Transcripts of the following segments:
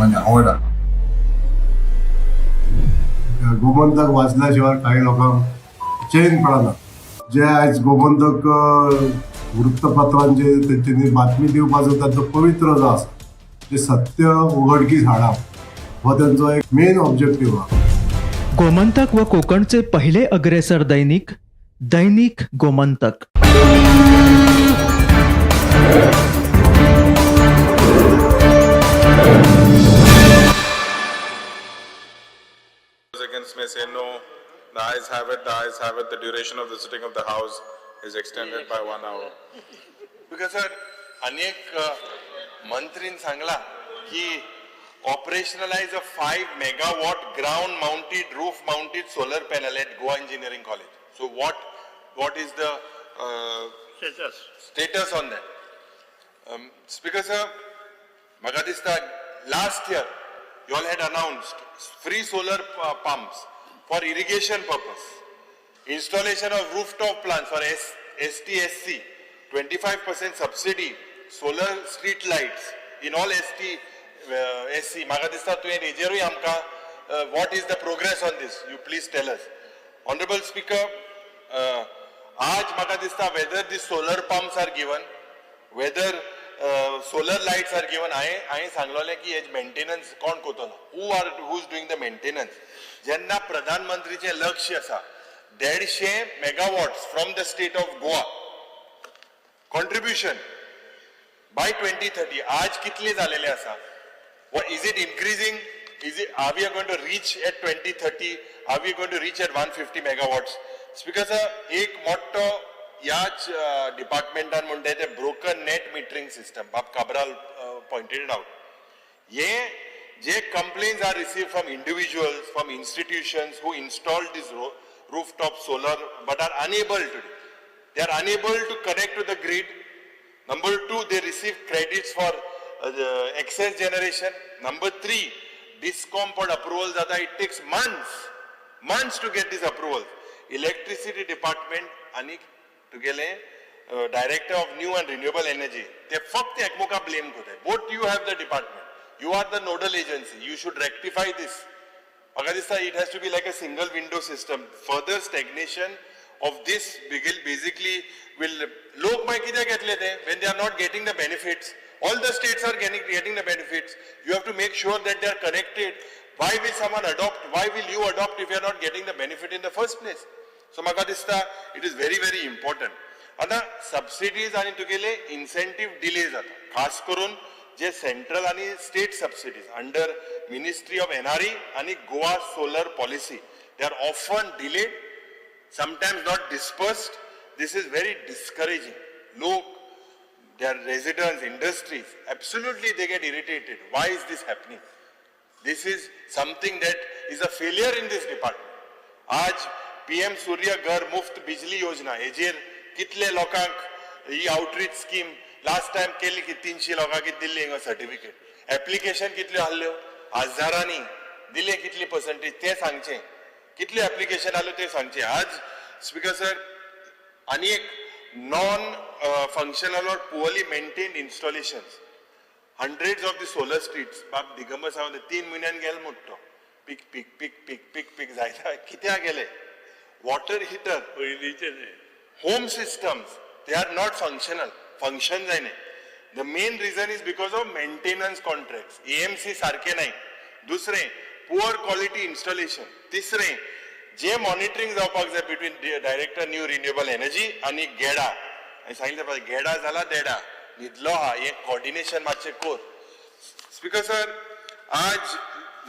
आवडटा. गोमंतक वाचल्या शिवाय काही लोकांक चैन पडना. जे आयज गोमंतक वृत्तपत्रांचे तेंच्यांनी बातमी दिवपाचो तांचो पवित्र जो आसा ते सत्य उघडकीस हाडप हो तेंचो एक मेन ऑब्जेक्टीव आहा. गोमंतक व कोकणचे पहिले अग्रेसर दैनिक, दैनिक Gomantak. Those against may say no. The ayes have it, the ayes have it. The duration of the sitting of the House is extended by 1 hour. Because sir, अनेक मंत्रीन सांगला की operationalize a 5 megawatt ground mounted, roof mounted solar panel at Goa Engineering College. So what is the status on that? Speaker sir, म्हाका दिसता last year you all had announced free solar pumps for irrigation purpose, installation of rooftop plants for STSC, 25% subsidy, solar street lights in all ST, SC. म्हाका दिसता तुवें हेजेरूय आमकां what is the progress on this, you please tell us. Honorable Speaker, आज म्हाका दिसता whether these solar pumps are given, whether solar lights are given. हांवें सांगलोलें की has maintenance कोण करतलो, who is doing the maintenance. जेन्ना प्रधानमंत्रीचें लक्ष आसा 150 megawatts from the state of Goa contribution by 2030, आज कितले झालेले आसा? What is it increasing? Is it, are we going to reach at 2030? Are we going to reach at 150 megawatts? Speaker sir, एक मोठो ह्याच डिपार्टमेंटान म्हणटा ते ब्रोकन नेट मिटरींग सिस्टम. बाब काब्राल पॉयंटेड आउट. हे जे complaints are received from individuals, from institutions who installed this rooftop solar but are unable to. They are unable to connect to the grid. Number two, they receive credits for the excess generation. Number three, DISCOM for approvals जाता, it takes months, months to get these approvals. Electricity department आणि तुगेले director of new and renewable energy, ते फक्त एकमेका blame करतात. Both you have the department. You are the nodal agency. You should rectify this. म्हाका दिसता it has to be like a single window system. Further stagnation of this basically will, लोक मागीर कित्याक येतले ते when they are not getting the benefits? All the states are getting the benefits. You have to make sure that they are connected. Why will someone adopt? Why will you adopt if you are not getting the benefit in the first place? So म्हाका दिसता it is very very important. आतां subsidies आनी तुगेले incentive delay जाता, खास करून जे central आनी state subsidies under Ministry of NRE आनी Goa solar policy, they are often delayed, sometimes not dispersed. This is very discouraging. लोक, their residents, industries, absolutely they get irritated. Why is this happening? This is something that is a failure in this department. आज PM सूर्य घर मुफ्त बिजली योजना हेजेर कितले लोकांक ही outreach scheme last time केली की 300 लोकांक दिल्ली हिंगा सर्टिफिकेट, एप्लिकेशन कितल्यो आहल्यो हजारांनी दिले, कितली पर्संटेज ते सांगचे, कितले एप्लिकेशन आल्यो ते सांगचे. आज स्पीकर सर, आनी एक non functional or poorly maintained installations, hundreds of the solar streets. बाब दिगंबर सावंत 3 म्हयन्यान गेले म्हणटा तो, पीक पीक पीक पीक पीक पीक जायता कित्याक गेले? Water heater, home systems, they are not functional, function जायना. The main reason is because of maintenance contracts, AMC सारखे नाही. दुसरें, पुअर क्वॉलिटी इन्स्टॉलेशन. तिसरें, जे मॉनिटरींग जावपाक जाय between director new renewable energy आनी गेडा. हांवें सांगितलें पळय, गेडा जाला देडा न्हिदलो आहा, हें कॉर्डिनेशन मातशें कर. स्पीकर सर, आज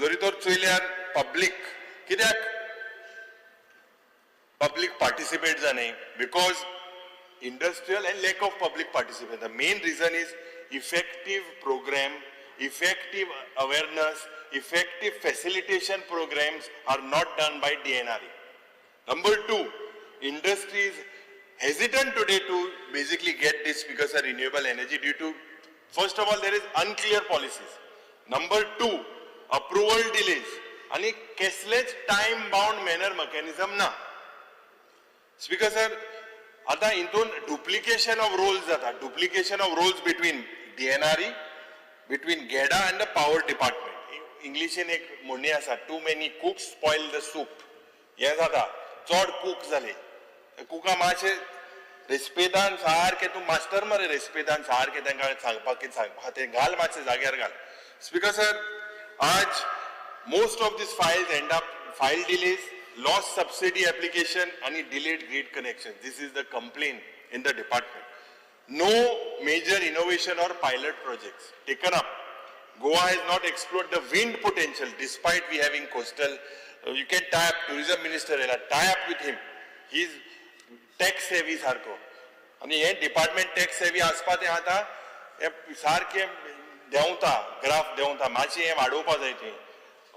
जरी तर चोयल्यार पब्लीक कित्याक पब्लीक पार्टिसिपेट जाय, because industrial and lack of public participation. The main reason is effective program, effective awareness, effective facilitation programs are not done by DNRE. Number two, industry is hesitant today to basically get this because of renewable energy due to, first of all, there is unclear policies. Number two, approval delays. आणि कसलेच time bound manner mechanism ना. Speaker sir, आता हितून duplication of roles जाता, duplication of roles between DNRE, between GEDA and the power department. इंग्लिशीन एक म्हणणी आसा, too many cooks spoil the soup. हें जाता, चड कूक जाले कुका मातशें रेस्पेदान सारकें, तूं मास्टर मरे, रेस्पेदान सारकें तांकां सांगपाक कितें सांगपाक तें घाल, मातशें जाग्यार घाल. स्पीकर सर, आज most of these files end up file delays, lost subsidy application and delayed grid connection. This is the complaint in the department. No major innovation or pilot projects taken up. Goa has not explored the wind potential despite we having coastal. You can tie up tourism minister, tie up with him. He is tax savvy सारको आनी हें department tax सेवी आसपा तें आतां हें सारकें देंवता, ग्राफ देंवता. मातशें हें वाडोवपा जाय. तें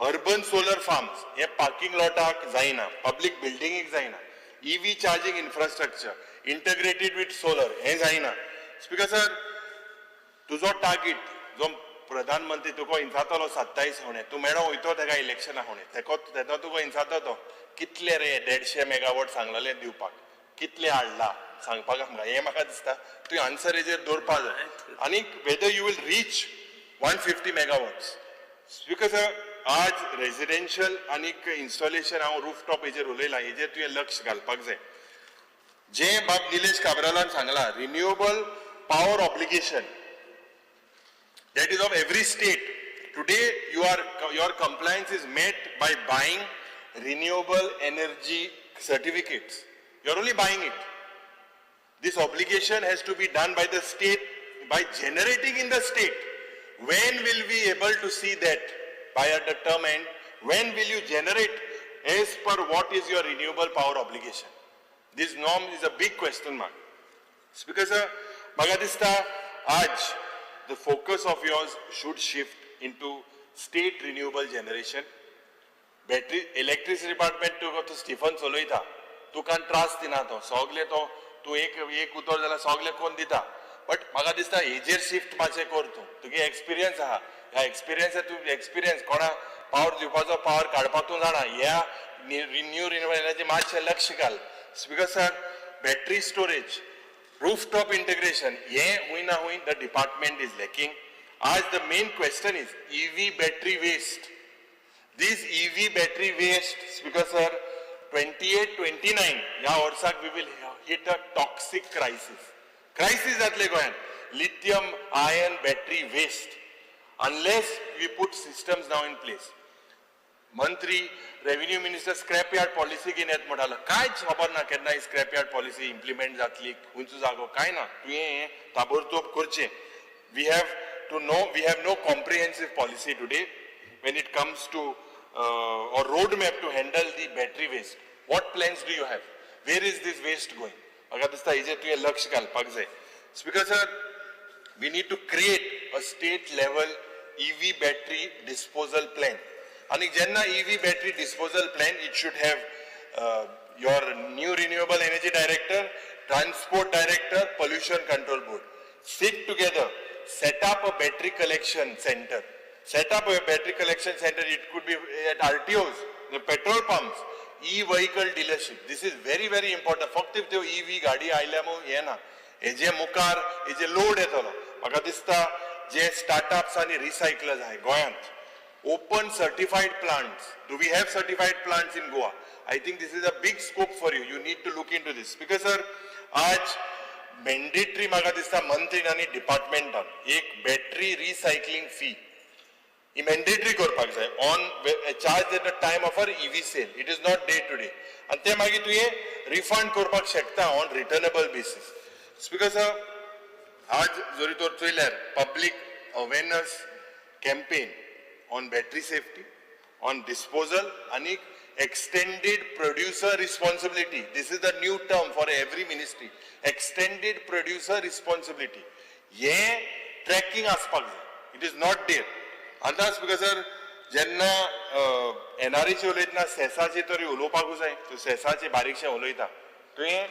अर्बन सोलर फार्म्स हे पार्किंग लॉटाक जायना, पब्लीक बिल्डिंगेक जायना. EV charging infrastructure integrated with solar हें जायना. स्पीकर सर, तुजो टार्गेट जो प्रधानमंत्री तुका इंचातलो 27 होणे, तूं मेळो वयतो तेका इलेक्शना होणे, तेको तेन्ना तुका इंचातो तो कितले रे 150 मेगावॉट सांगलेले दिवपाक, कितले हाडला सांगपाक आमकां, हें म्हाका दिसता तुवें आन्सर हेजेर दवरपा जाय. आनी whether you will reach 150 megawatts. Speaker sir, आज रेजिडेन्शियल आनीक इन्स्टॉलेशन हांव रुफटॉप हेजेर उलयलां, हेजेर तुवें लक्ष घालपाक जाय. जे बाब निलेश काब्रालान सांगला, renewable power obligation, that is of every state. Today your compliance is met by buying renewable energy certificates. You are only buying it. This obligation has to be done by the state by generating in the state. When will we able to see that by at the term end? When will you generate as per what is your renewable power obligation? This norm is a big question mark. Speaker sir, म्हाका दिसता आज the focus of yours should shift into state renewable generation. Battery electricity department तुका तो Stephen चलयता, तुका त्रास दिना तो, सगले तो तूं एक एक उतर जाल्यार सगले कोण दिता. बट म्हाका दिसता हेजेर शिफ्ट मातशें कर तूं, तुगे एक्सपिरियन्स आहा, ह्या एक्सपिरियन्स तूं एक्सपिरियन्स कोणा पावर दिवपाचो पावर काडपाक तूं जाणा. ह्या न्यू रिन्युएबल एनर्जी मातशें लक्ष घाल. Speaker sir, battery storage, rooftop integration हें हुंय ना हुंय the department is lacking. आज the main question is EV battery waste. This EV battery waste, Speaker sir, 28, 29 ह्या वर्साक we will hit a toxic crisis. Crisis जातले गोंयांत, lithium ion battery waste, unless we put systems now in place. मंत्री revenue minister scrap yard policy घेवन येत म्हणटालो, कांयच खबर ना केन्ना ही स्क्रॅप यार्ड पॉलिसी इम्प्लिमेंट जातली, खंयचो जागो कांय ना. तुवें हें ताबडतोब करचें. We have to know, we have no comprehensive policy today when it comes to or roadmap to handle the battery waste. What plans do you have? Where is this waste going? म्हाका दिसता हेजेर तुवें लक्ष घालपाक जाय. Speaker sir, we need to create a state level EV battery disposal plan. आनी जेन्ना EV battery disposal plan, it should have your new renewable energy director, transport director, pollution control board. Sit together, set up a battery collection center. Set up a battery collection center, it could be at RTOs, the petrol pumps, e-vehicle dealership. This is very very important. फक्त त्यो EV गाडी आयल्या म्हूण हें ना, हेजे मुखार हेजे लोड येतलो. म्हाका दिसता जे स्टार्टअप्स आनी रिसायकलर्स आहाय गोंयांत, open certified plants. Do we have certified plants in Goa? I think this is a big scope for you. You need to look into this. Because sir, आज mandatory म्हाका दिसता मंत्रीन आनी डिपार्टमेंटान एक बॅटरी रिसायकलिंग फी ही mandatory करपाक जाय, on charge at the time of our EV sale. It is not day to day. आनी ते मागीर तुवें रिफंड करपाक शकता on returnable basis. Speaker sir, आज जरी तर चोयल्यार public awareness campaign on battery safety, on disposal आनी extended producer responsibility. This is the new term for every ministry, extended producer responsibility. हें ट्रॅकिंग आसपाक जाय. It is not there. आतां speaker sir, जेन्ना एनआरईची उलयतना सेसाचे तरी उलोवपाकूच जाय. तूं सेसाचे बारीकशें उलयता, तुवें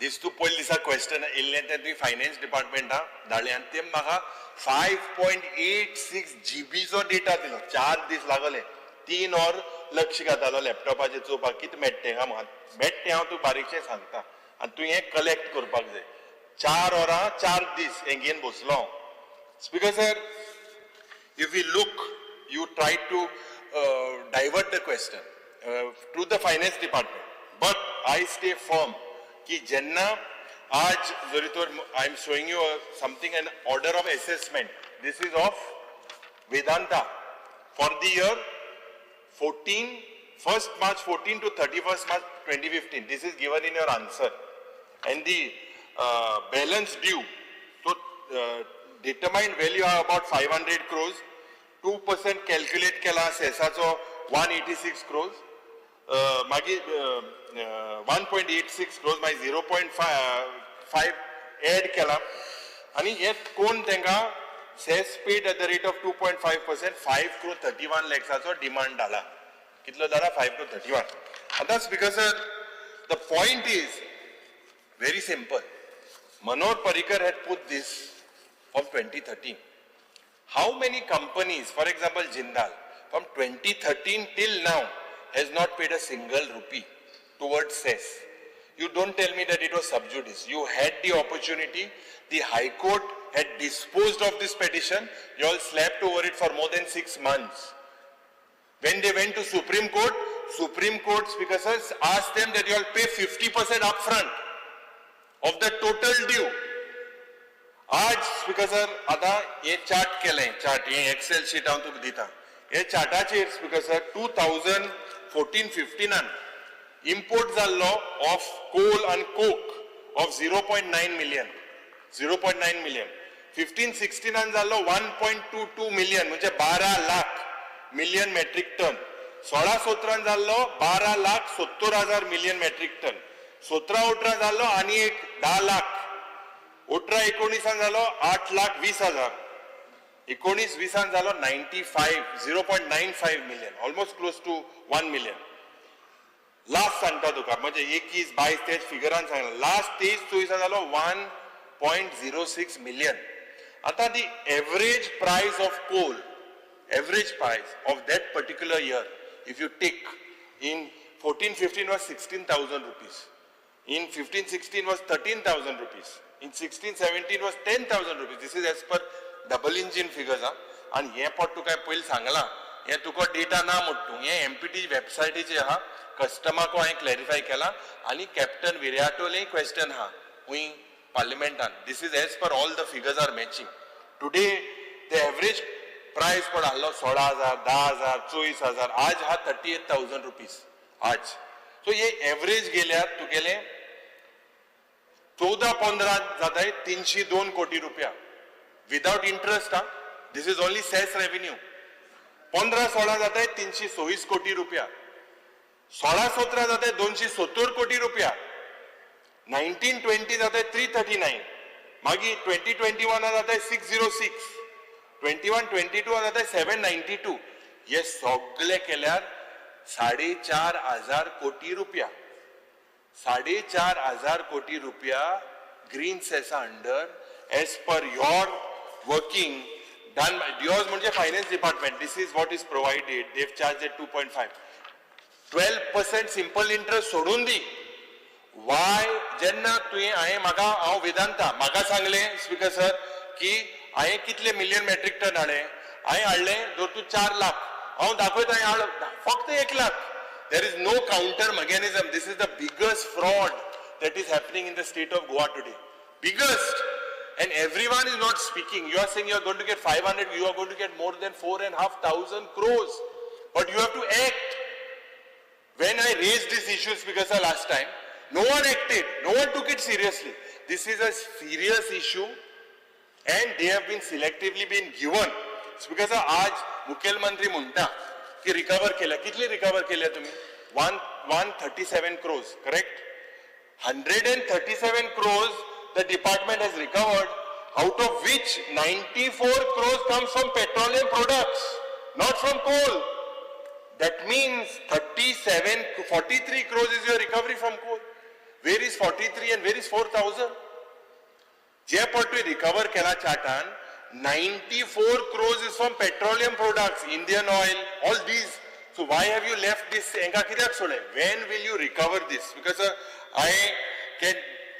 दीस तूं पयले दिसा क्वेश्चन येयल्लें तें तुवें फायनान्स डिपार्टमेंटाक धाडलें आनी ते म्हाका 5.86 जीबीचो डेटा दिलो. 4 दीस लागले, 3 वर लक्ष घातालो लॅपटॉपाचेर चोवपाक कितें मेळटा तें. हांव मेळटा तें हांव तुका बारीकशें सांगता आनी तूं हें कलेक्ट करपाक जाय. 4 वरां 4 दीस हें घेवन बसलो हांव. Speaker sir, if we look You try to divert the question to the finance department, but I stay firm की जेन्ना आज जरी तर I am showing you something, an order of assessment, this is of Vedanta for the year 14, 1st March 14 to 31st March 2015. This is given in your answer. And the balance due, so determined value are about 500 crores, 2% calculate केला सेसाचो 186 crores, मागीर 1.86 crores, मागीर 0.5 add केला. आनी हे कोण तांकां cess paid at the rate of 2.5%, 5 crore 31 लॅक्साचो demand जाला. कितलो जाला? 5 crore 31. आतां Speaker sir, the point is very simple. Manohar Parrikar had put this from 2013. How many companies, for example Jindal, from 2013 till now has not paid a single rupee towards cess? You don't tell me that it was sub judice. You had the opportunity. The High Court had disposed of this petition. You all slept over it for more than 6 months. When they went to Supreme Court, Supreme Court, Speaker sir, asked them that you all pay 50% upfront of the total due. आज speaker sir आता हे chart केलें, chart हे XL sheet हांव तुका दिता. हे चार्टाचेर speaker sir 2014-15 import जाल्लो ऑफ कोल आनी coke of 0.9 million, 0.9 million. 15-16 जाल्लो 1.22 मिलियन, म्हणजे 12 लाख मिलियन मेट्रीक टन. 16-17 जाल्लो 12,70,000 मिलियन मेट्रीक टन. 17-18 जाल्लो आनी एक 10 लाख. 18-19 जालो 8,20,000. 19-20 जालो 95, 0.95 million, almost close to 1 million. Last सांगता तुका, म्हणजे 21-22 तेच फिगरान सांगला. लास्ट 23-24 जालो 1.06 मिलियन. आतां the average price of coal, average price of that particular year, if you take in 14-15 was 16,000 rupees, in 15-16 was 13,000 rupees, in 16-17 was 10,000 rupees. This is as per double engine figures. हा. आनी हें पट तुका पयलीं सांगलां, हें तुका डेटा ना म्हणटा तूं, हें एमपीटी वेबसायटीचेर आहा. कस्टमाको हांवें क्लॅरिफाय केलां आनी कॅप्टन विर्याटोलें क्वेश्चन आहा खूंय पार्लिमेंटान. This is as per all the figures are matching. Today the average price पण आहलो 16,000, 10,000, 24,000, आज हा 38,000 रुपीज आज. सो हे एवरेज गेल्यार तुगेले 14-15 जाताय 302 कोटी रुपया विदाउट इंट्रस्ट. हा, this is only cess revenue. 15-16 जाताय 326 कोटी रुपया. 16-17 जाताय 270 कोटी रुपया. 19-20 जाताय 339. मागीर 2021 जाताय 606. 21-22 जाताय 792. हे सगळे केल्यार 4,500 कोटी रुपया. 4,500 कोटी रुपया ग्रीन सेसा under as per your working done. Yours म्हणजे finance department. This is what is provided. They've charge at 2.5, 12% simple interest सोडून दी. वाय जेन्ना तुवें हांवें म्हाका, हांव वेदांता म्हाका सांगलें स्पीकर सर की हांवें कितले मिलियन मेट्रीक टन हाडले. हांवें हाडले धर तूं 4 लाख, हांव दाखयता हांवें हाडलो फक्त 1 lakh. There is no counter mechanism. This is the biggest fraud that is happening in the state of Goa today. Biggest. And everyone is not speaking. You are saying you are going to get 500, you are going to get more than 4,500 crores. But you have to act. When I raised this issue, Speaker sir, last time, no one acted. No one took it seriously. This is a serious issue and they have been selectively been given. Speaker sir, आज मुख्यमंत्री म्हणटा की recover केल्या. कितले recover केल्या तुम्ही? 137 crores, correct? 137 crores the department has recovered, out of which 94 crores comes from petroleum products, not from coal. That means 37, 43 crores is your recovery from coal. Where is 43 and where is 4,000? जे पण तुवें recover केला चार्टान, 94 crores is from petroleum products, Indian Oil, all these. So why have you left this? हेंका कित्याक सोडलें? When will you recover this? Because I can,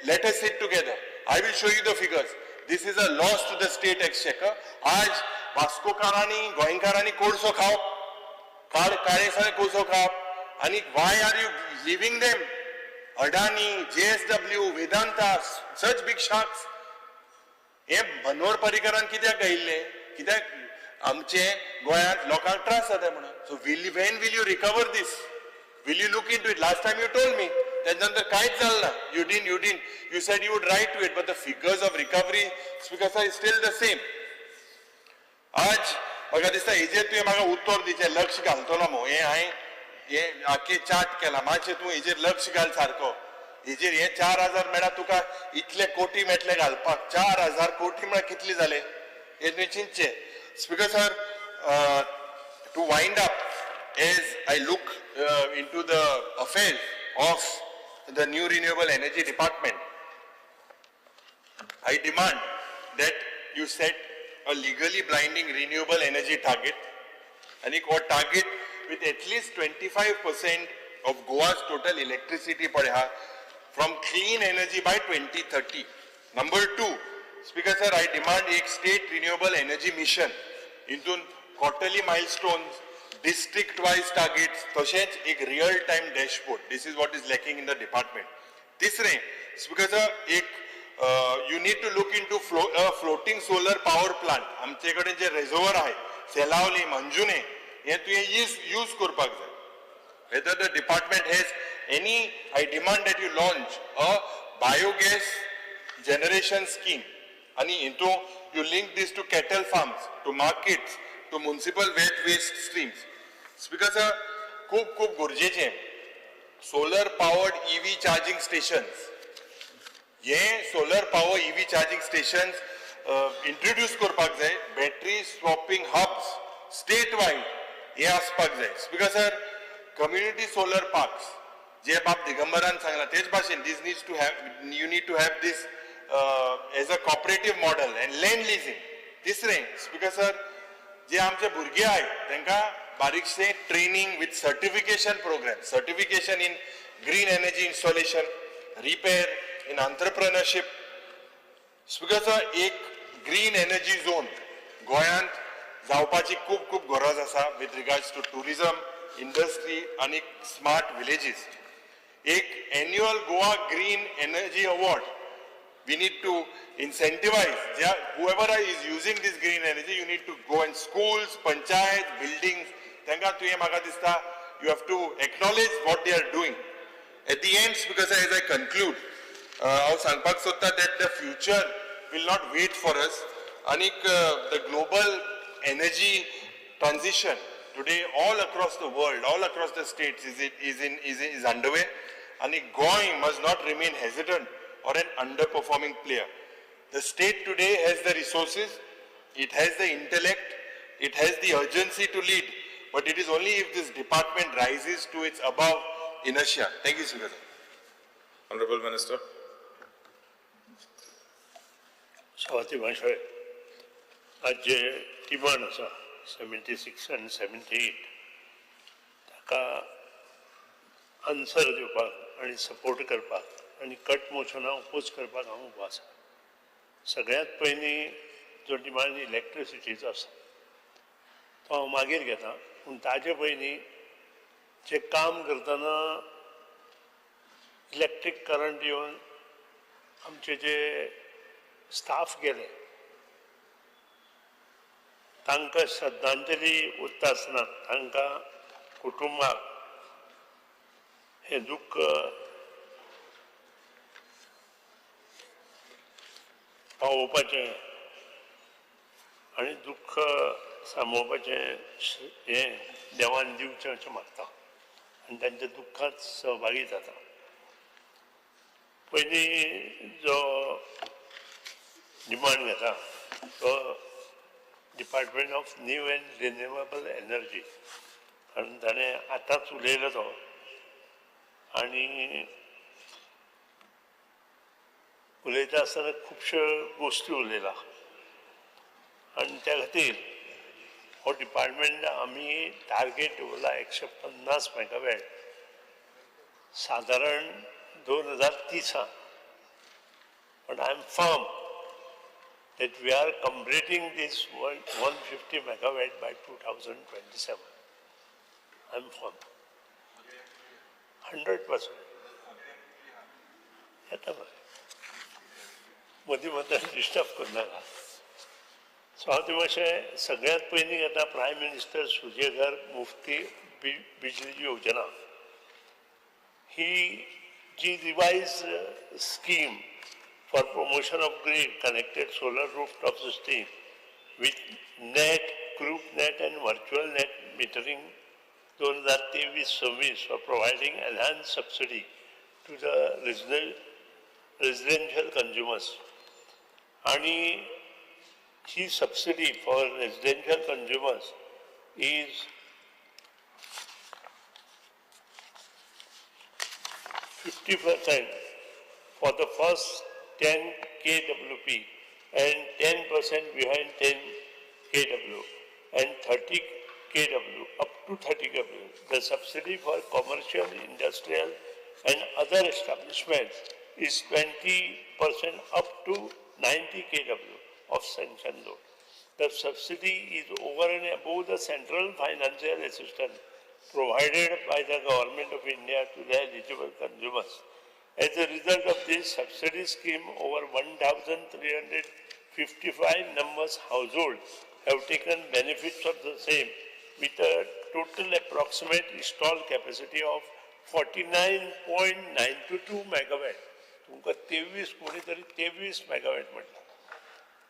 let us sit together. I will show you the figures. This is a loss to the state exchequer. आज वास्कोकारांनी गोंयकारांनी कोळसो खावप, काळेसांनी कोळसो खावप आनी why are you leaving them? Adani, JSW, Vedanta, such big sharks. हे मनोहर पर्रीकरान कित्याक गायिल्लें? कित्याक आमचे गोंयांत लोकांक त्रास जाता म्हणून. So will when will you recover this? Will you look into it? Last time you told me, तेच्या नंतर कांयच जालें ना. You didn't you said you would write to it, but the figures of recovery, Speaker sir, is still the same. आज म्हाका दिसता हेजेर तुवें म्हाका उत्तर दिवचें, लक्ष घालतलो मो. हें हांवें हें आख्खें चार्ट केलां, मातशें तूं हेजेर लक्ष घाल सारको हेजेर. हे 4000 मेळ्ळ्यार तुका इतले कोटी मेळटले घालपाक. 4000 कोटी म्हळ्यार कितले जाले हे तुवें चिंतचें. Speaker sir, to wind up, as I look into the affairs of the new renewable energy department, I demand that you set a legally blinding renewable energy target and a target with at least 25% of Goa's total electricity per hour from clean energy by 2030. Number two, Speaker sir, I demand a state renewable energy mission into quarterly milestones, district wise targets, तशेंच एक real time dashboard. This is what is lacking in the department. तिसरें, Speaker sir, एक you need to look into floating solar power plant. आमचे कडेन जे रेजोवर आहे सेलावली, मंजुने, हे तुवें use करपाक जाय. Whether the department has any, I demand that you launch a biogas generation scheme आणि into you link this to cattle farms, to markets, to municipal wet waste streams. Speaker sir, खूब खूब गरजेचें solar powered EV charging stations. हे solar power EV charging stations introduce करपाक जाय. Battery swapping hubs state wide हे आसपाक जाय. Speaker sir, community solar parks जे बाब दिगंबरान सांगला तेच भाशेन this needs to have, you need to have this as a cooperative model and land leasing. तिसरें, स्पीकर सर, जे आमचे भुरगे आहाय तांकां बारीकशें training with certification program, certification in green energy installation, repair, in entrepreneurship. Speaker sir, एक green energy zone गोंयांत जावपाची खूब खूब गरज आसा with regards to tourism, industry आनी स्मार्ट विलेजीस. एक annual Goa Green Energy Award. We need to incentivize, yeah, whoever is using this green energy. You need to go in schools, panchayat buildings, तांकां तुवें म्हाका दिसता you have to acknowledge what they are doing. At the end, because as I conclude, हांव सांगपाक सोदता that the future will not wait for us. आनीक the global energy transition today all across the world, all across the states is it is in is is underway आणि Goa must not remain hesitant or an underperforming player. The state today has the resources, it has the intellect, it has the urgency to lead, but it is only if this department rises to its above inertia. Thank you, Speaker sir. Honorable Minister. सभापती महाशय, आज जे demand आसा 76 आनी 78, ताका answer दिवपाक आनी support करपाक आनी कट मोशनाक ओपोज करपाक हांव उबो आसा. सगळ्यांत पयलीं जो डिमांड इलेक्ट्रिसिटीचो आसा तो हांव मागीर घेता, पूण ताजे पयलीं जे काम करतना इलेक्ट्रीक करंट येवन आमचे जे स्टाफ गेले तांकां श्रद्धांजली उरता आसतना तांकां कुटुंबाक हें दुख्ख पावोवपाचें आनी दुख्ख सांबाळपाचें हें देवान दिवचें अशें मागता आनी तांच्या दुख्खांत सहभागी जाता. पयलीं जो डिमांड घेता तो department of new and renewable energy, कारण ताणें आतांच उलयलो तो आनी उलयता आसतना खुबश्यो गोश्टी उलयला आनी त्या खातीर हो डिपार्टमेंट आमी टार्गेट दवरला 150 मेगावॅट सादारण 2030. पण I am firm that we are completing this 150 megawatt by 2027. I am firm, 100%. येता मरे, मदीं मदीं डिस्टर्ब करनाका. सो हांव ते मातशें सगळ्यांत पयलीं घेता प्रायम मिनिस्टर सूर्यघर मुफ्ती बिजली योजना. ही जी revise scheme for promotion of grid connected solar rooftop system with net, group net and virtual net metering 2023-26 for providing enhanced subsidy to the regional residential consumers. आणि ही subsidy for residential consumers is 50% for the first 10 kWp and 10% behind 10 kW and 30 kW up to 30 kW. The subsidy for commercial, industrial and other establishments is 20% up to 90 kW of sanction load. The subsidy is over and above the central financial assistance provided by the Government of India to the eligible consumers. As a result of this subsidy scheme, over 1,355 numbers households have taken benefits of the same, with a total approximate installed capacity of 49.922 megawatt. तुमकां 23 कोणी तरी 23 megawatt म्हटलं.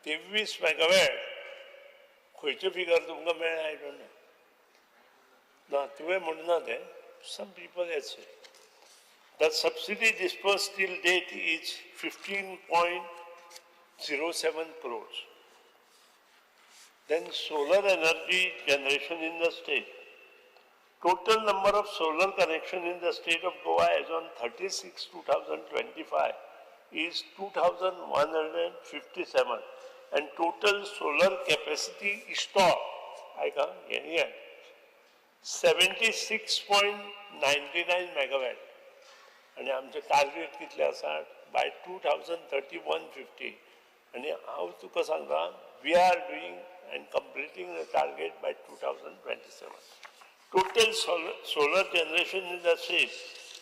23 megawatt खंयचें figure तुमकां मेळ्ळें I don't know. ना तुवें म्हणना तें, some people has said. The subsidy disbursed till date is 15.07 crores. Then solar energy generation in the state. Total number of solar connection in the state of Goa as on 36/2025 is 2,157 and total solar capacity installed, आयका हें 76.99 megawatt. आनी आमचें target कितलें आसा बाय 2030 150. आनी हांव तुका सांगता, we are doing and completing the target by 2027. Total solar generation in the state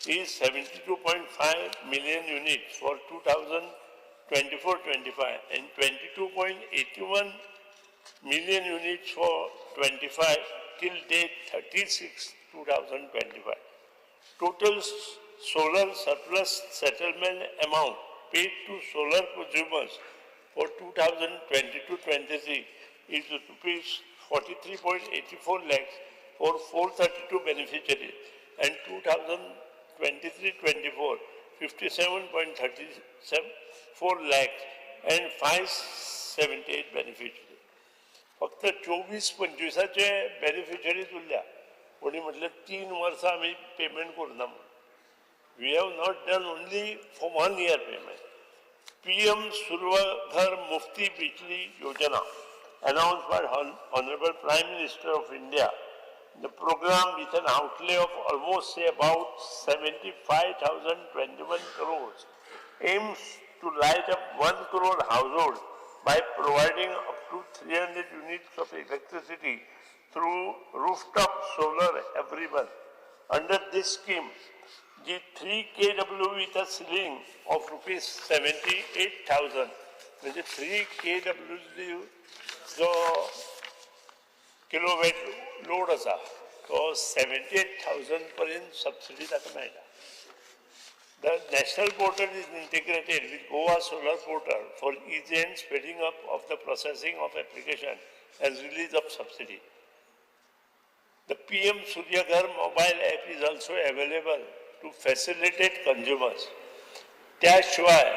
is 72.5 million units for 2024-25 and 22.81 million units for 25 till date 36/2025. Total solar surplus settlement amount paid to solar consumers for 2022-23 is rupees 43.84 lakhs for 432 beneficiaries and 2023-24 57.34 lakhs and 578 beneficiaries. फक्त 24-25 beneficiaries उरल्या. कोणी म्हटलें 3 वर्सां आमी payment करुना म्हणून. We have not done only for 1 year payment. PM Surya Ghar Mufti Bijli Yojana announced by Honorable Prime Minister of India. The program with an outlay of almost say about 75,021 crores aims to light up 1 crore households by providing up to 300 units of electricity through rooftop solar every month. Under this scheme, the 3 kW with a ceiling of rupees 78,000, म्हणजे 3 kW जो kilowatt load आसा तो 78,000 पर्यंत subsidy ताका मेळटा. The national portal is integrated with Goa Solar Portal for easy and speeding up of the processing of application and release of subsidy. The PM Surya Ghar mobile app is also available to facilitate consumers. त्या शिवाय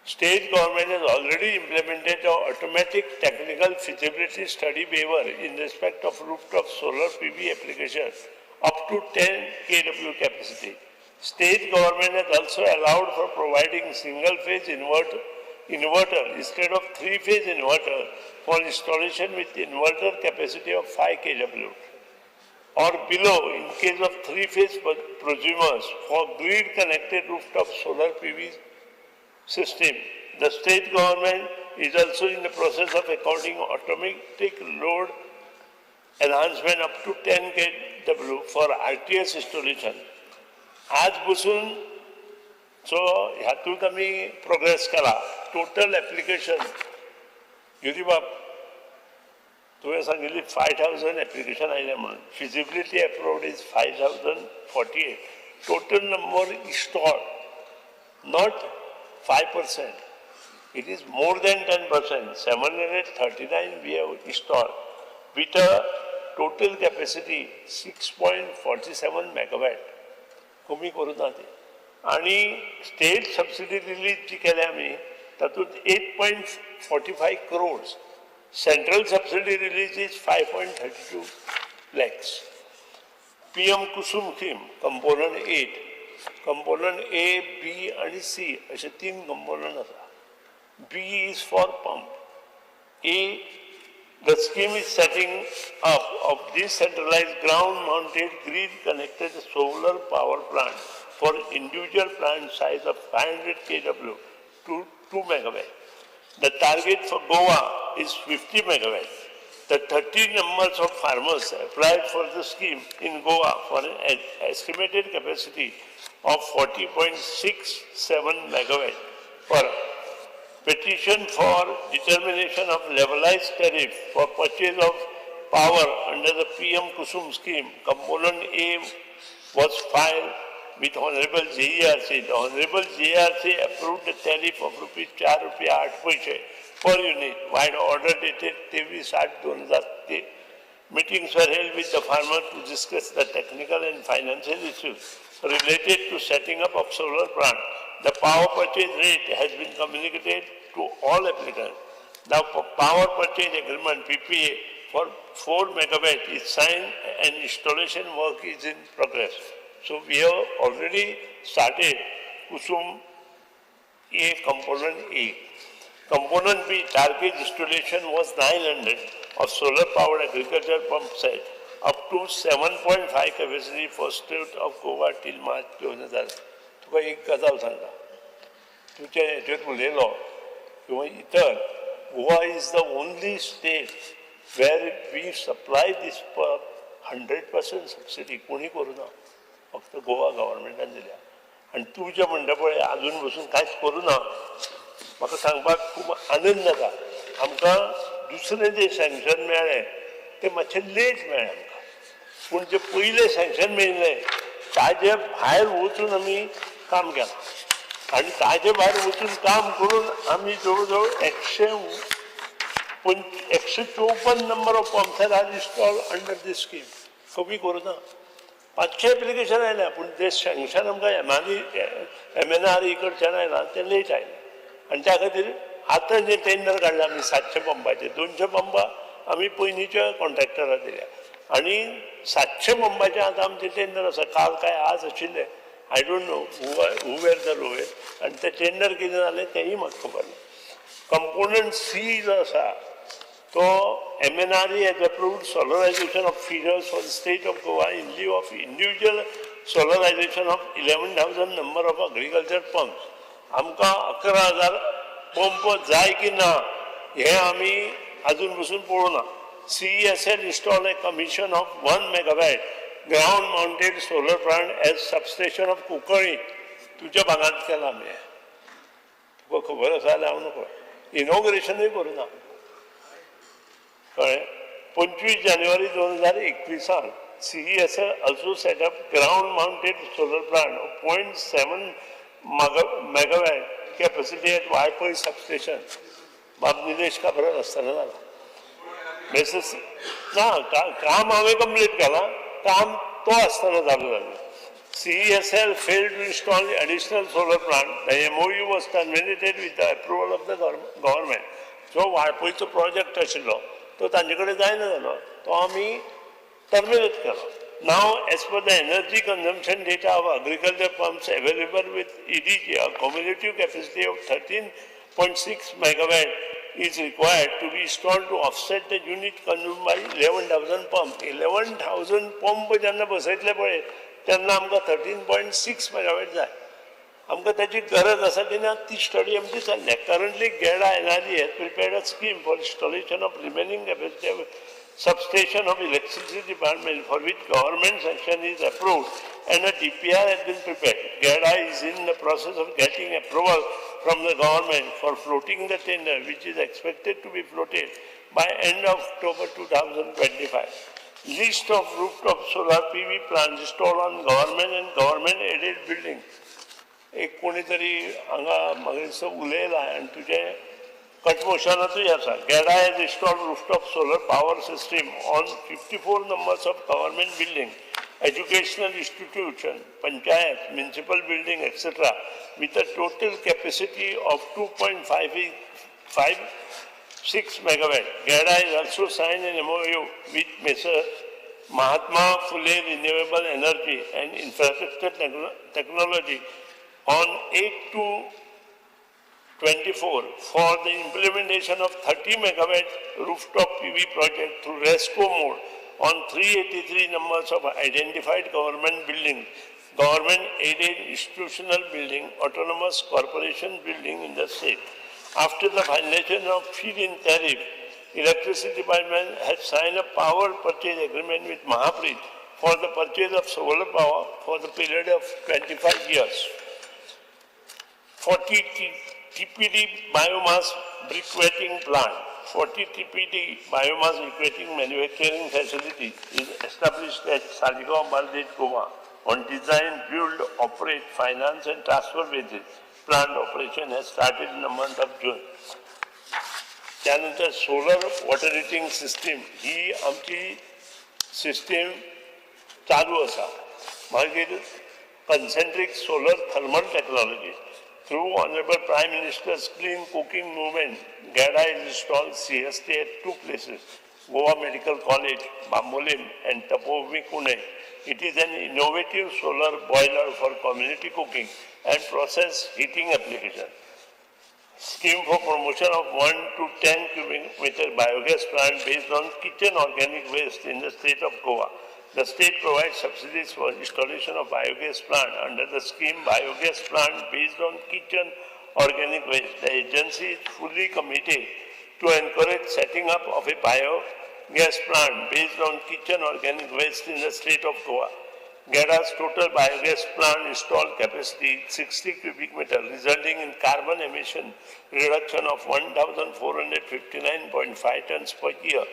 state government has already implemented an automatic technical feasibility study waiver in respect of rooftop solar PV application up to 10 kW capacity. State government has also allowed for providing single phase inverter instead of three phase inverter for installation with inverter capacity of 5 kW or below in case of three phase prosumers for grid connected rooftop solar PV system. The state government is also in the process of according automatic load enhancement up to 10 kW for RTS installation. आज बसून so हातूंत आमी progress केला. Total application युरीबाब तुवें सांगिल्ली 5,000 application आयलें म्हणून. Feasibility approved is 5,048. Total number installed not 5%, it is more than 10%. 739 we have installed with a total capacity 6.47 megawatt. कमी करूं ना ते. आनी स्टेट सबसिडी रिलीज जी केल्या आमी तातूंत 8.45 crores. Central subsidy release is 5.32 lakhs. PM Kusum scheme component 8, component A, B आनी सी अशे 3 कंपोनंट आसा. B is for pump. A, the scheme is setting up of decentralized ground-mounted grid-connected solar power plant for individual plant size of 500 kW to 2 megawatt. The target for Goa is 50 megawatt. The 30 numbers of farmers applied for the scheme in Goa for an estimated capacity of 40.67 megawatt per. Petition for determination of levelized tariff for purchase of power under the PM Kusum scheme, component A, was filed with Honorable JERC. The Honorable JERC approved the tariff of rupees 4 rupiah 8 paise per unit vide order dated 23/8/2003. Meetings were held with the farmer to discuss the technical and financial issues related to setting up of solar plant. The power purchase rate has been communicated to all applicants. Now, power purchase agreement PPA for 4 megawatt is signed and installation work is in progress. So we have already started Kusum A component A. Component B target installation was 900 of solar powered agriculture pump set up to 7.5 capacity for state of Goa till March 2000. तुका एक गजाल सांगता, तुज्या हेजेर उलयलो किंवा इतर, Goa is the only state where we supply this 100% subsidy. कोणी करूं ना, फक्त गोवा गव्हर्मेंटान दिल्या. आनी तूं जें म्हणटा पळय आजून बसून कांयच करूं ना, म्हाका सांगपाक खूब आनंद जाता. आमकां दुसरें जें सँक्शन मेळ्ळें तें मातशें लेट मेळ्ळें आमकां, पूण जें पयलें सँक्शन मेळिल्लें ताजे भायर वचून आमी काम केलां आनी ताजे भायर वचून काम करून आमी जवळ जवळ 154 number of pumps are install under this scheme. कमी करूं ना, 500 एप्लिकेशन आयल्या, पूण तें सँक्शन आमकां MNRE कडच्यान आयलां तें लेट आयलें. आनी त्या खातीर आतां जें टेंडर काडलां आमी 700 पंपाचें, 200 पंपां आमी पयलींच्या कॉन्ट्रॅक्टराक दिल्या आनी 700 पंपाचें आतां आमचें टेंडर आसा. काल काय आज आशिल्लें, I don't know who were the lower, आनी तें टेंडर कितें जालें तेंय म्हाका खबर ना. कंपोनंट सी जो आसा तो MNRE has approved solarization of feeders for the state of Goa in lieu of individual solarization of 11,000 number of agriculture pumps. आमकां 11,000 पंप जाय की ना हें आमी आजून पसून पळोवना. CESL install a commission of 1 megawatt ground mounted solar plant as substation of Cuncolim. तुज्या भागांत केलां आमी, तुका खबर आसा जाल्यार हांव नकळो. इनॉग्रेशनूय करूं ना, कळ्ळें. 25 जानेवारी 2021 CESL also set up ground mounted solar plant 0.7 megawatt capacity at Valpoi substation. बाब निलेश काब्राल आसतना जाला मेसेस ना, काम हांवें कंप्लीट केलां, काम तो आसतना चालू जालें. CESL failed to install additional solar plant. The MOU was terminated with the approval of the government. जो वाळपयचो प्रोजेक्ट आशिल्लो तो तांचे कडेन जायना जालो, तो आमी टर्मिनेट केलो. Now, as per the energy consumption data of agriculture pumps available with EDG, a cumulative capacity of 13.6 megawatt is required to be installed to offset the unit consumed by 11,000 pump. 11,000 pump जेन्ना बसयतले पळय तेन्ना आमकां 13.6 megawatt जाय. आमकां ताची गरज आसा की ना ती स्टडी आमची चल्ल्या. Currently GEDA NRG has prepared a scheme for installation of remaining capacity of substation of electricity department for which government sanction is approved and a DPR has been prepared. GEDA is in the process of getting approval from the government for floating the tender, which is expected to be floated by end of October 2025. List of rooftop solar PV plants installed on government and government aided building. एक कोणी तरी हांगा म्हाका दिसता उलयला आनी तुजें cut मोशनाचूय आसा. GEDA has installed rooftop solar power system on 54 numbers of government building, educational institution, panchayat, municipal building, etcetera, with a total capacity of 2.556 megawatt. GEDA is also sign an MOU with Messrs Mahatma Phule Renewable Energy and Infrastructure Technology on 8/2/24 for the implementation of 30 megawatt rooftop PV project through RESCO mode on 383 numbers of identified government buildings, government aided institutional building, autonomous corporation building in the state. After the finalization of feed-in tariff, Electricity Department has signed a power purchase agreement with Mahapreet for the purchase of solar power for the period of 25 years. 40 TPD biomass briquetting plant, 40 TPD biomass briquetting manufacturing facility is established at Saligao, Bardez, Goa on design, build, operate, finance and transfer basis. Plant operation has started in the month of June. त्यानंतर solar water हिटींग system ही आमची system चालू आसा. मागीर concentric solar thermal technology through Honourable Prime Minister's clean cooking movement, GEDA is install CST at 2 places, Goa Medical College, Bambolim and Tapobhumi, Pune. It is an innovative solar boiler for community cooking and process heating application. Scheme for promotion of 1 to 10 cubic meter biogas plant based on kitchen organic waste in the state of Goa. The state provides subsidies for installation of biogas plant under the scheme Biogas Plant based on kitchen organic waste. The agency is fully committed to encourage setting up of a biogas plant based on kitchen organic waste in the state of Goa. GEDA's total biogas plant installed capacity is 60 cubic meter, resulting in carbon emission reduction of 1,459.5 tons per year.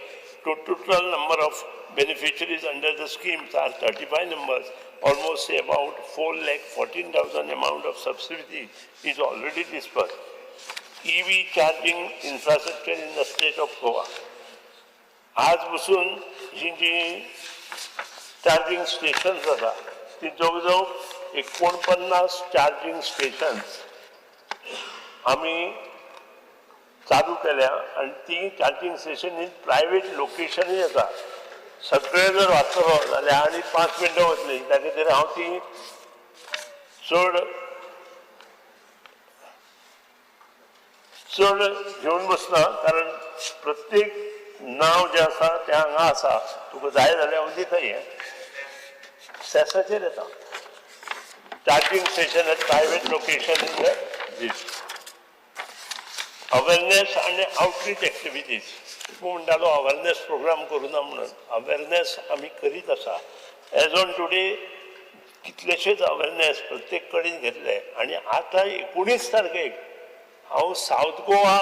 The total number of beneficiaries under the schemes are 35 numbers, almost say about 4,14,000 amount of subsidy is already disbursed. EV charging infrastructure in the state of Goa. आज बसून ही जी charging stations आसा ती जवळ जवळ 49 charging stations आमी चालू केल्या आनी ती चार्जिंग स्टेशन ही प्रायवेट लोकेशनूय आसा. सगळे जर वाचतलो जाल्यार आनी 5 मिनटां वतली, त्या खातीर हांव ती चड चड घेवन बसना, कारण प्रत्येक नांव जें आसा तें हांगा आसा. तुका जाय जाल्यार हांव दिता. हें सेसाचेर येता. Charging station at private location in the this awareness आनी आउटरीच एक्टिविटीज. तूं म्हणटालो अवेरनेस प्रोग्राम करुना म्हणून, अवेरनेस आमी करीत आसा. एज ऑन टुडे कितलेशेच अवेरनेस प्रत्येक कडेन घेतले आनी आतां 19 तारखेक हांव South Goa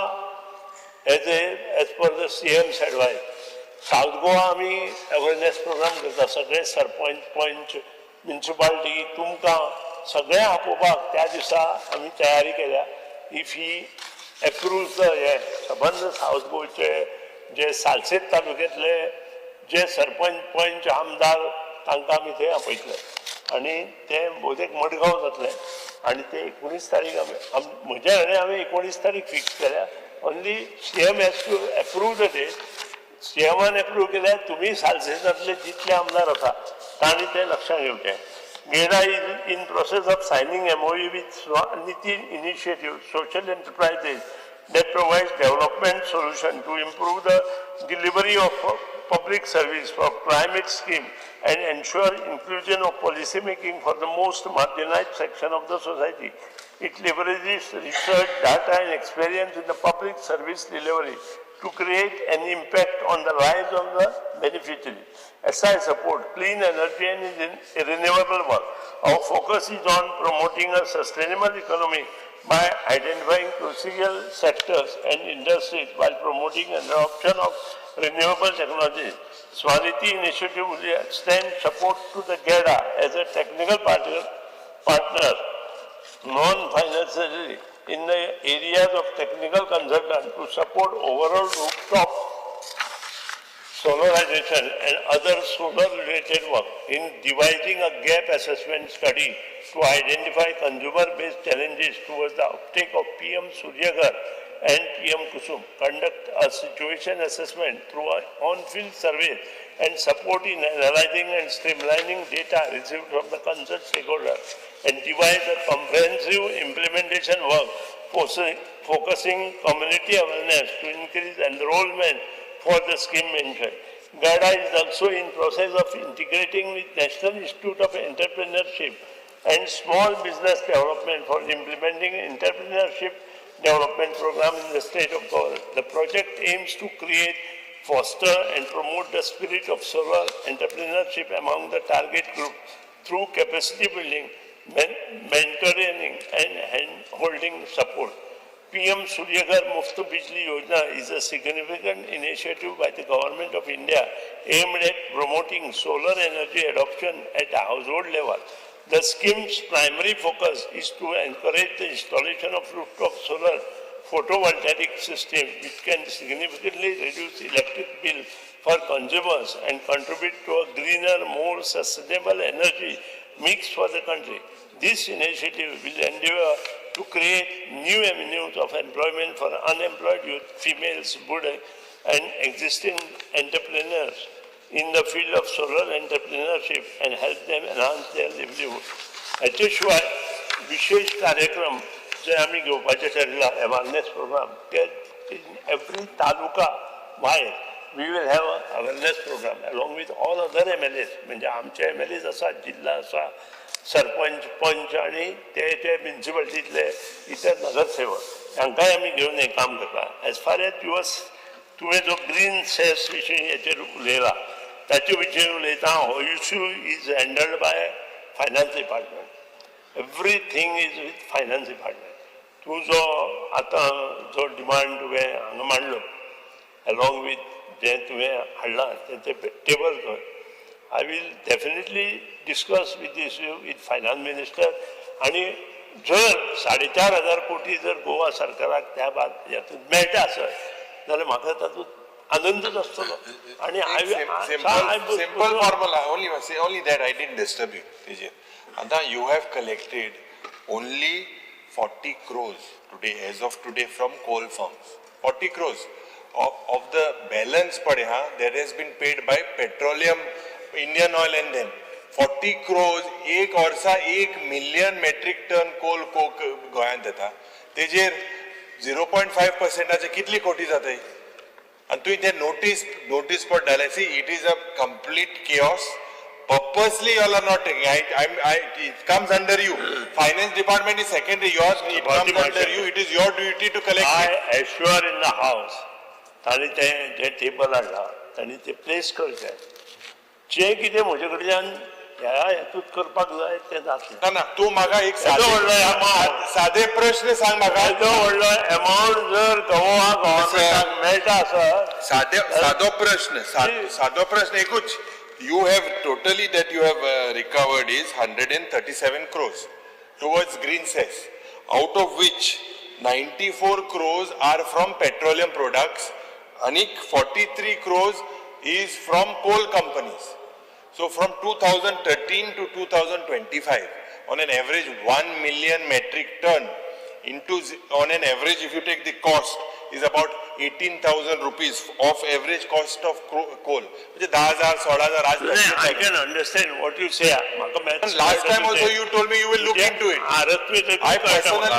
as per the CM's advice South Goa आमी अवेरनेस प्रोग्राम करता. सगळे सरपंच, पंच, म्युनिसिपालिटी तुमकां सगळें आपोवपाक त्या दिसा आमी तयारी केल्या. If he approves the हे सबंद सावथ गोवाचे जे सालसेत तालुक्यांतले जे सरपंच, पंच, आमदार तांकां आमी थंय आपयतले आनी ते भोवतेक मडगांव जातले आनी ते 19 तारीख आमी म्हज्या हाणें हांवें 19 तारीख फिक्स केल्या. Only CM has to approve the date. सीएमान approve केल्यार तुमी सालसेतांतले जितले आमदार आसा तांणी तें लक्षांत घेवचें. GEDA is in process of signing MOU with Swaniti Initiative, social enterprises that provides development solution to improve the delivery of public service for climate scheme and ensure inclusion of policy making for the most marginalized section of the society. It leverages research, data and experience in the public service delivery to create an impact on the lives of the beneficiaries. SI support clean energy and renewable work. Our focus is on promoting a sustainable economy by identifying crucial sectors and industries while promoting an adoption of renewable technologies. Swaniti initiative will extend support to the GEDA as a technical partner non-financially in the areas of technical consultant to support overall rooftop solarization and other solar related work in devising a gap assessment study to identify consumer-based challenges towards the uptake of PM Suryaghar and PM Kusum, conduct a situation assessment through an on-field survey and support in analyzing and streamlining data received from the concerned stakeholders, and devise a comprehensive implementation work focusing community awareness to increase enrollment for the scheme mentioned. GADA is also in process of integrating with National Institute of Entrepreneurship and Small Business Development for implementing entrepreneurship development program in the state of Goa. The project aims to create, foster and promote the spirit of solar entrepreneurship among the target group through capacity building, mentoring and hand-holding support. PM Suryaghar Muft Bijli Yojana is a significant initiative by the Government of India aimed at promoting solar energy adoption at the household level. The scheme's primary focus is to encourage the installation of rooftop solar photovoltaic system, which can significantly reduce electric bill for consumers and contribute to a greener, more sustainable energy mix for the country. This initiative will endeavor to create new avenues of employment for unemployed youth, females, women, and existing entrepreneurs in the field of solar entrepreneurship and help them enhance their livelihood. हाचे शिवाय विशेष कार्यक्रम जे आमी घेवपाचे ठरला awareness programme ते in every taluka भायर we will have awareness program along with all other MLAs, म्हणजे आमचे MLAs आसा, जिल्हा आसा, सरपंच, पंच आनी ते ते म्युनिसिपालिटींतले इतर नगरसेवक हांकांय आमी घेवन हें काम करता. एज फार एज युअर्स, तुवें जो ग्रीन सेस विशीं हेचेर उलयला ताचे विशीं उलयता, हो issue is handled by finance department. Everything is with finance department. तूं जो आतां जो डिमांड तुवें हांगा मांडलो अलॉंग विथ जें तुवें हाडलां तें टेबल कर. I will definitely discuss with this with finance minister आनी जर 4,500 कोटी जर गोवा सरकाराक त्या बाद हेतूंत मेळटा आसत जाल्यार म्हाका तातूंत आनंदच आसतलो. आनी Simple formula, only that I didn't disturb you, Tejian. Ata, you have collected only 40 crores today, as of today, from coal firms. 40 crores of the balance pade, ha, that has been paid by petroleum, Indian Oil and them. 40 crores, एक वर्सा 1 million metric ton coal coke गोंयांत येता, तेजेर 0.5% कितली कोटी जाताय? आनी तुवें ते नोटीस बोर्ड धाडले. See, it is a complete chaos. Purposely you all are not taking. It comes under you. Finance department is secondary. Yours, it comes under you. It is your duty to collect. I assure in the house, ताणें तें जें table हाडलां ताणें तें place करचें, जें कितें म्हजे कडल्यान ह्या हेतूंत करपाक जाय तें जातलें. ना ना, तूं म्हाका एक सादे प्रश्न सांग म्हाका. येदो व्हडलो एमावंट जर गोवा गव्हर्मेंटाक मेळटा आसत, सादो प्रश्न, सादो प्रश्न एकूच. You have totally that you have recovered is 137 crores towards green cess, out of which 94 crores are from petroleum products and 43 crores is from coal companies. So from 2013 to 2025, on an average 1 million metric ton into, on an average if you take the cost is about 18,000 rupees of average cost of coal. म्हणजे 10,000, 16,000. I can understand what you say. Last time also you told me you will look into it. Arithmetic I personally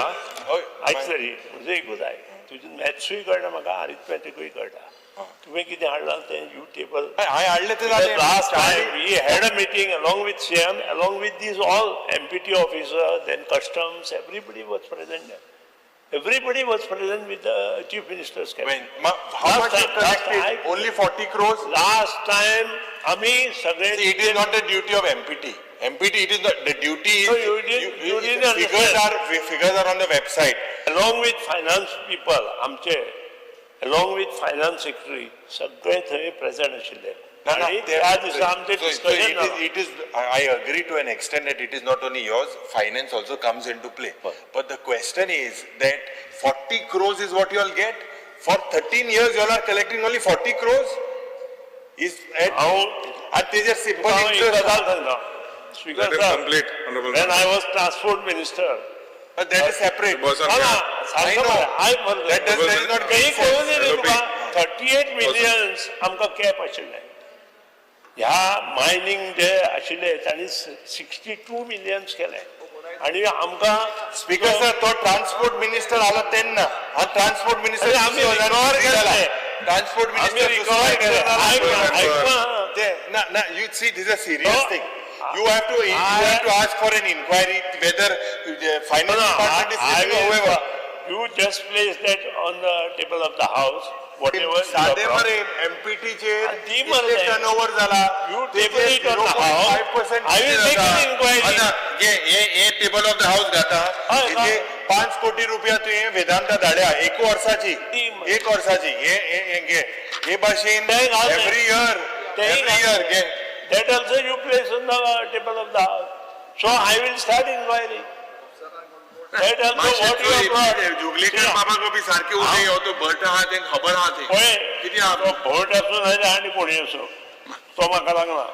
आयक तरी, म्हजें एकूच आयक, तुजें मॅथ्सूय कळटा म्हाका, अरिथमेटिकूय कळटा. तुवें कितें हाडलां तें you table. हांवें हाडलें तें जालें. Last time we had a meeting along with CM, along with these all MPT officer, then customs, everybody was present there. Everybody was present with the chief minister's When, cabinet. How Last much you time- last collected? time- Only 40 crores? Last time आमी सगळे See, it is not the duty of MPT. MPT, it is not, the duty is. No, you didn't Figures understand. are, figures are on the website. Along with finance people आमचे, along with finance secretary, सगळे थंय present आशिल्ले. ना, ना, आणि ते- त्या दिसा आमचें so- so discussion it is- It is, I agree to an extent that it is not only yours, finance also comes into play. But the question is that 40 crores is what you all get? For 13 years, you all are collecting only 40 crores? Is, at, हांव and तेजेर simple हांव एक interest. गजाल सांगता. Speaker Let him sir, complete, honorable when member. I was transport minister, But that is separate. Bosan, ना, ना, I सांगता know. मरे, आयक मरे. That is not काही make कळून sense. येयलें तुका 38 मिलियन्स आमकां कॅप आशिल्ले. ह्या मायनींग जे आशिल्ले तांणी 62 मिलियन्स केले आनी आमकां स्पीकर सर, तो ट्रान्सपोर्ट मिनिस्टर आलो तेन्ना हा ट्रान्सपोर्ट मिनिस्टर अरे आमी recover केले. ट्रान्सपोर्ट आमी मिनिस्टर रिकवर केले. आयक ना, आयक ना. ते ना ना, you see, this a serious No. Thing. You have to ask for an inquiry whether finance No, no, department is I sleeping, will, whoever. You just place that on the table of the house, whatever. You have साधे brought. मरे, empty चेर दी मरे. Turnover जाला. You table it on the house. I will make an inquiry. घे हे हे table of the house घाता. हय, हेजे 5 कोटी रुपया तुवें वेदांता धाड्या एक वर्साची. ती मरे. एक वर्साची. हे हे हे घे हे भाशेन तें घाल. एव्हरी इयर, तें एव्हरी घाल. इयर घे. That also you place on the table of the house. So I will start inquiry. That also what you have brought. Joglekar बाबा बी सारखे उलय, हो तो भट आहा तेंका खबर आहा ते. पळय, कितें आहा? तो भट आसूं नाजाल्यार आनी कोणी आसूं, तो म्हाका लागना.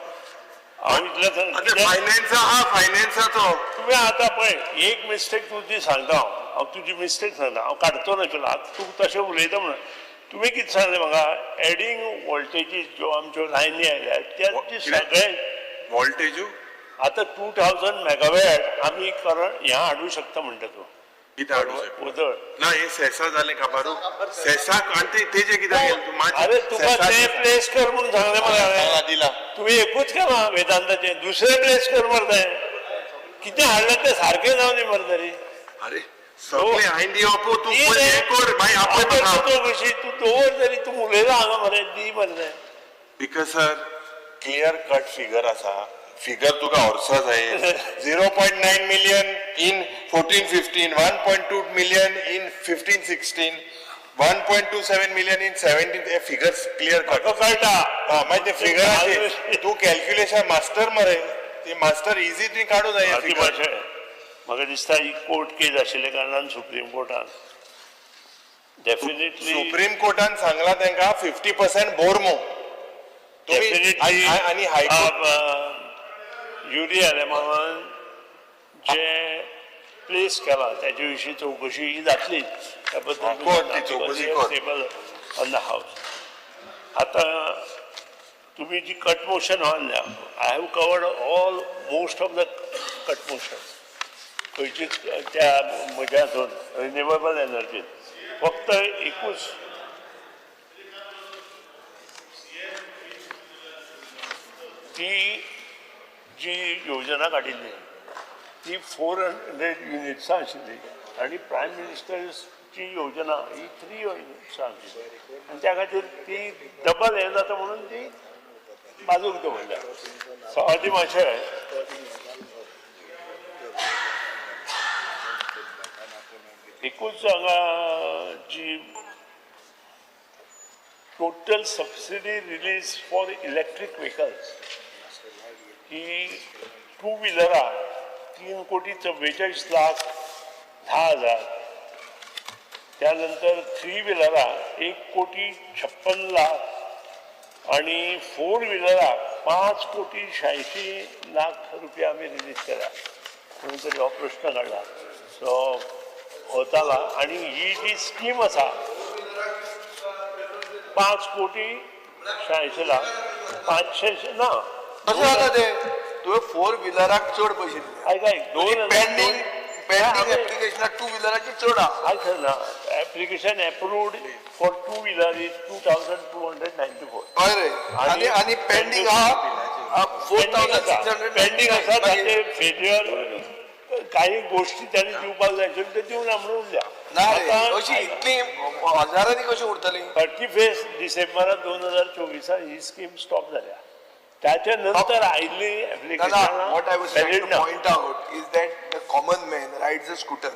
हांव इतलें आतां सांगता. फायनान्स आहा, फायनान्साचो. तुवें आतां पळय एक मिस्टेक तुजी सांगता हांव. हांव तुजी मिस्टेक सांगता, हांव काडचो नाशिल्लो. आतां तूं तशें उलयता म्हणून तुवें कितें सांगलें म्हाका, एडींग वोल्टेजीस ज्यो आमच्यो लायनी आयल्या त्या कितें? सगळे वोल्टेजू आतां 2000 मेगावॅट आमी करंट हें हाडूं शकता म्हणटा तूं. कितें हाडूं शकता? उदळ. ना, हे सेसा जालें खबरू, सेसाक आनी तेजें कित्याक गेलें तूं मातशें? अरे तुका सेसा तें प्लेस कर म्हणून सांगलें मरे हांवें. दिला. तुवें एकूच केलां वेदांताचें, दुसरें प्लेस कर मरे तें. कितें हाडलें तें सारकें जावं दी मरे तरी. अरे सगळें हांवें दिवप, तूं दी पयर रे. हें कर मागीर आपय म्हाका. कशी तूं दवर तरी, तूं उलयला हांगा मरे, दी मरे तें. Because sir, clear cut figure आसा. फिगर तुका वर्सा जाय. 0.9 million in 14-15, 1.2 million in 15-16, 1.27 million in 17. हे फिगर्स क्लियर कट. म्हाका कळटा. हा, मागीर ते फिगराचे तूं कॅल्क्युलेशन मास्टर मरे, ते मास्टर इजी तुवें काडूं जाय हे अती फिगर. भाशे म्हाका दिसता ही कोर्ट केस आशिल्ल्या कारणान सुप्रीम कोर्टान डेफिनेटली सुप्रीम कोर्टान सांगला तांकां 50% बोरमो तुमी डेफिनेटली आनी हायकोर्ट युरी आलेमावान जे प्लेस केला त्याच्या विशीं चवकशी ही जातलीच. हा, कर ती चवकशी कर. Table on the house. आता तुम्ही जी कट मोशन आणल्या, I have covered all most of the cut motion. खंयचीच त्या म्हज्या हातून रिन्युएबल एनर्जीन फक्त एकूच ती जी योजना काडिल्ली ती 400 युनिट्सां आशिल्ली आनी प्रायम मिनिस्टर्सची योजना ही 3 युनिट्सां आशिल्ली आनी त्या खातीर ती डबल हें जाता म्हणून ती बाजूक दवरल्या. सवादी मातशें एकूच हांगा जी total subsidy release for electric vehicles he to व्हिलराक 3,44,10,000, त्यानंतर थ्री व्हिलराक 1,56,00,000 आणि फोर व्हिलराक 5,86,00,000 रुपया आमी रिलीज केल्या. म्हणून तरी हो प्रश्न काडला सो होताला. आनी ही जी स्कीम आसा 5,86,00,000 500 ना. कशें जाता तें? तुवें फोर व्हिलराक चड पयशे दिले. आयक आयक, 2000 पेंडींग पेंडींग एप्लिकेशनां टू व्हिलराची चड आहा. आज ना, application approved for two wheeler is 2294. हय रे, आनी आनी पेंडींग आहा 4600. पेंडींग आसा ताचे फेल्युअर, काही गोष्टी त्यांनी दिवपाक जाय आशिल्ल्यो त्यो दिवना म्हणून उरल्या. ना रे, अशी इतली हजारांनी कशी उरतली? 31 डिसेंबरा 2024 ही स्कीम स्टॉप जाल्या. त्याच्या नंतर आयिल्ली Dada, what I was trying to application point out is that the common man rides a scooter,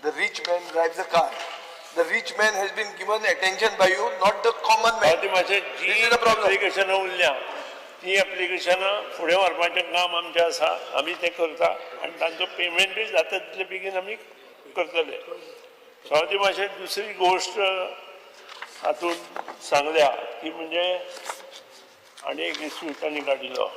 the rich man drives a car. The rich man has been given attention by you, not the common man. मातशें जी This is the problem. एप्लिकेशनां उरल्या ती एप्लिकेशनां फुडें व्हरपाचें काम आमचें आसा, आमी तें करता आनी तांचो पेमेंटूय जाता तितले बेगीन आमी करतले. सो ती मातशें दुसरी गोश्ट हातूंत सांगल्या ती म्हणजे आनी एक इश्यू तांणी काडिल्लो,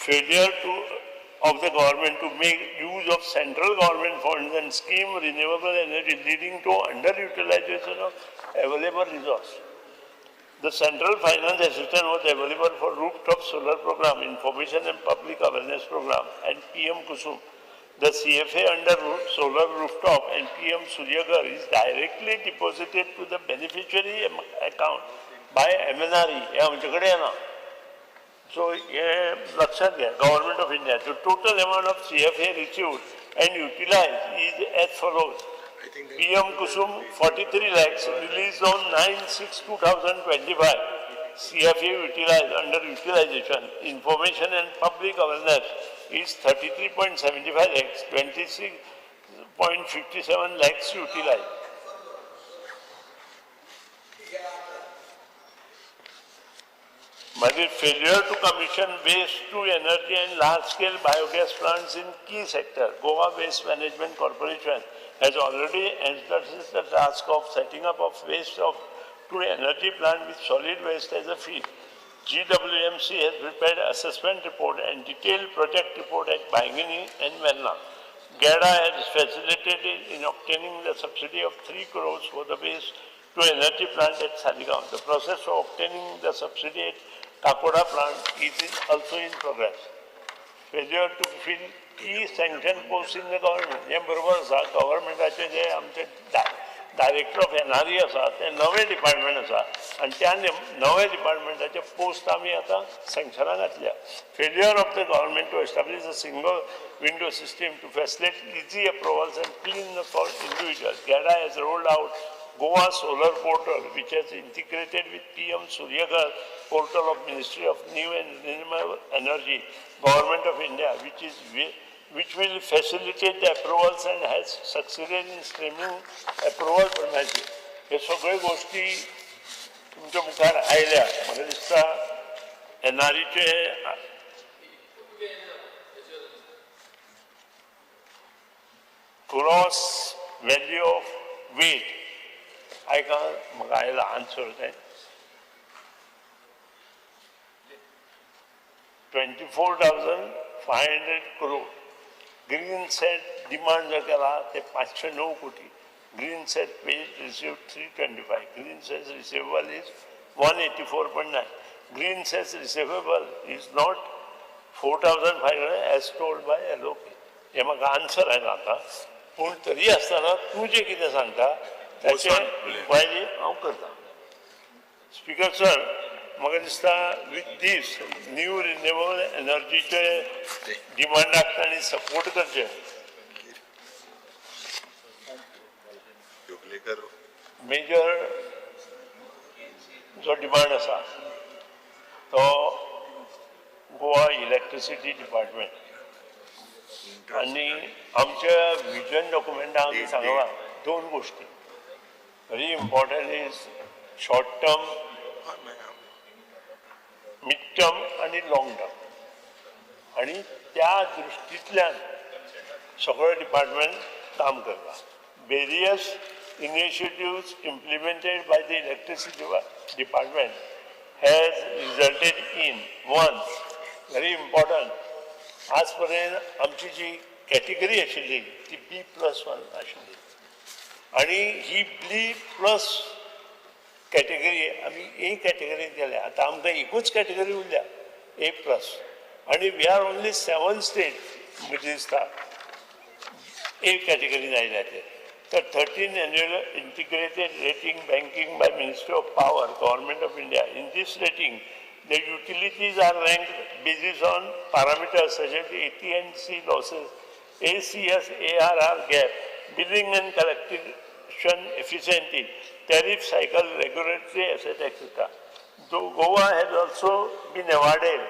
failure to of the government to make use of central government funds and scheme renewable energy leading to underutilization of available resource. The central finance assistance was available for rooftop solar program, information and public awareness program, and PM Kusum. The CFA under solar rooftop and PM Suryaghar is directly deposited to the beneficiary account by MNRE. हे आमचे कडेन येना. So हे लक्षात घ्या. Government of India, the total amount of CFA received and utilize is as follows. PM Kusum 43 lakhs release on 9/6/2025. CFA utilize under utilization information and public awareness is 33.75 lakhs, 26.57 lakhs utilize. मागीर failure to commission waste to energy and large scale biogas plants in key sector. Goa Waste Management Corporation has already entrusted the task of setting up of waste of to energy plant with solid waste as a feed. GWMC has prepared assessment report and detailed project report at Baingini and Verna. GADA has facilitated in obtaining the subsidy of 3 crores for the waste to energy plant at Saligao. The process of obtaining the subsidy at Kakoda plant is also in progress. Failure to fill key sanction post in the government. हें बरोबर आसा. गव्हर्मेंटाचे जे आमचे director of NRE आसा ते नवें department आसा आनी त्या नव्या डिपार्टमेंटाचे पोस्ट आमी आतां सँक्शनां घातल्या. Failure of the government to establish a single window system to facilitate easy approvals and clean for individuals. GEDA has rolled out Goa Solar Portal, which has integrated with PM Suryaghar portal of Ministry of New and Renewable Energy, Government of India, which will facilitate the approvals and has succeeded in streaming approval प्रमाणे. हे सगळे गोष्टी तुमच्या मुखार आयल्या. म्हाका दिसता एनआरईचे gross value of weight आयका म्हाका आयला आन्सर तें 24,500 crore. Green cess demand जर केला ते 509 कोटी. Green cess paid receive 325. Green cess receivable is 184.9. Green cess receivable is not 4,500 as told by LOP. हे म्हाका आन्सर आयला आतां. पूण तरी आसतना तूं जें कितें सांगता ताचें इन्क्वायरी हांव करता. स्पीकर सर, म्हाका दिसता विथ these new renewable एनर्जीचे डिमांडाक तांणी सपोर्ट करचे. मेजर जो डिमांड आसा तो गोवा इलेक्ट्रिसिटी डिपार्टमेंट आनी आमच्या विजन डॉक्युमेंटाक आमी सांगलां दोन गोश्टी very important is short term, mid term आनी लाँग टर्म. आनी त्या दृश्टींतल्यान सगळें डिपार्टमेंट काम करता. Various initiatives implemented by the electricity department has resulted in one very important आज पर्यंत आमची जी कॅटेगरी आशिल्ली ती B+1 आशिल्ली आनी ही B+ category आमी ए कॅटेगरीत गेल्या. आतां आमकां एकूच कॅटेगरी उरल्या A+, आनी we are only 7 state म्हजे दिसता ए कॅटेगरीन आयल्या ते. तर 13 annual integrated rating banking by Ministry of Power, Government of India. In this rating the utilities are ranked basis on parameters such as AT&C losses, ACS ARR gap, billing and collection efficiency, tariff cycle, regulatory asset, etc. Though Goa has also been awarded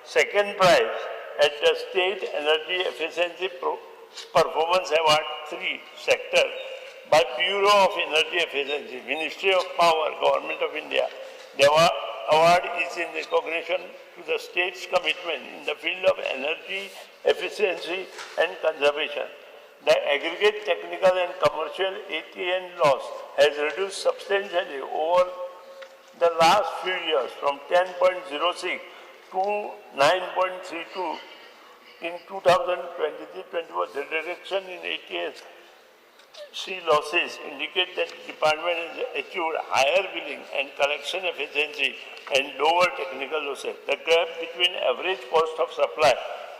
second prize at the State Energy Efficiency Performance Award 3 sector by Bureau of Energy Efficiency, Ministry of Power, Government of India. The award is in recognition to the state's commitment in the field of energy efficiency and conservation. The aggregate technical and commercial ATN loss has reduced substantially over the last few years from 10.06 to 9.32 in 2023-24. The reduction in ATSC losses indicate that the department has achieved higher billing and collection efficiency and lower technical losses. The gap between average cost of supply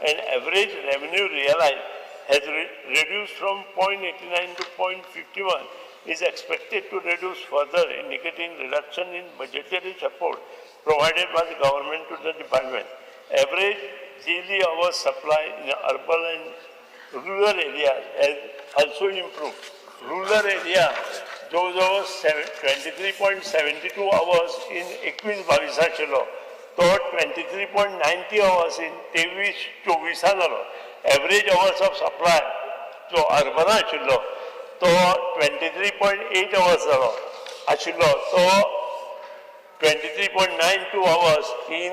and average revenue realized has reduced from 0.89 to 0.51, is expected to reduce further, indicating reduction in budgetary support provided by the government to the department. Average daily hours supply in urban and rural areas has also improved. Rural area जवळ जवळ 23.72 hours in 21-22 आशिल्लो तो 23.90 hours in 23-24 जालो. Average hours of supply जो अर्बना आशिल्लो तो 23.8 hours जालो आशिल्लो तो 23.92 hours in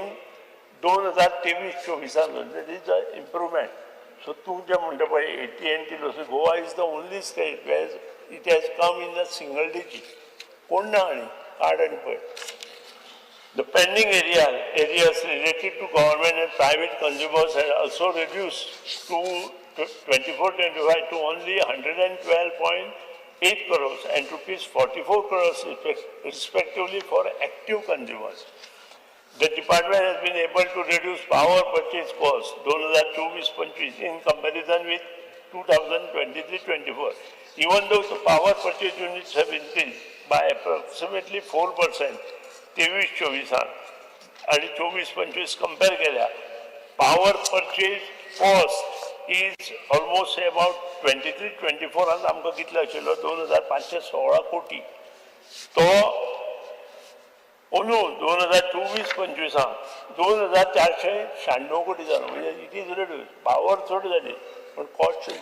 2023-24. That is a improvement. So तूं जें म्हणटा पळय AT&T losses, Goa is the only state where it has come in a single digit. कोण ना आनी काड आनी पळय. The pending areas related to government and private consumers has also reduced to 24-25 to only 112.8 crores and rupees 44 crores respectively for active consumers. The department has been able to reduce power purchase cost 2024-25 in comparison with 2023-24. Even though the power purchase units have increased by approximately 4% 23-24 आणि 24-25 compare केल्या, power purchase cost is almost about 23-24 आमकां कितलो आशिल्लो 2516 कोटी, तो अंदू 2024-25 2496 कोटी जालो. म्हणजे it is reduce. Power चड जाली पण कॉस्ट is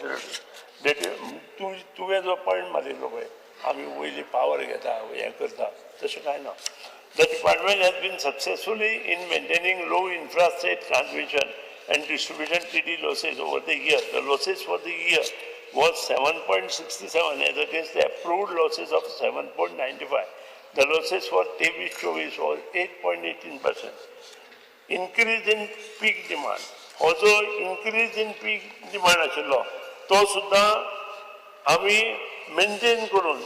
reduce. तूं तुवें जो पॉयंट मारिल्लो पळय आमी वयली पावर घेता हें करता, तशें कांय ना. The department has been successfully in maintaining low infrastate transmission and distribution TD losses over the year. The losses for the year was 7.67 as against the approved losses of 7.95. The losses for 23-24 was 8.18%. Increase in peak demand. Also increase in peak demand आशिल्लो तो सुद्दां आमी maintain करून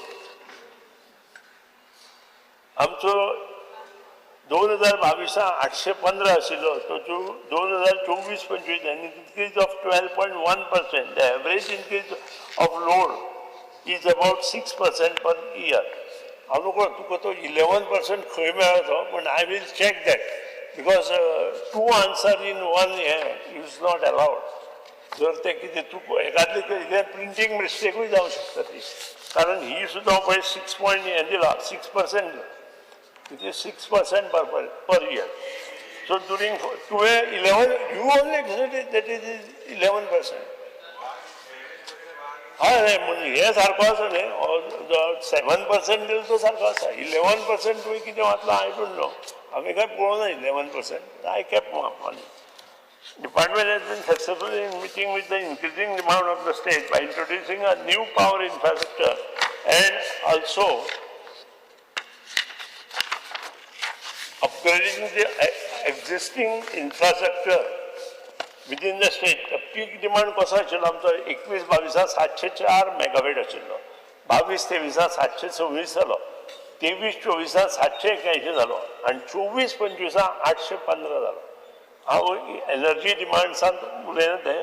आमचो 2022 815 आशिल्लो तो 2024-25 आनी increase of 12.1%. The average increase of load is about 6% per year. हांव नको तुका तो 11% खंय मेळ्ळो तो, पण I will check that because two answer in one हें is not allowed. जर तें कितें तूं एकादली कितें प्रिंटींग मिस्टेकूय जावंक शकता ती, कारण ही सुद्दां पळय 6 पॉयंट हें दिला 6% दिला. It is 6% per year. So during 11, you only said that it is 11%. हय म्हणजे हे सारको आसा न्ही, 7% दिलो तो सारको आसा. 11% तुवें कितें वाचलां I don't know, आमी कांय पळोवना 11%. I kept money. Department has been successful in meeting with the increasing demand of the state by introducing a new power infrastructure and also upgrading the existing infrastructure Within the state peak demand कसो आशिल्लो आमचो 21-22 704 megawatt आशिल्लो, 22-23 726 जालो, 23-24 781 जालो आनी 24-25 815 जालो. हांव energy डिमांड्सान उलयना तें.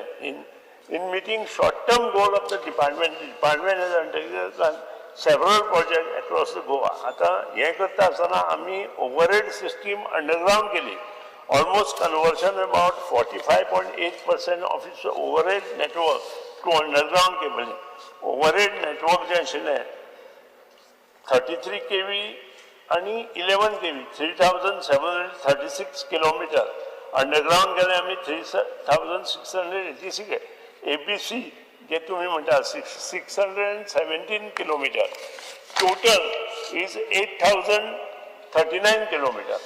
In meeting short term goal of the department, department has undertaken several project across the Goa. आतां हें करता आसतना आमी ओवरहेड सिस्टीम अंडरग्रावंड केली. Almost conversion about 45.8% of its overhead network to underground cabling. Overhead network जें आशिल्लें 33 kV आनी 11 kV, 3736 kilometre underground गेले आमी 3686. ABC जे तुमी म्हणटा 617 kilometre, total is 8039 kilometre.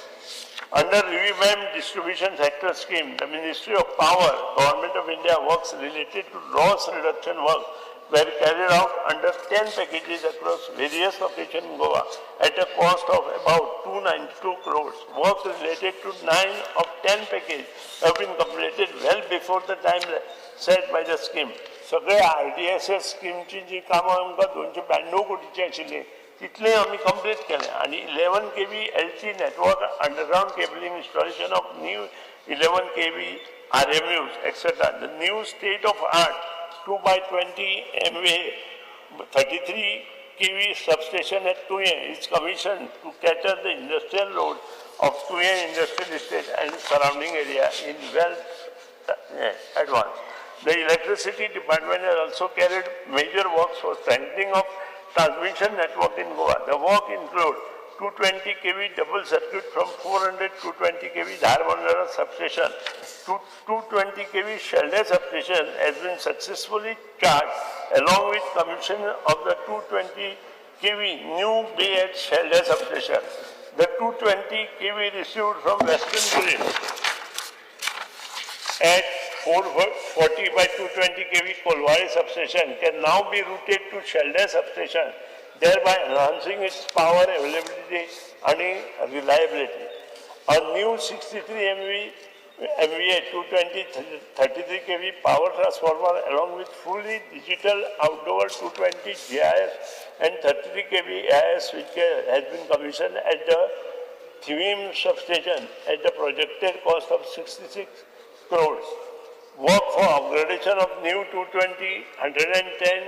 Under revamped distribution sector scheme, the Ministry of Power, Government of India works related to loss reduction work were carried out under 10 packages across various locations in Goa at a cost of about 292 crores. Work related to 9 of 10 packages have been completed well before the time set by the scheme. सगळे RDSS स्कीमची जी कामां आमकां 292 कोटीची आशिल्ली तितलें आमी complete केलें. आनी 11 kV LT network underground cabling installation of new 11 kV RMUs etcetera. The new state of art 2x20 MVA 33 kV substation at Tuye is commissioned to cater the industrial load of Tuye Industrial Estate and surrounding area in well advance. The electricity department has also carried major works for strengthening of transmission network in Goa. The work include 220 kV double circuit from 400 220 kV Dharbandora substation to 220 kV Shelde substation has been successfully charged along with commission of the 220 kV new bay at Shelde substation. The 220 kV received from Western Grid at 440 by 220 kV Colvale substation can now be routed to Shelde substation, thereby enhancing its power availability and reliability. A new 63 MVA 220 33 kV power transformer along with fully digital outdoor 220 GIS and 33 kV AIS switchgear has been commissioned at the Thivim substation at the projected cost of 66 crores. Work for upgradation of new 220, 110,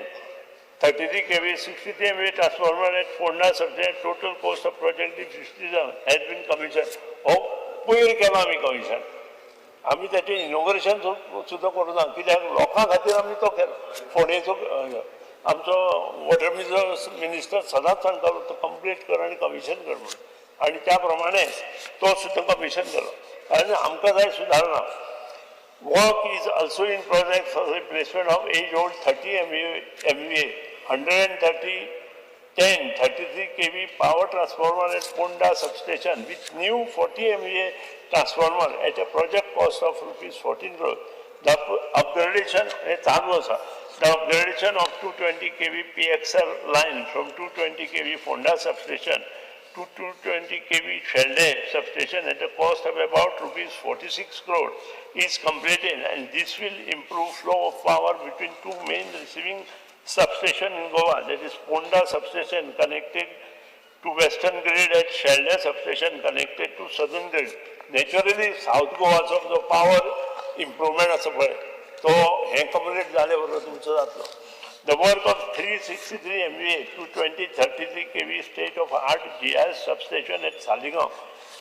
33 kV, 63 MVA transformer at Ponda substation, total cost of project is 67 has been commissioned. हो पयर केला आमी commission, आमी ताचें inauguration सुद्दां करूं ना, कित्याक लोकां खातीर आमी तो केलो. फोंडेचो आमचो वॉटर मिनिस्टर सदांच सांगतालो तो कंप्लीट कर आनी कमिशन कर म्हणून, आनी त्या प्रमाणे तो सुद्दां कमिशन केलो. आनी आमकां जाय सुदारणा. Work is also in progress for replacement of age-old 30 MVA, 130, 10, 33 kV power transformer at Ponda substation with new 40 MVA transformer at a project cost of rupees 14 crore. The upgradation, चालू आसा. The upgradation of 220 kV PXR line from 220 kV Ponda substation to 220 kV Shelde substation at a cost of about rupees 46 crore is completed, and this will improve flow of power between two main receiving substation in Goa, that is Ponda substation connected to Western Grid at Shelde substation connected to Southern Grid. Naturally, South Goa's of the power improvement आसा पळय, तो हें complete जाले बरोबर तुमचो जातलो. The work of 363 MVA 220 33 kV state of art GIS substation at Saligao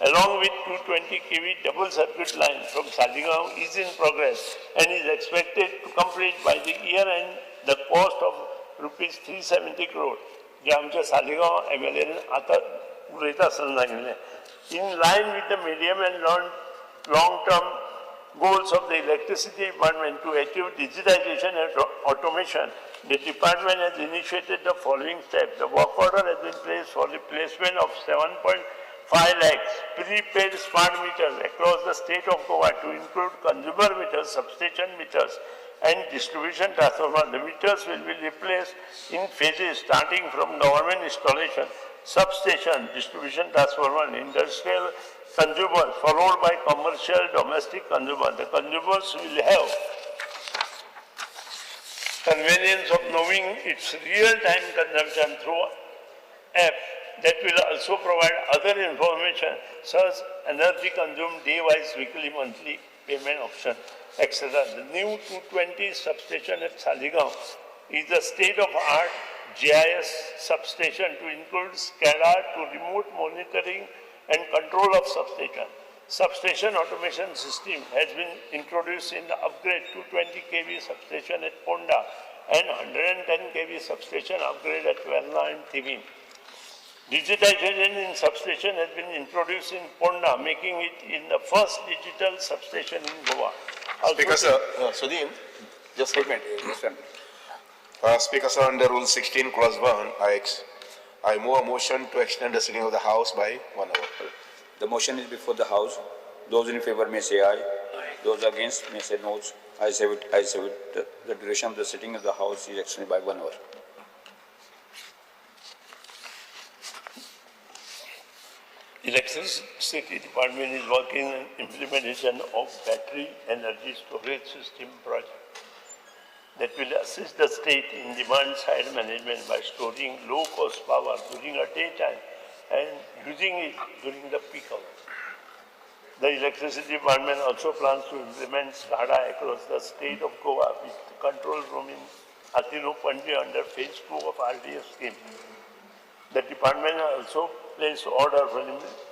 along with 220 kV double circuit line from Saligao is in progress and is expected to complete by the year end. The cost of rupees 370 crore. जे आमच्या Saligao MLA आतां उलयता आसतना सांगिल्लें. In line with the medium and long term goals of the electricity department to achieve digitization and automation, the department has initiated the following steps. The work order has been placed for the placement of 7.5 lakhs prepaid smart meters across the state of Goa to include consumer meters, substation meters, and distribution transformer. The meters will be replaced in phases starting from government installation, substation, distribution transformer, industrial consumers, followed by commercial domestic consumer. The consumers will have convenience of knowing its real-time consumption through app that will also provide other information such as energy consumed day-wise, weekly, monthly payment option, etc. The new 220 substation at Saligao is a state-of-art GIS substation to include SCADA to remote monitoring and control of substation. Substation automation system has been introduced in the upgrade 220 kV substation at Ponda and 110 kV substation upgrade at Verna and Tivim. Digitization in substation has been introduced in Ponda, making it in the first digital substation in Goa. Also, Speaker sir, Sudin, just Wait a minute, just a minute. Speaker sir, under Rule 16, Clause 1, I move a motion to extend the sitting of the House by 1 hour. The motion is before the House. Those in favor may say aye. Those against may say no. I say it, I say it. The duration of the sitting of the House is extended by 1 hour. Electricity Department is working on implementation of battery energy storage system project that will assist the state in demand side management by storing low cost power during a daytime and using it during the peak hours. The Electricity Department also plans to implement SCADA across the state of Goa with the control room in Altinho Panaji under phase 2 of RDS scheme. The department also placed order for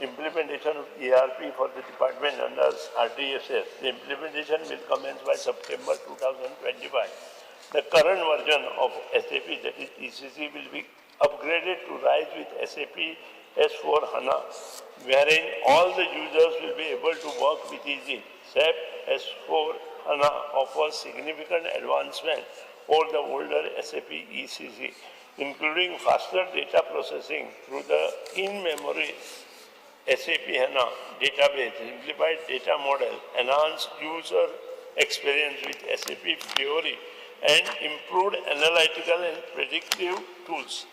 implementation of ERP for the department under RDSS. The implementation will commence by September 2025. The current version of SAP, that is ECC, will be upgraded to RISE with SAP S4 HANA, wherein all the users will be able to work with easy. SAP S4 HANA offers significant advancement over the older SAP ECC, including faster data processing through the in-memory SAP HANA database, simplified data model, enhanced user experience with SAP Fiori, and improved analytical and predictive tools.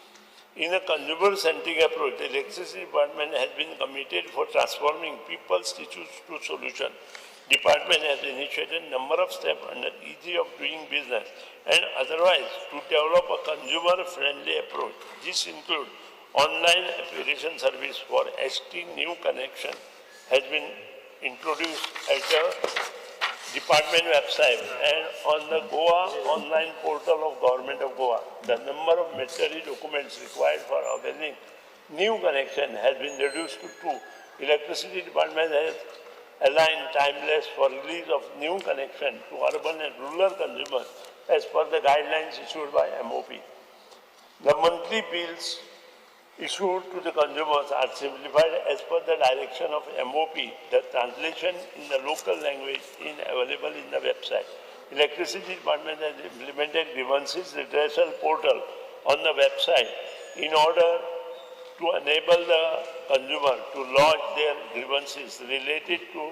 In a consumer-centric approach, the Electricity Department has been committed for transforming people's issues to solution. Department has initiated a number of steps under easy of doing business and otherwise to develop a consumer-friendly approach. This includes online application service for ST new connection has been introduced at the department website and on the Goa online portal of Government of Goa. The number of mandatory documents required for availing new connection has been reduced to 2. Electricity Department has aligned timeless for release of new connection to urban and rural consumers as per the guidelines issued by MOP. The monthly bills issued to the consumers are simplified as per the direction of MOP. The translation in the local language is available in the website. Electricity Department has implemented grievances redressal portal on the website in order to enable the consumer to lodge their grievances related to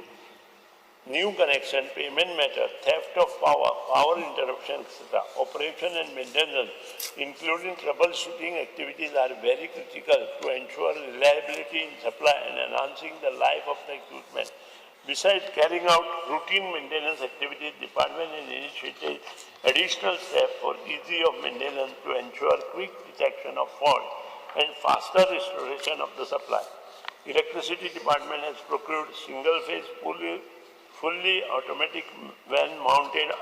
new connection, payment matter, theft of power, power interruption, etc. Operation and maintenance, including troubleshooting activities, are very critical to ensure reliability in supply and enhancing the life of the equipment. Besides carrying out routine maintenance activities, department has initiated additional steps for easy of maintenance to ensure quick detection of fault and faster restoration of the supply. Electricity Department has procured single-phase fully automatic van-mounted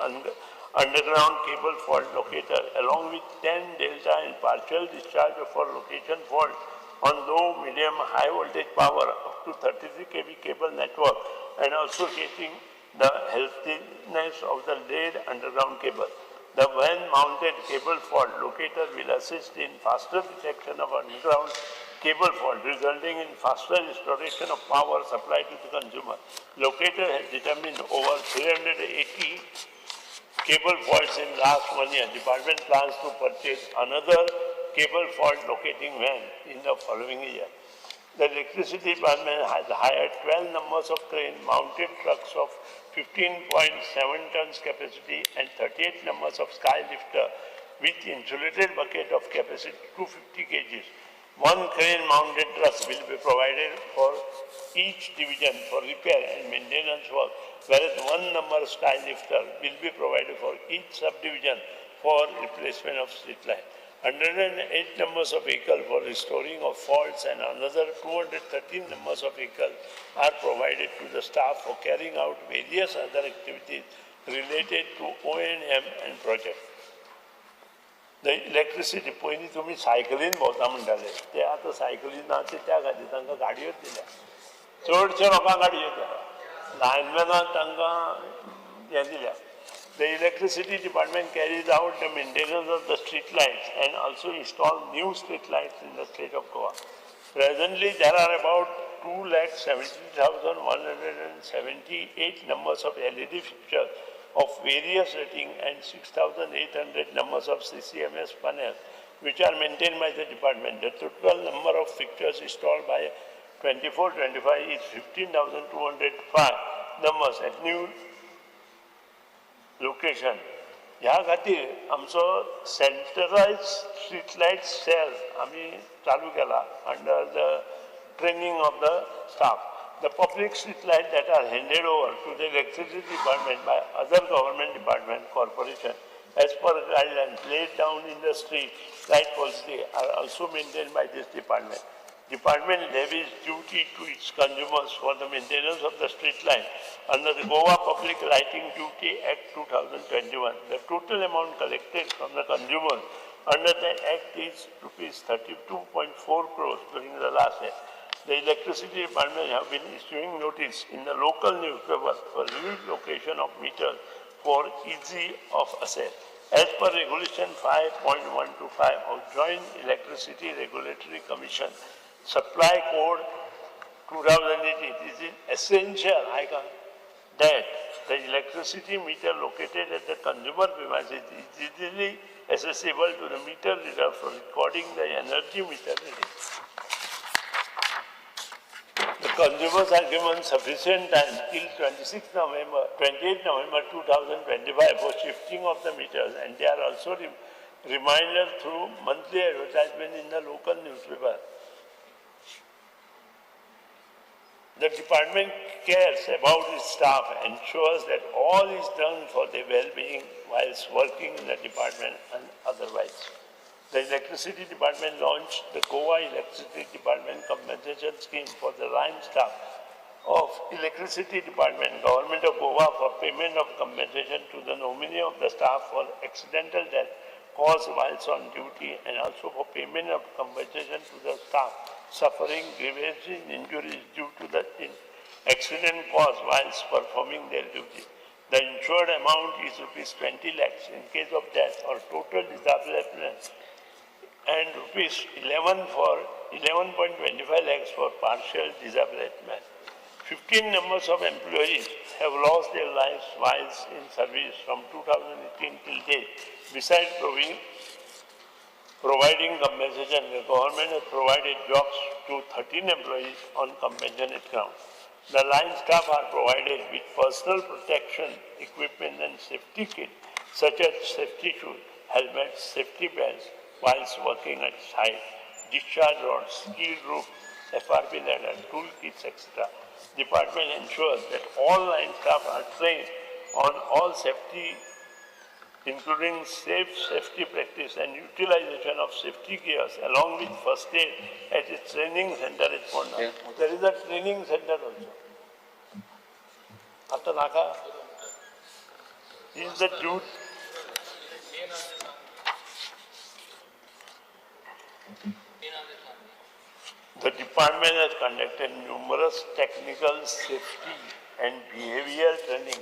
underground cable fault locator along with 10 delta and partial discharge for location fault on low, medium, high voltage power up to 33 kV cable network and also checking the healthiness of the laid underground cable. The van-mounted cable fault locator will assist in faster detection of underground cable fault, resulting in faster restoration of power supply to the consumer. Locator has determined over 380 cable faults in last 1 year. Department plans to purchase another cable fault locating van in the following year. The Electricity Department has hired 12 numbers of crane mounted trucks of 15.7 tons capacity and 38 numbers of sky lifter with insulated bucket of capacity 250 kgs One crane mounted truck will be provided for each division for repair and maintenance work, whereas one number sky lifter will be provided for each subdivision for replacement of street light. 108 numbers of vehicle for restoring of faults and another 213 numbers of vehicles are provided to the staff for carrying out various other activities related to O&M and project. The electricity पयलीं तुमी सायकलीन भोंवता म्हणटाले, ते आतां सायकली ना, ते त्या खातीर तांकां गाडयोच दिल्या. चडशे लोकांक गाडयो दिल्या, लायनमॅनाक तांकां हें दिल्या. The electricity department carries out the maintenance of the street lights and also install new street lights in the state of Goa. Presently, there are about 2,70,178 numbers of LED fixtures of various rating and 6,800 numbers of CCMS panels, which are maintained by the department. The total number of fixtures installed by 24-25 is 15,205 numbers at new location. ह्या खातीर आमचो सेंट्रलायज street light sale आमी चालू केला under the training of the staff. The public street lights that are handed over to the electricity department by other government department corporation as per guidelines laid down in the street light policy are also maintained by this department. Department levies duty to its consumers for the maintenance of the street light under the Goa Public Lighting Duty Act 2021. The total amount collected from the consumers under the Act is rupees 32.4 crores during the last year. The electricity department have been issuing notice in the local newspaper for relocation of meters for easy of access. As per Regulation 5.125 of Joint Electricity Regulatory Commission, Supply Code 2018, it is essential that the electricity meter located at the consumer premises is easily accessible to the meter reader for recording the energy meter reading. The consumers are given sufficient time till 28 November 2025 for shifting of the meters, and they are also reminded through monthly advertisement in the local newspaper. The department cares about its staff and ensures that all is done for their well-being whilst working in the department and otherwise. The electricity department launched the Goa Electricity Department Compensation Scheme for the line staff of Electricity Department, Government of Goa, for payment of compensation to the nominee of the staff for accidental death caused whilst on duty, and also for payment of compensation to the staff suffering grievous injuries due to the accident caused whilst performing their duty. The insured amount is rupees 20 lakhs in case of death or total disablement, and rupees 11.25 lakhs for partial disablement. 15 numbers of employees have lost their lives whilst in service from 2018 till date. Besides providing compensation, the government has provided jobs to 13 employees on compassionate grounds. The line staff are provided with personal protection equipment and safety kit such as safety shoes, helmets, safety belts whilst working at site, discharge rods, steel rope, FRP ladder, tool kits, etc. Department ensures that all line staff are trained on all safety, including safe safety practice and utilization of safety gears along with first aid at its training center at Ponda. Yeah. There is a training center also. After Naka is the duty. The department has conducted numerous technical safety and behavioral training.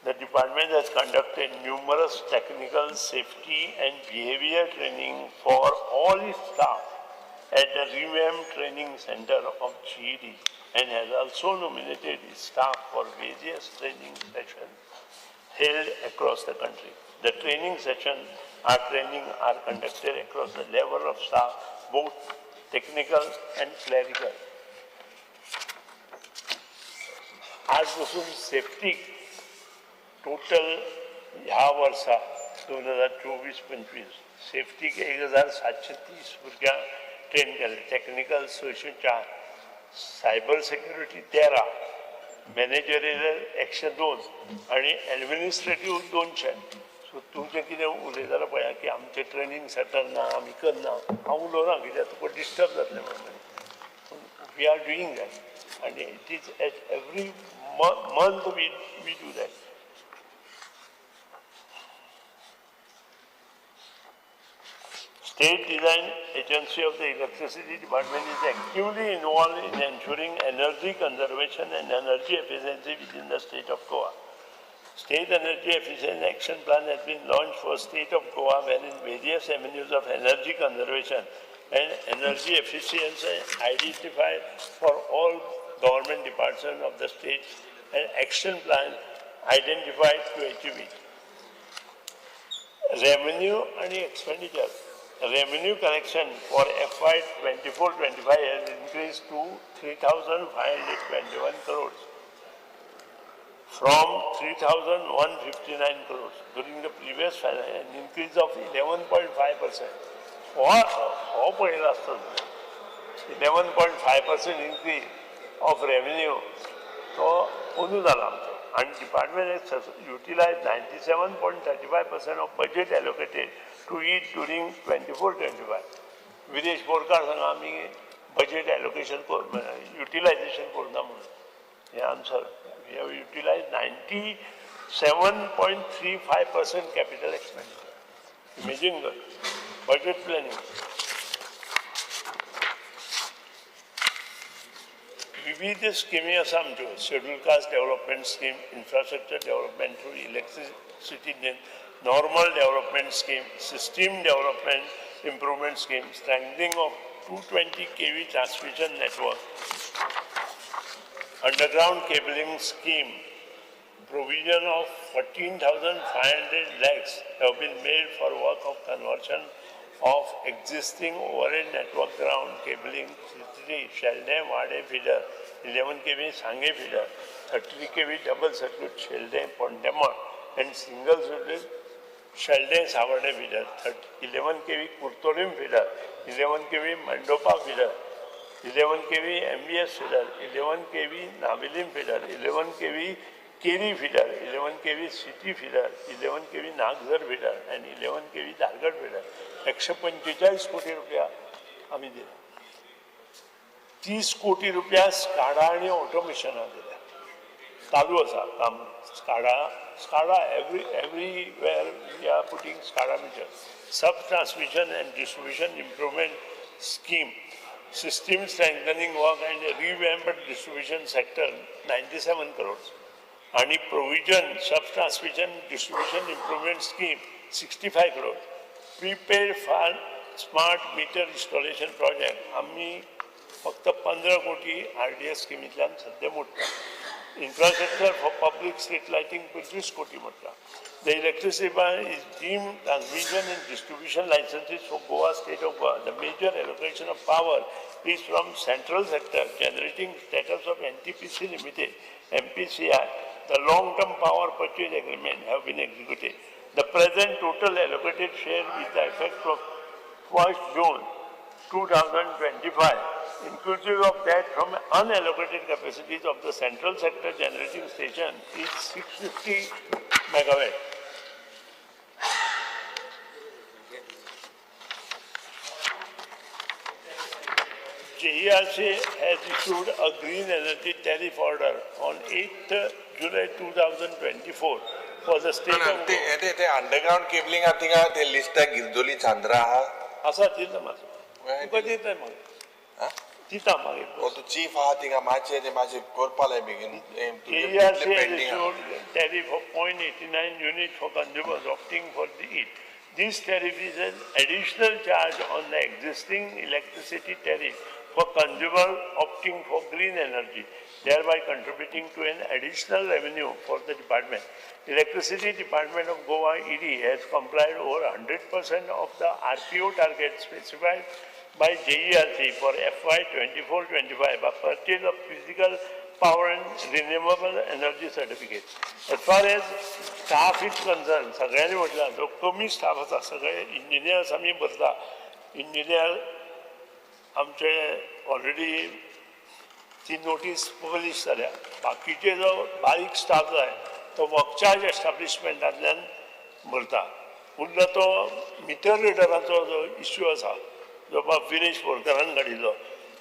The department has conducted numerous technical safety and behavior training for all its staff at the Revamped Training Center of GED and has also nominated its staff for various training sessions held across the country. The training sessions are conducted across the level of staff, both technical and clerical. आज पासून safety total ह्या वर्सा 2024-25 septic 1730 भुरग्यांक train केले. Technical 604, cyber security 13, managerial 102 आनी administrative 200. So तुमचें कितें उलयतालो पळया की आमचें ट्रेनींग सेंटर ना, आमी करना. हांव उलोवना कित्याक तुका डिस्टर्ब जातलें म्हणून. We are doing that आनी it is at every month we do that. State Design Agency of the Electricity Department is actively involved in ensuring energy conservation and energy efficiency within the state of Goa. State Energy Efficiency Action Plan has been launched for state of Goa, wherein various avenues of energy conservation and energy efficiency identified for all government departments of the state and action plan identified to achieve it. Revenue and expenditure. Revenue collection for FY 24-25 has increased to 3,521 crores from 3,159 crores during the previous financial, an increase of 11.5%. हो पळयला आसता 11.5% increase of revenue तो अंदू जाला आमचो. आनी department has utilized 97.35% of budget allocated to it during 24-25. Viresh Borkar सांगा आमी बजेट एलोकेशन युटिलायझेशन करुना म्हणून. हे answer, we have utilized 97.35% capital expenditure. Imagine कर. Budget planning. विविध स्किमी आसा आमच्यो. Schedule caste development scheme, infrastructure development through electricity, normal development scheme, system development improvement scheme, strengthening of 220 kV transmission network, underground cabling scheme. Provision of 14,500 lakhs have been made for work of conversion of existing overhead network ground cabling 3 Sheldem Wade feeder, 11 kV Sange feeder, 33 kV double circuit Sheldem Pondemar and single circuit Sheldem Savade feeder, 11 kV Curtorim feeder, 11 kV Mandopa feeder, 11 kV MVS feeder, 11 kV Navelim feeder, 11 kV Keri feeder, 11 kV city feeder, 11 kV Nagzar feeder and 11 kV Dhargal feeder. 145 कोटी रुपया आमी दिले. 30 कोटी रुपया SCADA आनी ऑटोमेशनाक दिल्या. चालू आसा काम. SCADA everywhere we are putting SCADA meter. Sub transmission and distribution improvement scheme, system strengthening work and revamped distribution sector 97 crores. आणि provision sub transmission distribution improvement scheme 65 crore. Prepaid far smart meter installation project आमी फक्त 15 कोटी RDS स्किमींतल्यान सद्या मोडटा. Infrastructure for public street lighting 25 कोटी मोडटा. The electricity is deemed transmission and distribution licenses for Goa, state of Goa. The major allocation of power is from central sector generating status of NTPC Limited, MPCI. The long-term power purchase agreement have been executed. The present total allocated share with the effect of 1st June 2025, inclusive of that from unallocated capacities of the central sector generating station, is 650 megawatt. JERC has issued a green energy tariff order on 8th July 2024 for the state of ते underground cabling आहा थिंगा ते लिस्टाक गिरदोली चांद्रा आहा. आसा दिता म्हाका, तुका दिता मागीर, दिता मागीर. तूं चीफ आहा थिंगा, मातशें ते मातशें करपा लाय बेगीन. JERC has issued tariff of 0.89 unit for consumers opting for the it. This tariff is an additional charge on the existing electricity tariff for consumer opting for green energy, thereby contributing to an additional revenue for the department. Electricity Department of Goa ED has complied over 100% of the RPO target specified by JERC for FY 24-25 by purchase of physical power and renewable energy certificate. As far as staff is concerned, सगळ्यांनी म्हटलं जो कमी staff आसा, सगळे engineers आमी भरता. Engineer आमचे already ती नोटीस पब्लीश जाल्या. बाकीचे जो बारीक स्टाफ जाय तो वर्क चार्ज एस्टाब्लिशमेंटांतल्यान भरता. उरला तो मिटर रिडराचो जो इश्यू आसा, जो बाबा विरेश बोरकारान काडिल्लो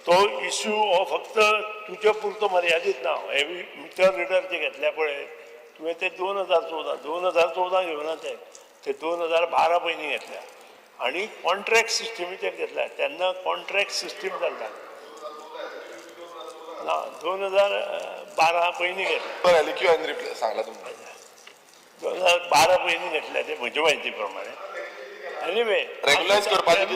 तो इश्यू हो फक्त तुजे पुरतो मर्यादीत ना. हे मिटर रिडर जे घेतल्या पळय तुवें ते 2014 2014 घेवना, ते ते 2012 पयलीं घेतल्या आनी कॉन्ट्रॅक्ट सिस्टमीचेर घेतल्या. तेन्ना कॉन्ट्रॅक्ट सिस्टीम चलता ना, 2012 पयलीं घेतल्या. बरं, एल रिप्लाय सांगला तुमकां. 2012 पयलीं घेतल्या ते म्हजे म्हायती प्रमाणे. एनिवे, रेग्युलरायज करपाचें?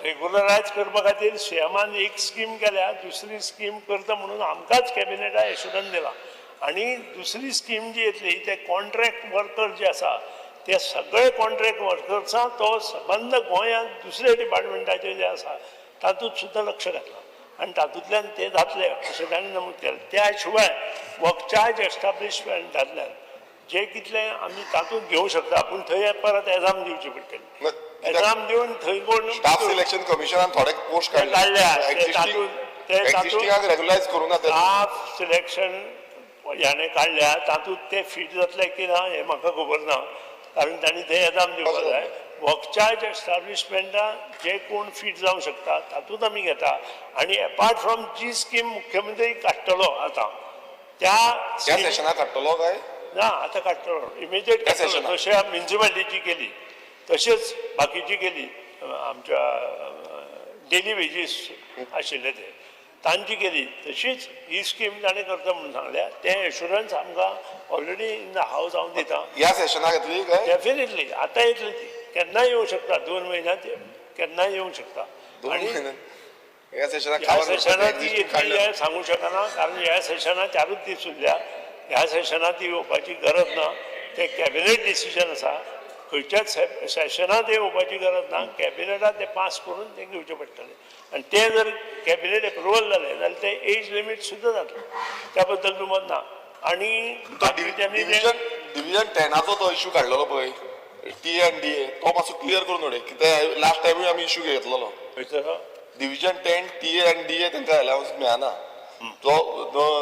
रेग्युलरायज करपा खातीर सीएमान एक स्कीम केल्या, दुसरी स्कीम करता म्हणून आमकांच कॅबिनेटा एश्युरन्स दिला. आनी दुसरी स्कीम जी येतली ते कॉन्ट्रॅक्ट वर्कर जे आसा ते सगळे कॉन्ट्रॅक्ट वर्कर्सां तो सबंद गोंयांत दुसरे डिपार्टमेंटाचे जे आसा तातूंत सुद्दां लक्ष घातलां आनी तातूंतल्यान ते जातले अशें ताणें नमूद केलें. त्या शिवाय वर्क चार्ज एस्टाब्लिशमेंटांतल्यान जे कितले आमी तातूंत घेवं शकता, पूण थंय परत एजाम दिवची पडटली. एजाम दिवन थंय कोण स्टाफ सिलेक्शन कमिशनान थोडे पोस्ट काडल्या, एक्झिस्टिंगाक रेग्युलरायज करूं ना. स्टाफ सिलेक्शन ह्याने काडल्या तातूंत ते फिट जातले की ना हें म्हाका खबर ना, कारण तांणी ते एजाम दिवपाक जाय. वर्क चार्ज एस्टाब्लिशमेंटान जे कोण फिट जावंक शकता तातूंत आमी घेता. आनी एपार्ट फ्रॉम जी स्कीम मुख्यमंत्री काडटलो आतां त्या सेशनाक काडटलो काय ना, आतां काडटलो इमिजिएट काडटलो. जशें म्युनिसिपालिटीची केली तशेंच बाकीची केली, आमच्या डेली वेजीस आशिल्ले ते तांची केली, तशीच ही स्कीम ताणें करता म्हणून सांगल्या. तें एश्युरन्स आमकां ऑलरेडी इन the house हांव दिता. ह्या सेशनाक येतली काय? डेफिनेटली आतां येतली ती, केन्नाय येवंक शकता, 2 म्हयन्यांत केन्नाय येवंक शकता. आनी ह्या सेशनाक ती येतली हें सांगूंक शकना, कारण ह्या सेशनाक 4 दीस उरल्या. ह्या सेशनाक ती येवपाची गरज ना, तें कॅबिनेट डिसिजन आसा. खंयच्याच सेशनांत तें येवपाची गरज ना, कॅबिनेटात तें पास करून तें घेवचें पडटलें. आनी तें जर कॅबिनेट एप्रुवल जालें जाल्यार तें एज लिमीट सुद्दां जातलें, त्या बद्दल दुमत ना. आनी डिविजन 10 तो इश्यू काडलेलो पळय टी एन डी ए, तो मातसो क्लियर करून उडय, कित्याक लास्ट टायमूय आमी इश्यू घेतलेलो. Division 10 T A आनी डी ए तांकां अलावन्स मेळना, तो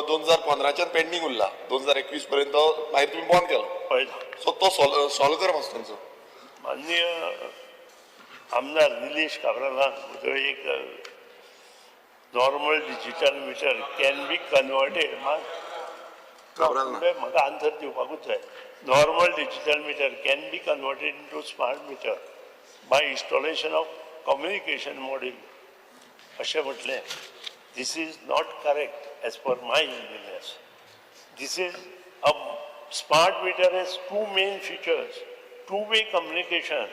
2015च्यान पेंडींग उरला, 2021 पर्यंत मागीर तुमी बंद केलो. सो तो सॉल्व कर मातसो तांचो. माननीय आमदार निलेश काब्रालान म्हजो एक normal digital meter can be converted, म्हाका आन्सर दिवपाकूच जाय. Normal digital meter can be converted into smart meter by installation of communication module अशें म्हटलें. This is not correct as per my engineers. This is a smart meter has 2 main features, 2-way communication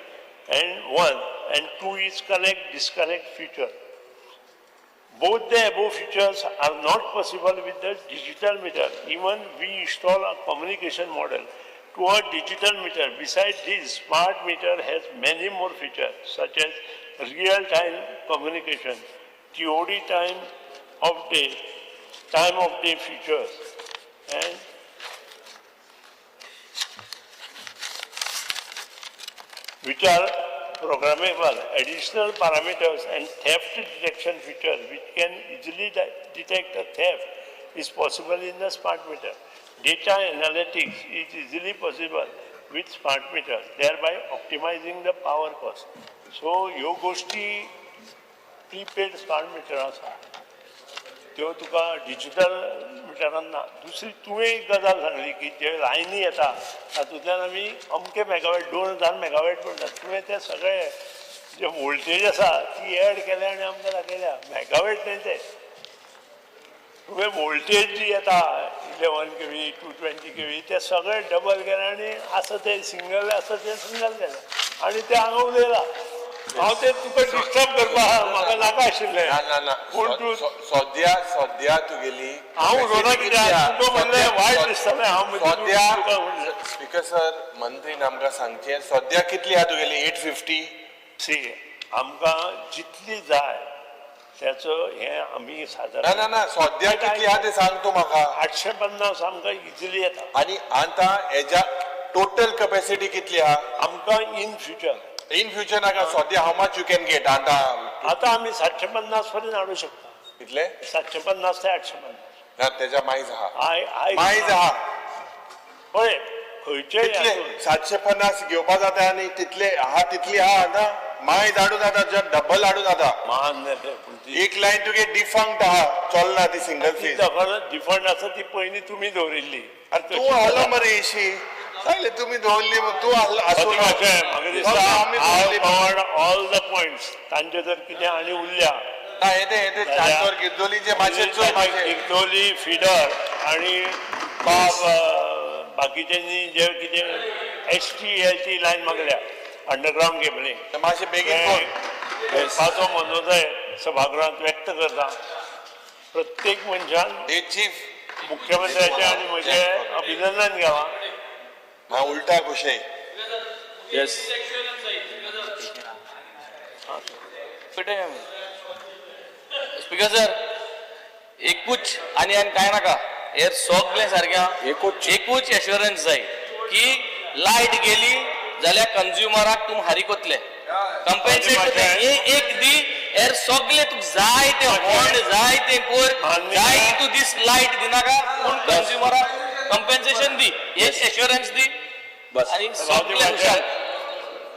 and 1 and 2 is connect disconnect feature. Both the above features are not possible with the digital meter. Even we install a communication model to a digital meter. Besides this, smart meter has many more features such as real-time communication, TOD time of day features, and which are programmable, additional parameters and theft detection features which can easily detect a theft is possible in the smart meter. Data analytics is easily possible with smart meters, thereby optimizing the power cost. So, ह्यो गोष्टी prepaid smart meter आसा त्यो तुका digital मिटरान ना. दुसरी तुवें एक गजाल सांगली की जे लायनी येता तातूंतल्यान आमी अमके मेगावॅट 2000 मेगावॅट म्हणटात, तुवें ते सगळे जे वोल्टेज आसा ती एड केल्या आनी आमकां दाखयल्या. मेगावॅट न्हय ते, तुवें वोल्टेज जी येता 11 kV 220 kV ते सगळे डबल केले आनी आसा ते सिंगल आसा ते सिंगल केले आनी ते हांगा उलयला. हांव ते तुका डिस्टर्ब करपाक म्हाका नाका आशिल्लें. ना ना, पूण तूं सद्या सद्या तुगेली हांव उलोवना कित्याक तुका म्हणलें वायट दिसतालें. हांव सद्या स्पीकर सर मंत्रीन आमकां सांगचें सद्या कितली आहा तुगेली 850 सी आमकां जितली जाय त्याचो हे आमी ना सादारण ना ना, सद्या कितली आहा ते सांग तूं म्हाका. 850 आमकां इजिली येता. आनी आतां हेज्या टोटल कपॅसिटी कितली आहा आमकां इन फ्युचर, इन फ्युचर नाका, सद्या how much you can get आतां? आतां आमी 750 पर्यंत हाडूं शकता. कितले? 750 ते 850. ना, तेज्या मायज आहा. I I मायज आहा. पळय खंयचेय कितले? हातून 750 घेवपा जाता आनी तितले आहा, तितली आहा. आतां मायज हाडूं जाता, जर डबल हाडूं जाता. मान्य रे, पूण ती एक लायन तुगे डिफंक्ट आहा, चलना ती सिंगल ती फेज. डिफंड आसा ती पयलीं तुमी दवरिल्ली. अरे तूं आहलो मरे एशी सांगले तुमी दवरली, तूं आहलो आसूं ना. म्हाका दिसता आमी दवरली. Covered all the points. तांचे जर कितें आनी उरल्या ना, हे ते हे ते चांदोर गिरदोलीचे मातशे चोय मातशे. गिरदोली फिडर आणि बाब बाकीच्यांनी जे कितें HT LT line मागल्या अंडरग्रावंड केबलिंग, मातशे बेगीन कोर. करपाचो मनोदय सभागृहांत व्यक्त करता. प्रत्येक मनशान हे चीफ मुख्यमंत्र्याचें आनी म्हजें अभिनंदन घेवा. हा उलटा खुशे. येस. स्पीकर सर, एकूच आनी आनी कांय नाका, हे सगळें सारकें. एकूच. एकूच एश्योरन्स जाय की लायट गेली जाल्यार कंज्युमराक तूं हारीक वतले, कंपेन्सेट करतले. हे एक दी, हे सगळे तुका जाय ते होंड, जाय ते कोर, जाय तूं दीस लायट दिनाका, पूण कंज्युमराक कंपेन्सेशन दी, एक एश्योरन्स दी. बस. आनी सगळे खुशाल.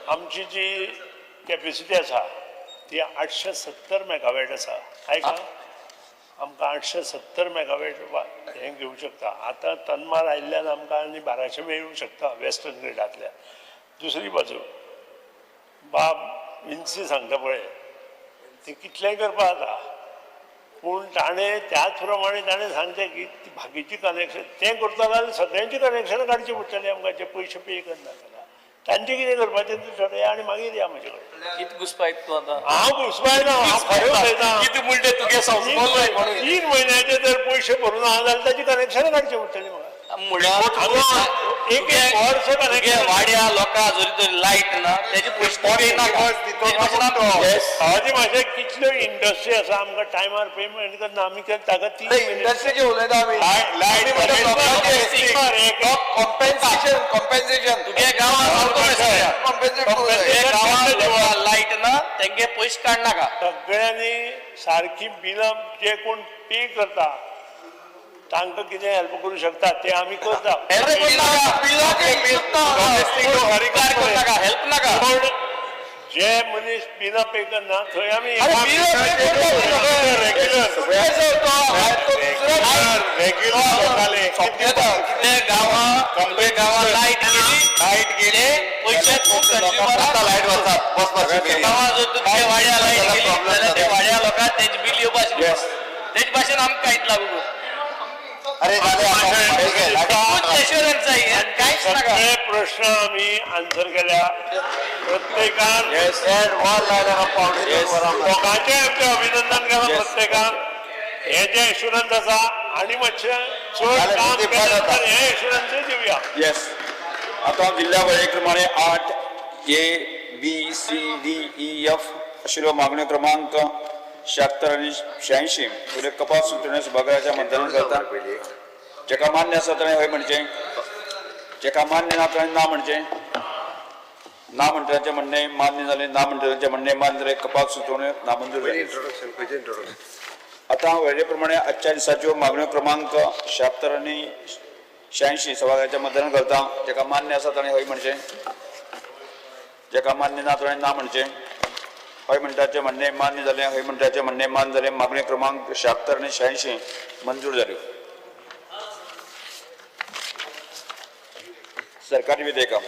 आमची जी कॅपेसिटी आसा ती 870 मेगावॅट आसा. आयका, आमकां 870 मेगावॅट हें घेवंक शकता. आतां तन्मार आयिल्ल्यान आमकां आनी 1200 मेळूंक शकता वेस्टर्न ग्रिडांतल्यान. दुसरी बाजू बाब विन्सी सांगता पळय, ती कितलेंय करपा जाता, पूण ताणें त्याच प्रमाणे ताणें सांगचें की ती बाकीची कनेक्शन तें करता जाल्यार सगळ्यांची कनेक्शनां काडची पडटलीं आमकां, जे पयशे पे करना जाल्यार तांचें कितें करपाचें तें ठरया आनी मागीर या म्हजे कडेन. कितें घुसपायत तूं आतां? हांव घुसपायना, हांव खरें उलयतां. कितें म्हणटे तुगे संस्कार? 3 म्हयन्याचे जर पयशे भरूं ना जाल्यार ताची कनेक्शनां काडची पडटलीं म्हाका. म्हणल्यार एक एक वर्स तुगे कनेक्शन वाड्या लोकां जरी तर लायट ना तेजे पयशे दिवस दितो ना. सवाजी मातशें कितल्यो इंडस्ट्री आसा आमकां टायमार पेमेंट करना, आमी ताका 3 म्हयने इंडस्ट्रीचे उलयता आमी. Light compensation, compensation. तुगे गांवांत कॉम्पेन्सेट करूंक जाय. तुगे गांवांत लोकां लायट ना तेंगे पयशे काडनाका. सगळ्यांनी सारकी बिलां जे कोण पे करता तांकां कितें हेल्प करूं शकता ते आमी करता. हेल्प करनाका, डोमेस्टीक करनाका, हेल्प नाका. पूण जे मनीस बिलां पे करना थंय आमी रेग्युलर लोकांले तुगे गांवां, तुगे गांवां लायट गेली, लायट गेली पयशे तूं कंज्युमराक. लायट वतात बसपाची. गांवां जर तुगे वाड्या लायट गेली जाल्यार ते वाड्या लोकांक तेजे बील येवपाचें. येस. तेजे भाशेन आमकां कांयच लागू कर. अरे जाले आता. एकूच एश्योरन्स जाय, हें कांयच नाका. सगळे प्रश्न आमी आन्सर केल्या प्रत्येकान. येस. लोकांचें आमचें अभिनंदन केलां Yes. प्रत्येकान. हें जें एश्युरन्स आसा आनी मातशें चड जालें, काम ते केलें बरें जाता. तर हें एश्युरन्सूय दिवया. येस. आतां जिल्ल्या वळेरी 8 A B C D E F आशिल्ल्यो मागण्यो क्रमांक 76 आनी 86 वयल्यो कपात सुचोवण्यो सभाघराच्या मतदानान करता. जेका मान्य आसा ताणें हय म्हणचें, जेका मान्य ना ताणें ना म्हणचें. ना म्हणटल्यांचें म्हणणें मान्य जालें, ना म्हणटल्यांचें म्हणणें मान्य जालें. कपात सुचोवण्यो नामंजूर जाल्यो. आतां वळेरे प्रमाणे आजच्या दिसाच्यो मागण्यो क्रमांक 76 आनी 86 सभाघराच्या मतदान करता. जेका मान्य आसा ताणें हय म्हणचें, जेका मान्य ना ताणें ना म्हणचें. हय म्हणटाचें म्हणणें मान्य जालें, हय म्हणटाचें म्हणणें मान्य जालें. मागण्यो क्रमांक 76 आनी 86 मंजूर जाल्यो. सरकारी विधेयकां.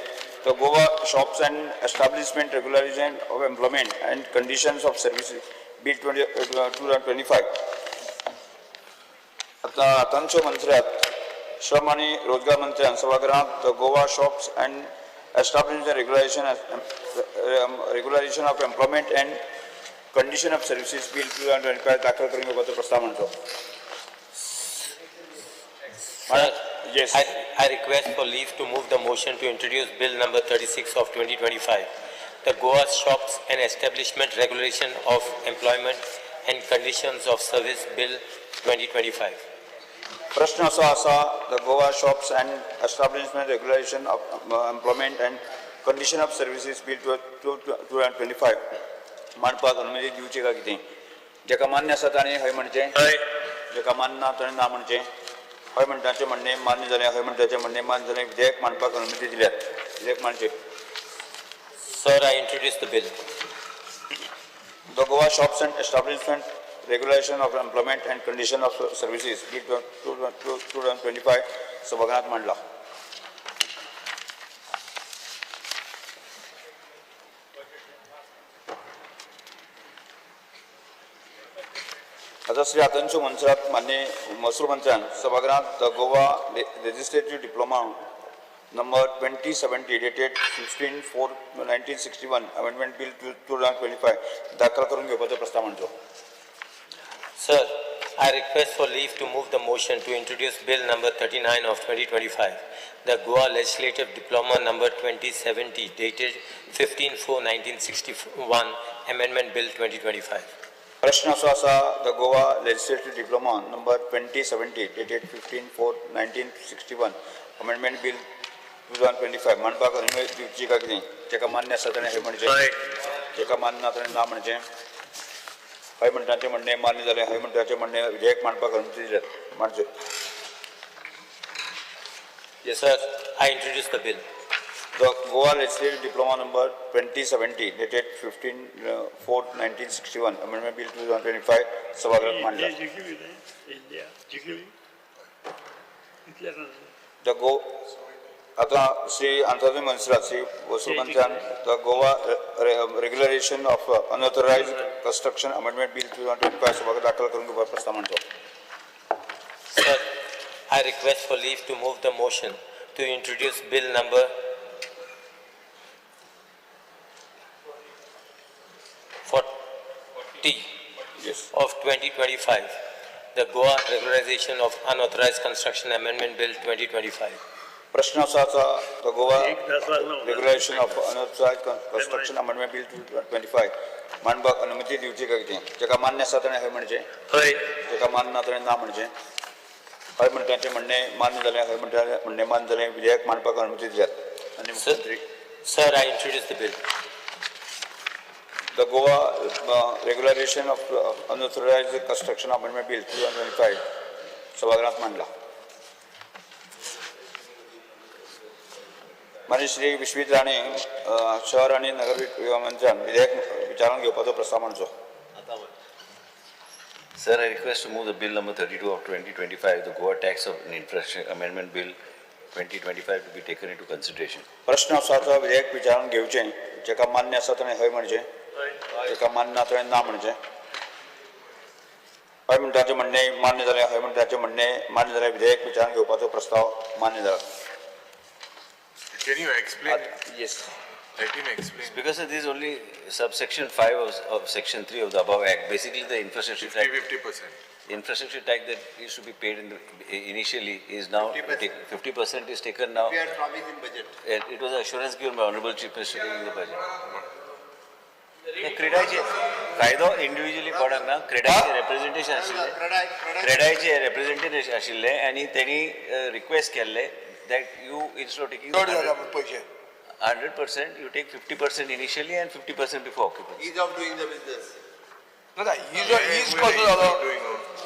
The Goa Shops and Establishment Regularization of Employment and Conditions of Services Bill 2025. आतां आतांच्यो मंत्र्यात श्रम आनी रोजगार मंत्र्यान सभागृहांत the Goa Shops and Establishment Regularization of Employment and Condition of Services Bill 2025 दाखल करून घेवपाचो प्रस्ताव मांडचो. Yes. I request for leave to move the motion to introduce Bill number 36 of 2025. the Goa Shops and Establishment Regulation of Employment and Conditions of Service Bill 2025. प्रश्न असो आसा, the Goa shops and establishment regulation of employment and condition of services bill 2025 मांडपाक अनुमती दिवची काय कितें? जेका मान्य आसा ताणें हय म्हणचें, जेका मान्य ना ताणें ना म्हणचें. हय म्हणटाचें म्हणणें मान्य जालें, हय म्हणटाचें म्हणणें मान्य जालें. विधेयक मांडपाक अनुमती दिल्यात. विधेयक मांडचें. Sir, I introduce the bill. The Goa Shops and Establishment Regulation of Employment and Condition of Services Bill 2025 सभागृहात मांडला. आता श्री आतंशू मनसरात मान्य महसूल मंत्र्यान सभागृहात the Goa legislative diploma number 2070 dated 15/4/1961 amendment bill 2025 दाखल करून घेवपाचो प्रस्ताव मांडचो. Sir, I request for leave to move the motion to introduce Bill number 39 of 2025, the Goa Legislative Diploma number 2070 dated 15/4/1961 Amendment Bill 2025. प्रश्न असो आसा, the Goa legislative diploma number 2070 dated 15/4/1961 amendment bill 2025 मांडपाक अनुमती दिवची काय कितें? जेका मान्य आसा ताणें हय म्हणचें, जेका मान्य ना ताणें ना म्हणचें. हय म्हणटाचें म्हणणें मान्य जालें, हय म्हणटाचें म्हणणें विधेयक मांडपाक अनुमती दिल्यात. मांडचें. Yes, sir, I introduce the bill. The Goa Legislative Diploma number 2070 dated 15/4/1961 Amendment Bill 2025 सभागृहात मांडला. The Go आता श्री आंतोनी मनसरात श्री वसूल मंत्र्यान the Goa regulation of unauthorised construction amendment bill 2025 सभागृहात दाखल करून घेवपाचो प्रस्ताव मांडतो. Sir, I request for leave to move the motion to introduce Bill number 40 Yes. of 2025, the Goa Regularization of Unauthorized Construction Amendment Bill 2025. प्रश्न असो आसा, the Goa regulation of unauthorised construction amendment bill 2025 मांडपाक अनुमती दिवची काय कितें? जेका मान्य आसा ताणें हय म्हणचें, जेका मान्य ना ताणें ना म्हणचें. हय म्हणटाचें म्हणणें मान्य जालें, हय म्हणटाचें म्हणणें मान्य जालें. विधेयक मांडपाक अनुमती दिल्यात. आनी मुख्यमंत्री. Sir, I introduce the bill. The Goa regulation of unauthorised construction amendment bill 2025 सभागृहात मांडला. माननीय श्री विश्वीत राणे शहर आनी नगर मंत्र्यान विधेयक विचारान घेवपाचो प्रस्ताव मांडचो. Sir, I request to move the bill number 32 of 2025, the Goa Tax of Infrastructure Amendment Bill 2025 to be taken into consideration. प्रश्न आसा तो विधेयक विचारान घेवचें. जेका मान्य आसा ताणें हय म्हणचें, जेका मान्य ना ताणें ना म्हणचें. हय म्हणटाचें म्हणणें मान्य जालें, हय म्हणटाचें म्हणणें मान्य जालें. विधेयक विचारान घेवपाचो प्रस्ताव मान्य जाला. Can you explain? Yes. Let him explain. Because this is only subsection 5 of section 3 of the above act. Basically, the infrastructure tax, 50%. Infrastructure tax that used to be paid in the, initially is now 50%. 50% is taken now. We had promised in budget. It was assurance given by Honorable Chief Minister during the budget. क्रेडायचे कायदो individually पडना ना, क्रेडायचे representation आशिल्लें, क्रेडायचे representation आशिल्लें आनी तेणी request केल्लें that you instead of taking चड जाला पयशे 100% you take 50% initially and 50% before occupancy. Ease of doing the business. ना, is कसो जालो?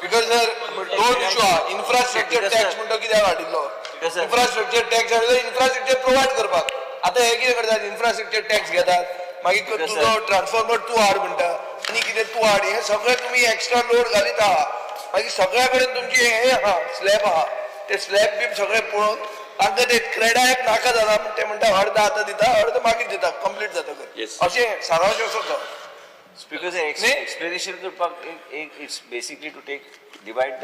Because sir दोन इशू आहा. इन्फ्रास्ट्रक्चर टॅक्स म्हणटा कित्याक हाडिल्लो? इन्फ्रास्ट्रक्चर टॅक्स हाडिल्लो इन्फ्रास्ट्रक्चर प्रोवायड करपाक. आतां हे कितें करतात? इन्फ्रास्ट्रक्चर टॅक्स घेतात, मागीर तुजो ट्रान्सफॉर्मर तूं हाड म्हणटा आनी कितें तूं हाड. हें सगळें तुमी एक्स्ट्रा लोड घालीत आहा. मागीर सगळ्या कडेन तुमची हें आहा, स्लॅब आहा, ते स्लॅब बी सगळें पळोवन तांकां ते क्रेडायक नाका जाला म्हण ते म्हणटा अर्द आतां दिता अर्द मागीर दिता, कंप्लीट जातकच. अशें सारांश असो तो. Because explanation करपाक it's basically to take divide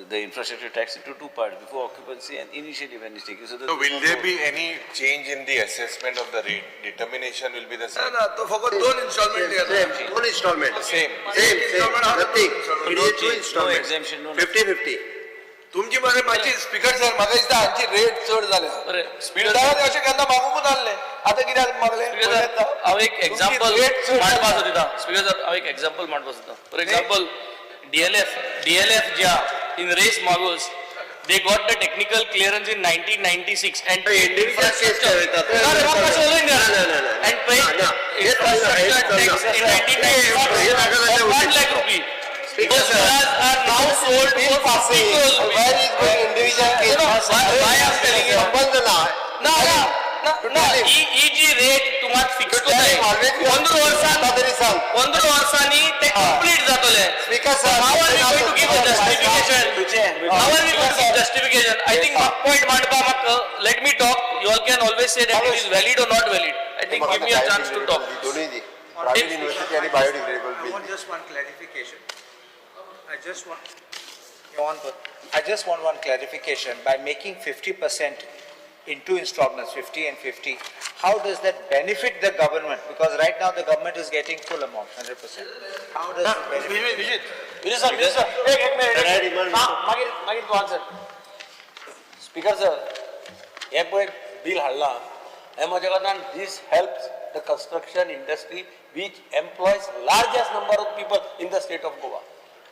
the infrastructure tax into two parts, before occupancy and initially when it's taken. So will there be any change in the assessment of the rate? Determination will be the same? ना, तो फकत दोन installment. दोन installment. Same. Same, same. Nothing. No change, no exemption, no. 50-50. तुमची तुमची मरे मातशी speaker sir म्हाका दिसता हांची रेट चड जाल्या. बिल्डरान अशें केन्ना मागूंकूच नासलें, आतां कित्याक मागलें? हांव एक एग्जाम्पल मांडपा सोदिता. स्पीकर सर, हांव एक एग्जाम्पल मांडपा सोदता. फॉर एग्जाम्पल, डीएलएफ ज्या in Reis Magos, they got the technical clearance in 1996 and infrastructure and infrastructure tax in 1996 1 lakh rupee. Those villas are now sold for 50 crores rupees. Where is going individual case? Why I am telling you? संबंध ना. ना ना ना, ही जी rate तुम्हाला fix करताय 15 वर्सां तरी सांग, 15 वर्सांनी ते कंप्लीट जातले. Speaker sir, How are we going to give a justification? How are we going to give justification? I think point मांडपा म्हाका, let me talk. You all can always say that it is valid or not valid. I think give me a chance to talk. दोन्ही दी, private university आणि biodegradable I bill. want just one clarification. I just want one clarification. By making 50% in two installments, 50 and 50, how does that benefit the government? Because right now the government is getting full amount, 100%. How does it benefit? Sir, एक minute, मागीर मागीर तूं answer. Speaker sir, हें पळय bill हाडलां हें म्हज्या कारणान this helps the construction industry which employs largest number of people in the state of Goa.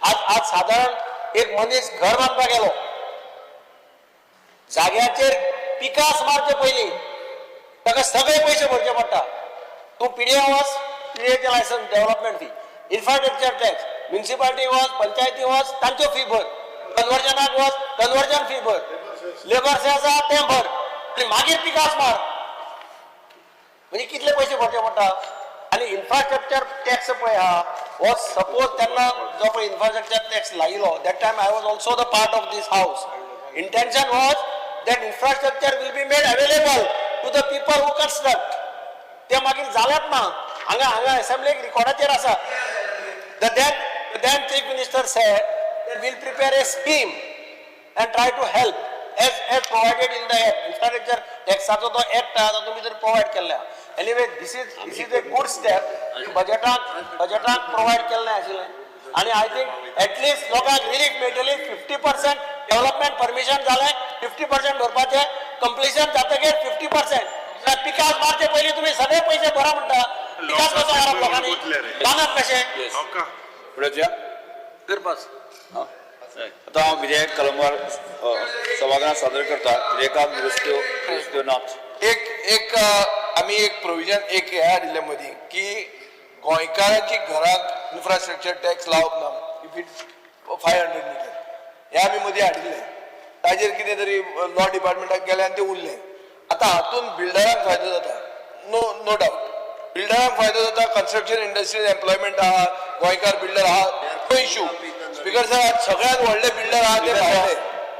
आज आज सादारण एक मनीस घर बांदपाक गेलो, जाग्याचेर पिकास मारचे पयलीं ताका सगळे पयशे भरचे पडटा. तूं पिडिए वच, पिडिएचें licence, development fee, infrastructure tax, municipality वच, पंचायती वच, तांच्यो फी भर, कन्वर्जनाक वच, कन्वर्जन फी भर, लेबर आसा तें भर, आनी मागीर पिकास मार. म्हणजे कितले पयशे भरचे पडटा. आनी इन्फ्रास्ट्रक्चर टॅक्स पळय आहा हो सपोज तेन्ना जो पळय इन्फ्रास्ट्रक्चर टॅक्स लायलो, that time I was also the part of this house. Intention was that infrastructure will be made available to the people who construct. ते मागीर जालेंच ना. हांगा हांगा असेंब्लीक रिकॉर्डाचेर आसा. The then chief minister said that we'll prepare a scheme and try to help as provided in the act. Infrastructure टॅक्साचो तो act आहा, तातूंत भितर प्रोवायड केल्लें. Anyway, this is a good step. बजेटाक प्रोवायड केल्लें आशिल्लें आनी I think at least लोकांक रिलीफ मेळटली. 50% डेव्हलपमेंट परमिशन जालें, 50% भरपाचें, कंप्लिशन जातकीर 50%. पिकास मारचे पयलीं तुमी सगळे पयशे भरा म्हणटा, पिकास कसो मारप लोकांनी, बांदप कशें? करपास. आतां हांव विधेयक कलमवार सभागृहात सादर करता. विधेयकाक दुरुस्त्यो दुरुस्त्यो नात. एक एक आमी एक प्रोविजन एक हें हाडिल्लें मदीं की गोंयकारांची घराक इन्फ्रास्ट्रक्चर टॅक्स लावप ना if it's 500 metre, हें आमी मदीं हाडिल्लें. ताजेर कितें तरी लॉ डिपार्टमेंटाक गेलें आनी तें उरलें. आतां हातूंत बिल्डरांक फायदो जाता, नो नो डावट बिल्डरांक फायदो जाता, कन्स्ट्रक्शन इंडस्ट्रीन एम्प्लॉयमेंट आहा, गोंयकार बिल्डर आहा, no issue. Speaker sir, आज सगळ्यात व्हडले बिल्डर आहा ते भायले,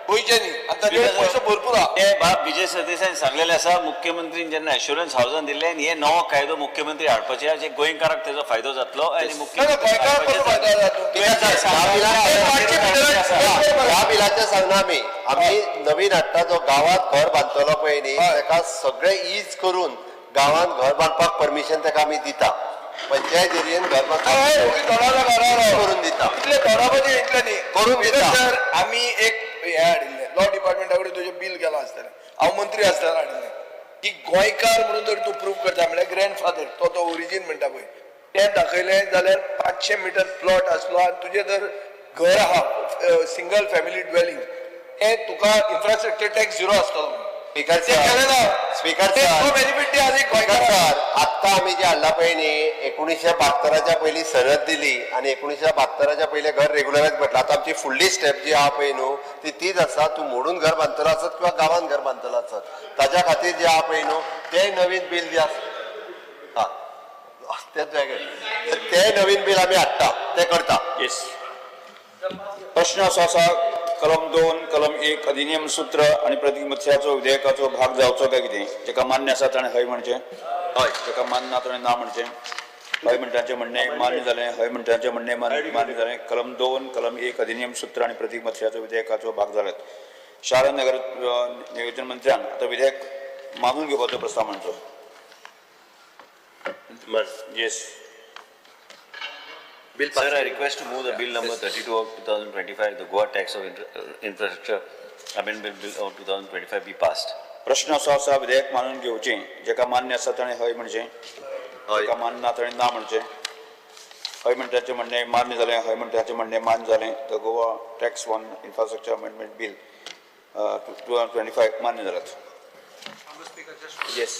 गोंयचे न्ही, आनी ताजे पयसो भरपूर आहा. ते बाब विजय सरदेसायान सांगलेलें आसा, मुख्यमंत्रीन जेन्ना एश्योरन्स हावजान दिल्लें आनी हे नवो कायदो मुख्यमंत्री हाडपाचे आहा, जे गोंयकाराक तेजो फायदो जातलो आनी गोंयकाराक कसो फायदो जाता? ह्या बिलाचें सांगना, आमी आमी नवीन हाडटा. जो गांवांत घर बांदतलो पळय न्ही, ताका सगळें is करून गांवांत घर बांदपाक परमिशन ताका आमी दिता. पंचायत एरियेन घर बांदपाक करून दिता. इतले दोडापाचे इतले न्ही करून दिता. सर, आमी एक हें हाडिल्लें लॉ डिपार्टमेंटा कडेन, तुजें बील गेलां आसतलें, हांव मंत्री आसतना हाडिल्लें की गोंयकार म्हणून जर तूं प्रूव करता म्हळ्यार ग्रँडफादर तो तो ओरिजीन म्हणटा पळय, तें दाखयलें जाल्यार 500 मिटर प्लॉट आसलो आनी तुजें जर घर आहा सिंगल फॅमिली ड्वेलिंग, तें तुका इन्फ्रास्ट्रक्चर टॅक्स झिरो आसतलो. स्पीकर ते केलें ना. स्पीकर ते सर, तो बेनिफीट दी आनी स्पीकर सर, आत्तां आमी जे हाडला पळय न्ही, 1972च्या पयलीं सनद दिली आनी 1972च्या पयलीं घर रेगुलरायज म्हटलं. आतां आमची फुडली स्टेप जी आहा पळय न्हू, ती तीच आसा. तूं मोडून घर बांदतलो आसत किंवा गांवांत घर बांदतलो आसत, ताज्या खातीर जे आहा पळय न्हू तें नवीन बील जे आसा, हा तेच वेगळें, तें नवीन बील आमी हाडटा, तें करता. येस. प्रश्न असो आसा, कलम 2 कलम 1 अधिनियम सूत्र आणि प्रतीक मत्स्याचो विधेयकाचो भाग जावचो काय कितें? जेका मान्य आसा ताणें हय म्हणचें, हय. जेका मान्य ना ताणें ना म्हणचें. हय म्हणटांचें म्हणणें मान्य जालें, हय म्हणटांचें म्हणणें मान्य जालें. कलम 2 कलम 1 अधिनियम सूत्र आणि प्रतीक मत्स्याचो विधेयकाचो भाग जाल्यात. शार नगर नियोजन मंत्र्यान आतां विधेयक मानून घेवपाचो प्रस्ताव मांडचो. येस. Bill Sir, I request to move the bill number 32 of 2025, the Goa Tax of Infrastructure Amendment Bill of 2025 be passed. प्रश्न असो आसा विधेयक मानून घेवचें जेका मान्य आसा ताणें हय म्हणचें जेका मान्य ना ताणें ना म्हणचें. हय म्हणटाचें म्हणणें मान्य जालें, हय म्हणटाचें म्हणणें मान्य जालें. The Goa tax on infrastructure amendment bill 2025 मान्य जालात. Yes.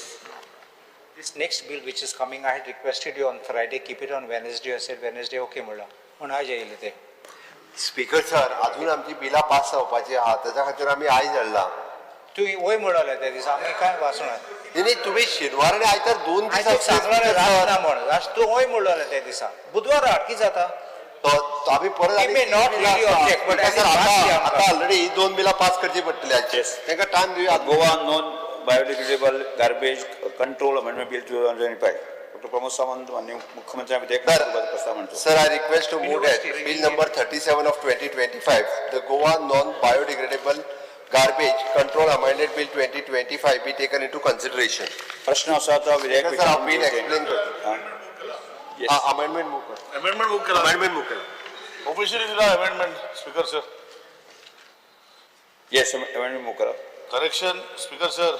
This next bill which is coming, I had requested you on Friday, keep it on Wednesday. I said Wednesday, okay म्हणला. पूण आयज येयले ते. स्पीकर सर, अजून आमची बिलां पास जावपाची आहा, ताच्या खातीर आमी आयज हाडला. तूं वय म्हणले त्या दिसा आमी काय वाचूना. न्ही, तुमी शेनवार आनी आयतार 2 दीस सांगलें रात ना म्हण. तूं वय म्हणलें त्या दिसा. बुधवार हाड, कितें जाता? आमी परत आतां ऑलरेडी ही 2 बिलां पास करची पडटली आजची. तांकां टायम दिवया. Goa non biodegradable garbage control amendment bill 2025. Doctor Pramod Sawant माननीय मुख्यमंत्री विधेयक प्रस्ताव मांडतो. Sir, I request to move that bill number 37 of 2025, the Goa non biodegradable garbage control amended bill 2025 be taken into consideration. प्रश्न असा तो विधेयक sir, bill explain कर. अमेंडमेंट मूव कर. अमेंडमेंट मूव केला. अमेंडमेंट मूव केला. ऑफिशियली दिला amendment speaker sir. Yes, amendment move करा. Correction, Speaker sir,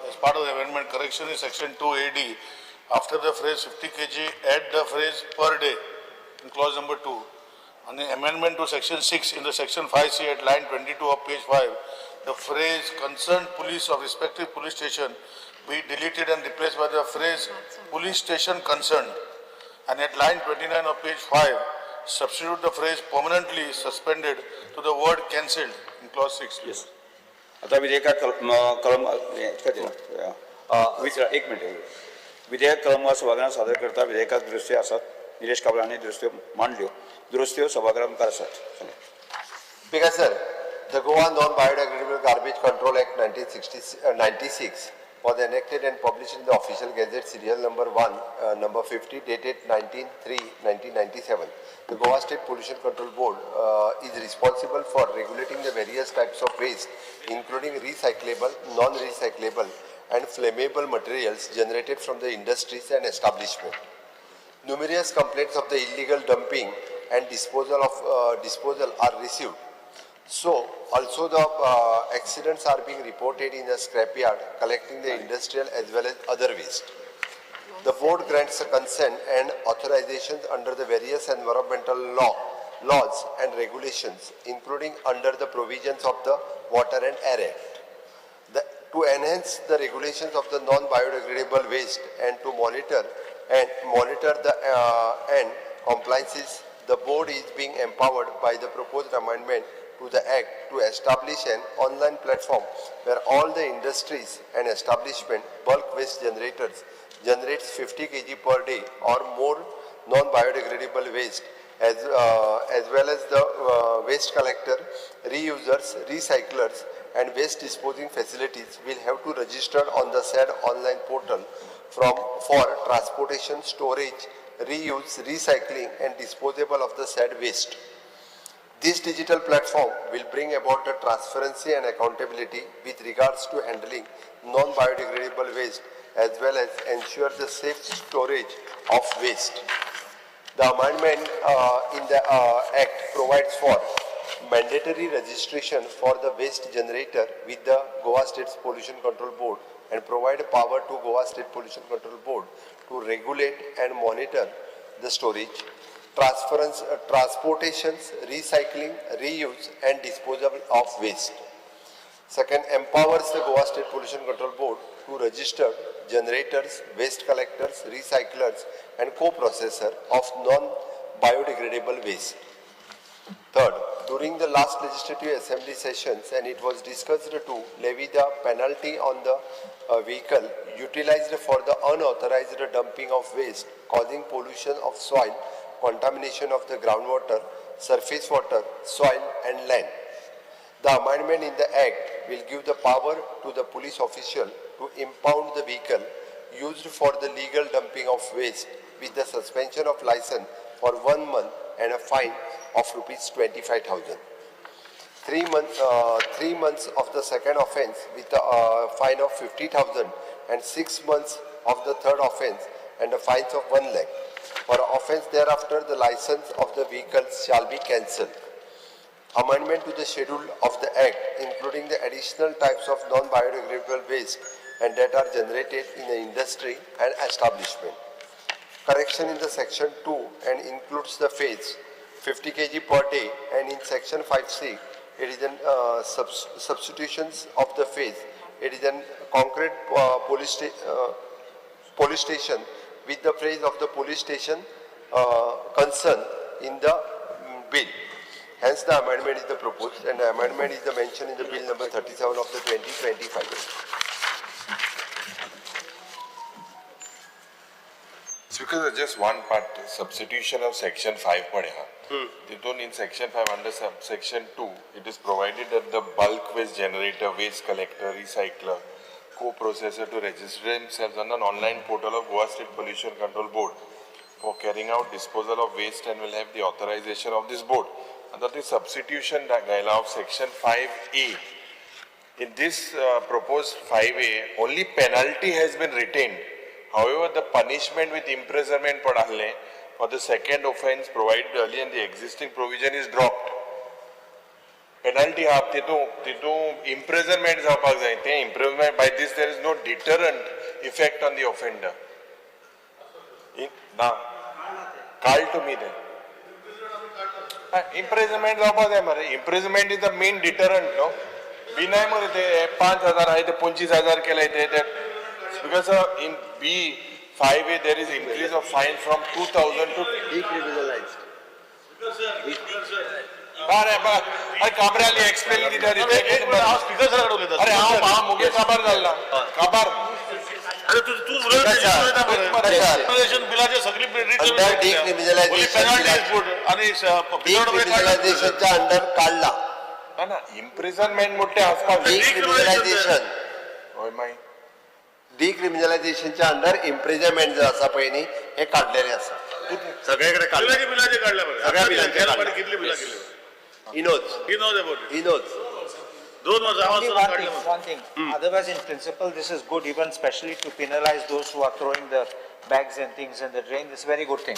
as part of the amendment, correction is section 2 AD. After the phrase 50 kg, add the phrase per day in clause number 2. And the amendment to section 6 in the section 5C at line 22 of page 5, the phrase concerned police of respective police station be deleted and replaced by the phrase police station concerned. And at line 29 of page 5, substitute the phrase permanently suspended to the word cancelled in clause 6. Yes. आता विधेयकाक कलम एक minute. विधेयक कलम सभागृहात सादर करता. विधेयकाक दुरुस्त्यो आसात. निलेश काब्राल हांणी दुरुस्त्यो मांडल्यो. दुरुस्त्यो सभागृहा मुखार आसात. Speaker sir, the Goa non biodegradable garbage control act 1996 was enacted and published in the official gazette serial number 1, number 50, dated 19/3/1997. The Goa State Pollution Control Board is responsible for regulating the various types of waste, including recyclable, non-recyclable and flammable materials generated from the industries and establishment. Numerous complaints of the illegal dumping and disposal are received. So, also the accidents are being reported in the scrapyard collecting the industrial as well as other waste. The board grants a consent and authorizations under the various environmental laws and regulations, including under the provisions of the Water and Air Act. To enhance the regulations of the non-biodegradable waste and to monitor the and compliances, the board is being empowered by the proposed amendment to the Act to establish an online platform where all the industries and establishment bulk waste generators generates 50 kg per day or more non-biodegradable waste, as well as the waste collector, reusers, recyclers and waste disposing facilities will have to register on the said online portal for transportation, storage, reuse, recycling and disposable of the said waste. This digital platform will bring about the transparency and accountability with regards to handling non-biodegradable waste as well as ensure the safe storage of waste. The amendment in the Act provides for mandatory registration for the waste generator with the Goa State Pollution Control Board and provide power to Goa State Pollution Control Board to regulate and monitor the storage, transportations, recycling, reuse and disposal of waste. Second, empowers the Goa State Pollution Control Board to register generators, waste collectors, recyclers and co-processor of non-biodegradable waste. Third, during the last Legislative Assembly sessions, and it was discussed to levy the penalty on the vehicle utilized for the unauthorized dumping of waste causing pollution of soil, contamination of the groundwater, surface water, soil and land. The amendment in the Act will give the power to the police official to impound the vehicle used for the legal dumping of waste with the suspension of license for 1 month and a fine of rupees 25,000. 3 months of the second offence with a fine of 50,000 and 6 months of the third offence and a fine of 1 lakh. For offence thereafter, the license of the vehicles shall be cancelled. Amendment to the schedule of the Act, including the additional types of non-biodegradable waste and that are generated in the industry and establishment. Correction in the section 2 and includes the phase 50 kg per day, and in section 5C, it is an substitutions of the phase. It is an concrete police station with the phrase of the police station concern in the bill. Hence, the amendment is the proposed, and the amendment is the mentioned in the bill number 37 of the 2025. Speaker, just one part, substitution of section 5 पडे. Titun in section 5 under subsection 2, it is provided that the bulk waste generator, waste collector, recycler, co-processor to register themselves on an online portal of Goa State Pollution Control Board for carrying out disposal of waste and will have the authorization of this board. And that is substitution of section 5A. In this proposed 5A, only penalty has been retained. However, the punishment with imprisonment padahle for the second offence provided earlier in the existing provision is dropped. Penalty half titu imprisonment जावपाक जाय. ते imprisonment by this there is no deterrent effect on the offender. ना काल to me then. Imprisonment जावपाक जाय मरे. Imprisonment is the main deterrent, no? बिनाय मरे ते 5,000 आहे ते 25,000 केले ते. Because in B 5A there is increase of fine from 2,000 to decriminalized. अरे काबराली एक्सप्लेन किती अरे हांव मुगे काबार जाल्ला काबार. अरे तू बिलाचे सगळी डिक्रिमिनलायझेशनच्या अंडर काढला ना इम्प्रिझनमेंट मोठे आसपास डिक्रिमिनलायझेशन हय मागीर डिक्रिमिनलायझेशनच्या अंडर इम्प्रिझनमेंट जर आसा पळय न्ही हे काडलेले आसा सगळेकडे काडले बिलाचे काडले सगळ्या बिलांचे काडले. कितली बिलां केली He knows. He knows about it. He knows. Only one thing. Otherwise, in principle, this is good, even especially to penalize those who are throwing the bags and things in the drain. This is a very good thing.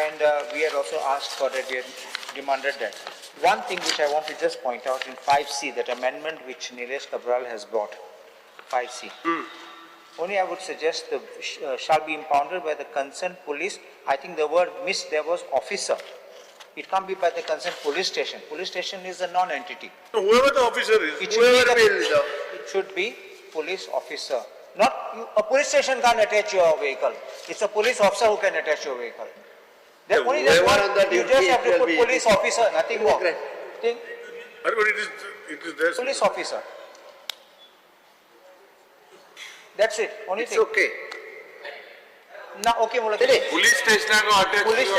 And we had also asked for that. We had demanded that. One thing which I want to just point out in 5C, that amendment which Nilesh Cabral has brought, 5C. Only I would suggest the shall be impounded by the concerned police. I think the word missed there was officer. It can't be by the concerned police station. Police station is a non-entity. No, whoever the officer is, it should, be the, it should be police officer. Not you, a police station can't attach your vehicle. It's a police officer who can attach your vehicle. Yeah, only that one, on the you just have to put police officer, nothing more. Think, but it is there. Police officer. That's it. Only it's thing. Okay. ना okay मुलं police station police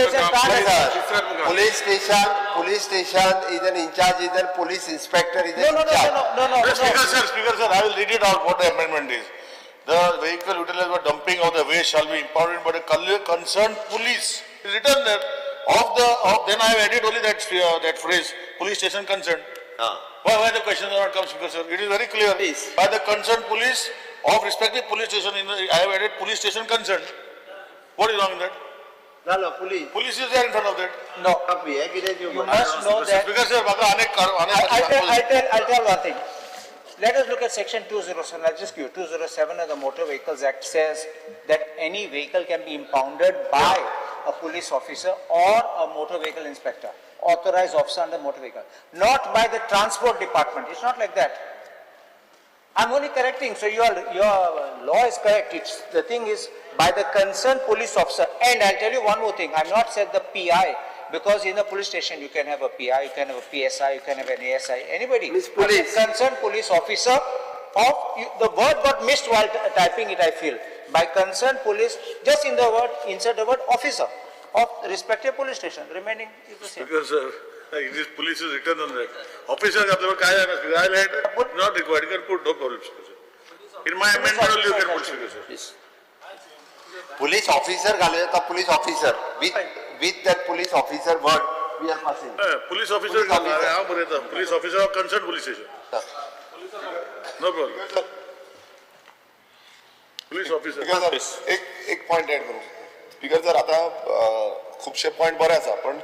station police station is an incharge is an police inspector is no no no no no. Speaker sir, I will read it out what the amendment is. The vehicle utilized for dumping of the waste shall be impounded by the concerned police. It's written there. Of the then I have added only that that phrase, police station concerned. Why the question does not come, Speaker sir? It is very clear. Please. By the concerned police of respective police station, in the, I have added police station concerned. What is wrong in that? No, police. Police is there in front of that. No. You must know that. Speaker sir, I'll tell one thing. Let us look at section 207. I'll just give you 207 of the Motor Vehicles Act says that any vehicle can be impounded by a police officer or a motor vehicle inspector, authorized officer under motor vehicle, not by the transport department. It's not like that. I'm only correcting. So your law is correct. It's, the thing is by the concerned police officer. And I'll tell you one more thing. I've not said the PI, because in a police station you can have a PI, you can have a PSI, you can have an ASI, anybody. Miss Police. The concerned police officer of, the word got missed while typing it, I feel. By concerned police, just in the word, insert the word officer of respective police station. Remaining is the same. Because sir, it is police is written on that. Officer, not required. You can put no problem. In my amendment only you can put, sir. Yes. Police officer, police officer. With that police officer word, we are passing. Police officer, police officer of concerned police station. No problem. Police officer. Because एक point add करूँ. Speaker sir आतां खुबशे point बरे आसा पण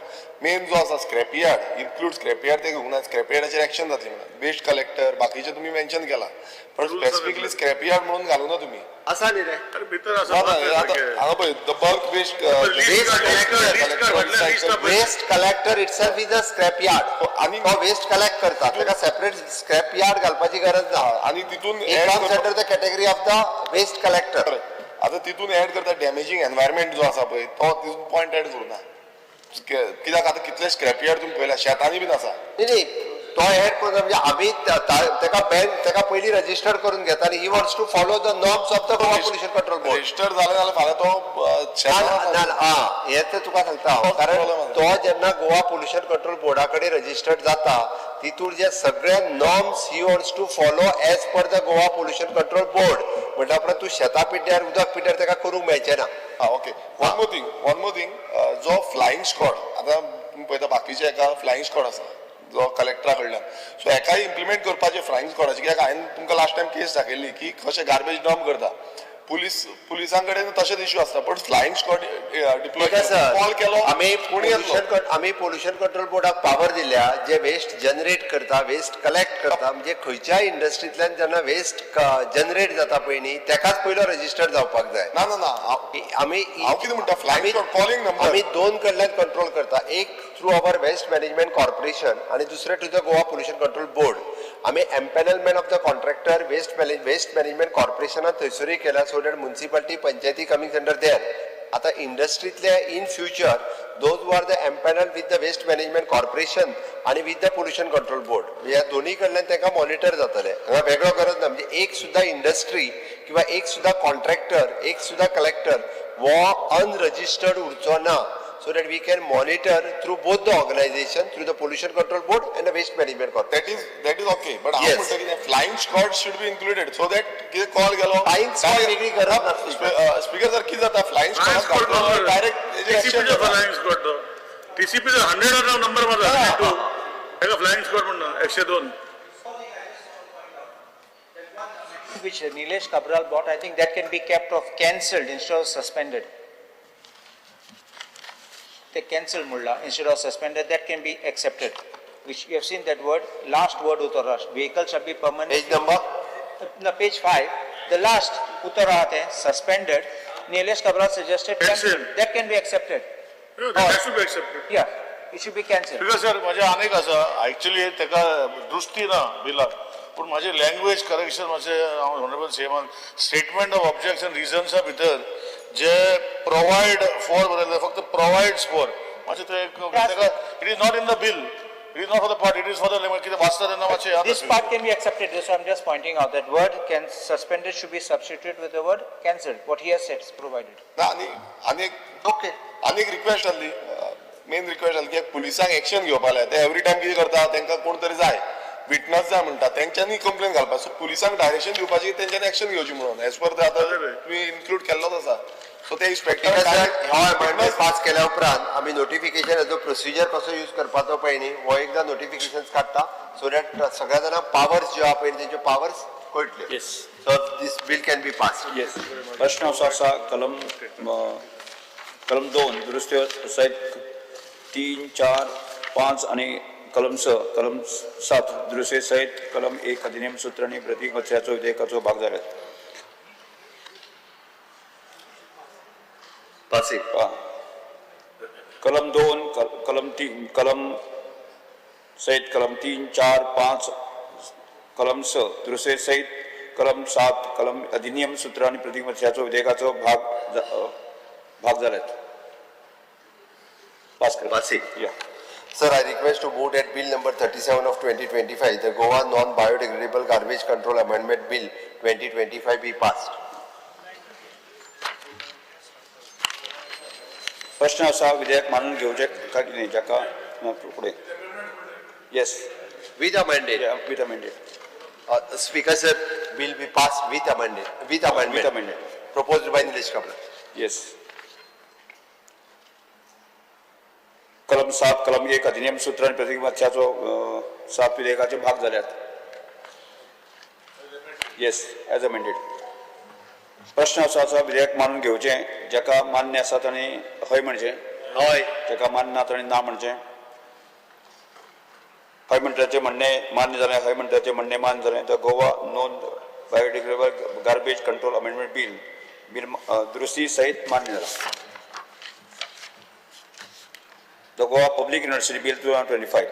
main जो आसा scrap yard include scrap yard ते घेवंक ना. स्क्रॅप यार्डाचेर एक्शन जातली म्हणून वेस्ट कलेक्टर बाकीचे तुमी मेन्शन केला पण स्पेसिफिकली स्क्रॅप यार्ड म्हणून घालूं ना तुमी. आसा न्ही रे भितर आसा. हांगा पळय the bulk waste waste collector itself is a scrap yard. आनी तो वेस्ट कलेक्ट करता, ताका सेपरेट स्क्रॅप यार्ड घालपाची गरज ना. आनी तितून comes under the category of the waste collector. आतां तितून एड करता डॅमेजींग एनवायरमेंट जो आसा पळय तो तितून पॉयंट एड करूं ना कित्याक आतां कितले स्क्रॅप यार्ड तुमी पळयला शेतांनी बीन आसा. न्ही तो एड करून म्हणजे आमी ताका बॅन ताका पयलीं रजिस्टर करून घेता आनी he wants to follow the norms of the Goa pollution control board. Register जालें जाल्यार फाल्यां तो ना आं हें तर तुका सांगता हांव, कारण तो जेन्ना गोवा पोल्युशन कंट्रोल बोर्डा कडेन रजिस्टर्ड जाता तितूर जे सगळे norms he wants to follow as per the Goa pollution control board. म्हणटा उपरांत तूं शेतां पिड्ड्यार उदक पिड्ड्यार ताका करूंक मेळचें ना. आं okay. One more thing जो फ्लायिंग स्क्वॉड आतां तुमी पळयता बाकीचे एका फ्लायिंग स्क्वॉड आसा जो कलेक्टरा कडल्यान सो हेकाय इम्प्लिमेंट करपाचें फ्लायिंग स्क्वॉडाचें कित्याक हांवें तुमकां लास्ट टायम केस दाखयल्ली की कशें गार्बेज डंप करता पुलिसां कडेन तशेंच इश्यू आसता पण फ्लायिंग स्क्वॉड डिप्लॉय कॉल केलो आमी आमी पोल्युशन कंट्रोल बोर्डाक पावर दिल्या जे वेस्ट जनरेट करता वेस्ट कलेक्ट करता म्हणजे खंयच्याय इंडस्ट्रींतल्यान जेन्ना वेस्ट जनरेट जाता पळय न्ही तेकाच पयलो रजिस्टर जावपाक जाय. ना ना ना आमी हांव कितें म्हणटा फ्लायिंग स्क्वॉड कॉलिंग नंबर आमी दोन कडल्यान कंट्रोल करता, एक through our waste management corporation आनी दुसरें to the Goa pollution control board. आमी empanelment of the contractor waste management कॉर्पोरेशनान थंयसरूय केला so that municipality panchayati coming under there. आतां इंडस्ट्रींतले in future those who are the empanel with the waste management corporation आनी with the pollution control board ह्या दोन्ही कडल्यान तांकां monitor जातले. हांगा वेगळो गरज ना, म्हणजे एक सुद्दां इंडस्ट्री किंवा एक सुद्दां कॉन्ट्रॅक्टर एक सुद्दां कलेक्टर हो अनरजिस्टर्ड उरचो ना. So that we can monitor through both the organization, through the Pollution Control Board and the Waste Management Corporation. That is okay. But yes, flying squad should be included so that कितें call गेलो. Flying squad वेगळी गरज ना. Speaker sir कितें जाता flying squad direct TCP चो flying squad तो TCP चो 100 नंबर मारला 102 एका flying squad म्हणून 102. Which Nilesh Cabral bought, I think that can be kept off cancelled instead of suspended. They cancel mulla instead of suspended, that can be accepted. Which you have seen that word, last word uttara, vehicle shall be permanent. Page number? No, page 5. The last uttara suspended. Nilesh Cabral suggested cancel. That can be accepted. No, that should be accepted. Yeah, it should be cancelled. Because sir, माझे अनेक आसा actually तेका दृष्टी ना बिलाक पूण माझे language correction मातशें हांव ऑनरेबल सीएमान स्टेटमेंट ऑफ ऑब्जेक्शन रिजन्सा भितर जे प्रोवायड फॉर बरयलें फक्त प्रोवायड्स फॉर मातशें तें एक ताका it is not in the bill, it is not for the part, it is for the कितें वाचता तेन्ना मातशें. This part can be accepted. So I am just pointing out that word can suspended should be substituted with the word cancelled. What he has said is provided. ना आनी आनी okay आनी एक request आसली, मेन रिक्वेस्ट आसली की पुलिसांक action घेवपाक जाय. ते एवरी टायम कितें करता तांकां कोण तरी जाय विटनस जाय म्हणटा तेंच्यांनी कंप्लेन घालपाक. सो पुलिसांक डायरेक्शन दिवपाची तेंच्यांनी एक्शन घेवची म्हणून एज पर आतां तुमी इन्क्लूड केल्लोच आसा. सो ते इन्स्पेक्टर हो अमेंडमेंट पास केल्या उपरांत आमी नोटिफिकेशनाचो प्रोसिजर कसो यूज करपाचो पळय न्ही हो एकदां नोटिफिकेशन काडटा सो that सगळ्या जाणांक पावर्स ज्यो आहा पळय तेंच्यो powers कळटल्यो. Yes. So this bill can be pass. Yes. प्रश्न असो आसा कलम कलम 2 दुरुस्त्यो सयत 3 4 5 आनी कलम 6 कलम 7 दुरुस्ते सयत कलम 1 अधिनियम सूत्र आनी प्रतीक कचऱ्याचो विधेयकाचो भाग जाल्यात. पासिंग. कलम 2 कलम 3 कलम सहित कलम 3 4 5 कलम 6 दुरुस्ते सहित कलम 7 कलम अधिनियम सूत्र आनी प्रतीक कचऱ्याचो विधेयकाचो भाग भाग जाल्यात. पास कर. पासिंग. या. Sir, I request to vote at Bill number 37 of 2025, the Goa Non-Biodegradable Garbage Control Amendment Bill 2025 be passed. प्रश्न असा विधेयक मानून घेवचें काय कितें जाका फुडें. Yes. With amended. Yeah, with amended. Speaker sir, bill be passed with amended. With amendment. With amended. Proposed by Nilesh Cabral. Yes. कलम 7 कलम 1 अधिनियम सूत्र आनी प्रतीक मत्स्याचो 7 विधेयकाचे भाग जाल्यात. Yes, as amended. प्रश्न असो आसा, विधेयक मानून घेवचें, जाका मान्य आसा तांणी हय म्हणचें, हय, जाका मान्य ना तांणी ना म्हणचें. हय म्हणटाचें म्हणणें मान्य जालें, हय म्हणटाचें म्हणणें मान्य जालें. The Goa non biodegradable garbage control amendment bill bill दुरुस्ती सहित मान्य जाला. The Goa public university bill 2025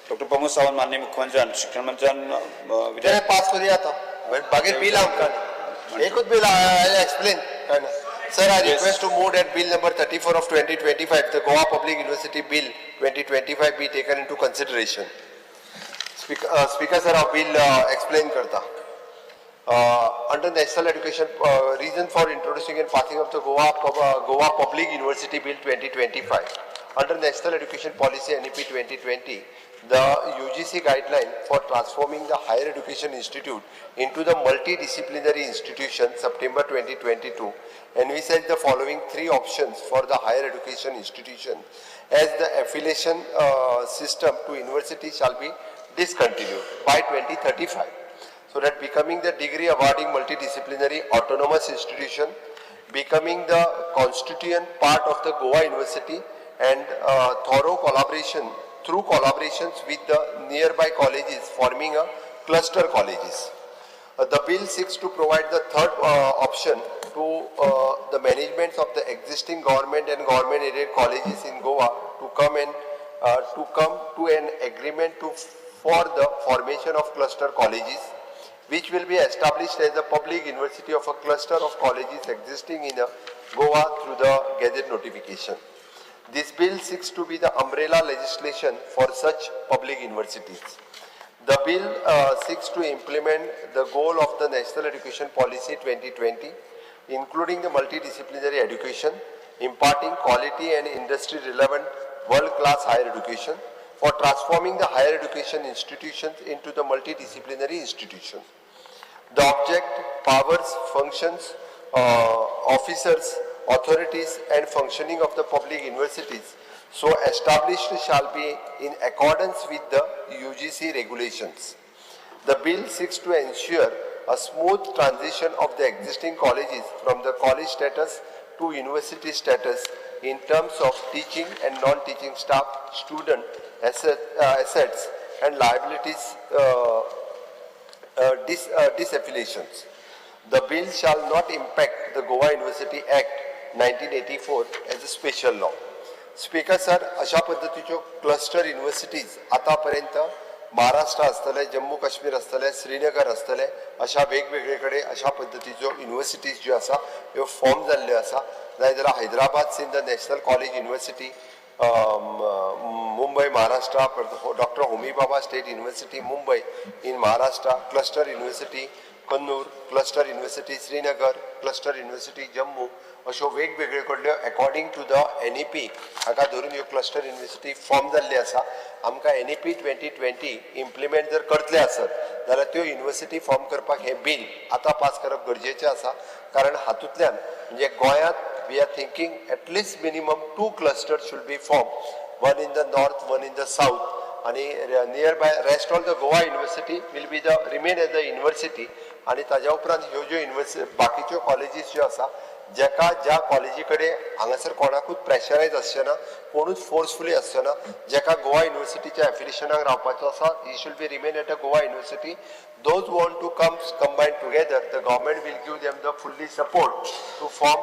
doctor Pramod Sawant माननीय मुख्यमंत्र्यान शिक्षण मंत्र्यान विधेयक पास करूया आतां, मागीर बील आमकां एकूच बील एक्सप्लेन काय ना. Sir, I request to move that bill number 34 of 2025, the Goa Public University Bill 2025 be taken into consideration. Speaker sir, हांव bill explain करता. Under National Education, reason for introducing and passing of the Goa Public University Bill 2025. Under National Education Policy NEP 2020, the UGC guideline for transforming the higher education institute into the multidisciplinary institution, September 2022, envisaged the following three options for the higher education institution as the affiliation system to university shall be discontinued by 2035. So that becoming the degree awarding multidisciplinary autonomous institution, becoming the constituent part of the Goa University, and thorough collaboration through collaborations with the nearby colleges forming a cluster colleges. The bill seeks to provide the third option to the managements of the existing government and government aided colleges in Goa to come and to come to an agreement for the formation of cluster colleges, which will be established as a public university of a cluster of colleges existing in Goa through the Gazette notification. This bill seeks to be the umbrella legislation for such public universities. The bill seeks to implement the goal of the National Education Policy 2020, including the multidisciplinary education, imparting quality and industry relevant world-class higher education, for transforming the higher education institutions into the multidisciplinary institution. The object, powers, functions, officers, authorities and functioning of the public universities so established shall be in accordance with the UGC regulations. The bill seeks to ensure a smooth transition of the existing colleges from the college status to university status in terms of teaching and non-teaching staff, student assets and liabilities disaffiliations. The bill shall not impact the Goa University Act 1984 as a special law. Speaker sir, अशा पद्दतीच्यो cluster universities आतापर्यंत महाराष्ट्र आसतले, जम्मू काश्मीर आसतले, श्रीनगर आसतले, अशा वेगवेगळे कडेन अशा पद्दतीच्यो universities ज्यो आसा ह्यो फॉर्म जाल्ल्यो आसा. जाय जाल्यार Hyderabad Sindh national college university, Mumbai Maharashtra, doctor Homi Bhabha state university Mumbai in Maharashtra, cluster university Kannur, cluster university Srinagar, cluster university Jammu, अश्यो वेगवेगळे कडल्यो according to the NEP हाका धरून ह्यो क्लस्टर युनिव्हर्सिटी फॉर्म जाल्ली आसा. आमकां NEP 2020 implement जर करतले आसत जाल्यार त्यो युनिव्हर्सिटी फॉर्म करपाक हें बील आतां पास करप गरजेचें आसा. कारण हातूंतल्यान म्हणजे गोंयांत we are thinking at least minimum 2 clusters should be formed, one in the north, one in the south, आणि nearby rest all the Goa University will be the remain as the university. आणि ताज्या उपरांत ह्यो ज्यो university बाकीच्यो colleges ज्यो आसा जेका ज्या कॉलेजी कडेन हांगासर कोणाकूच प्रेशरायज आसचें ना, कोणूच फोर्सफुली आसचो ना, जेका गोवा युनिव्हर्सिटीच्या एफिलिएशनाक रावपाचो आसा he should be remain at a Goa University. Those who want to come combine together, the government will give them the fully support to form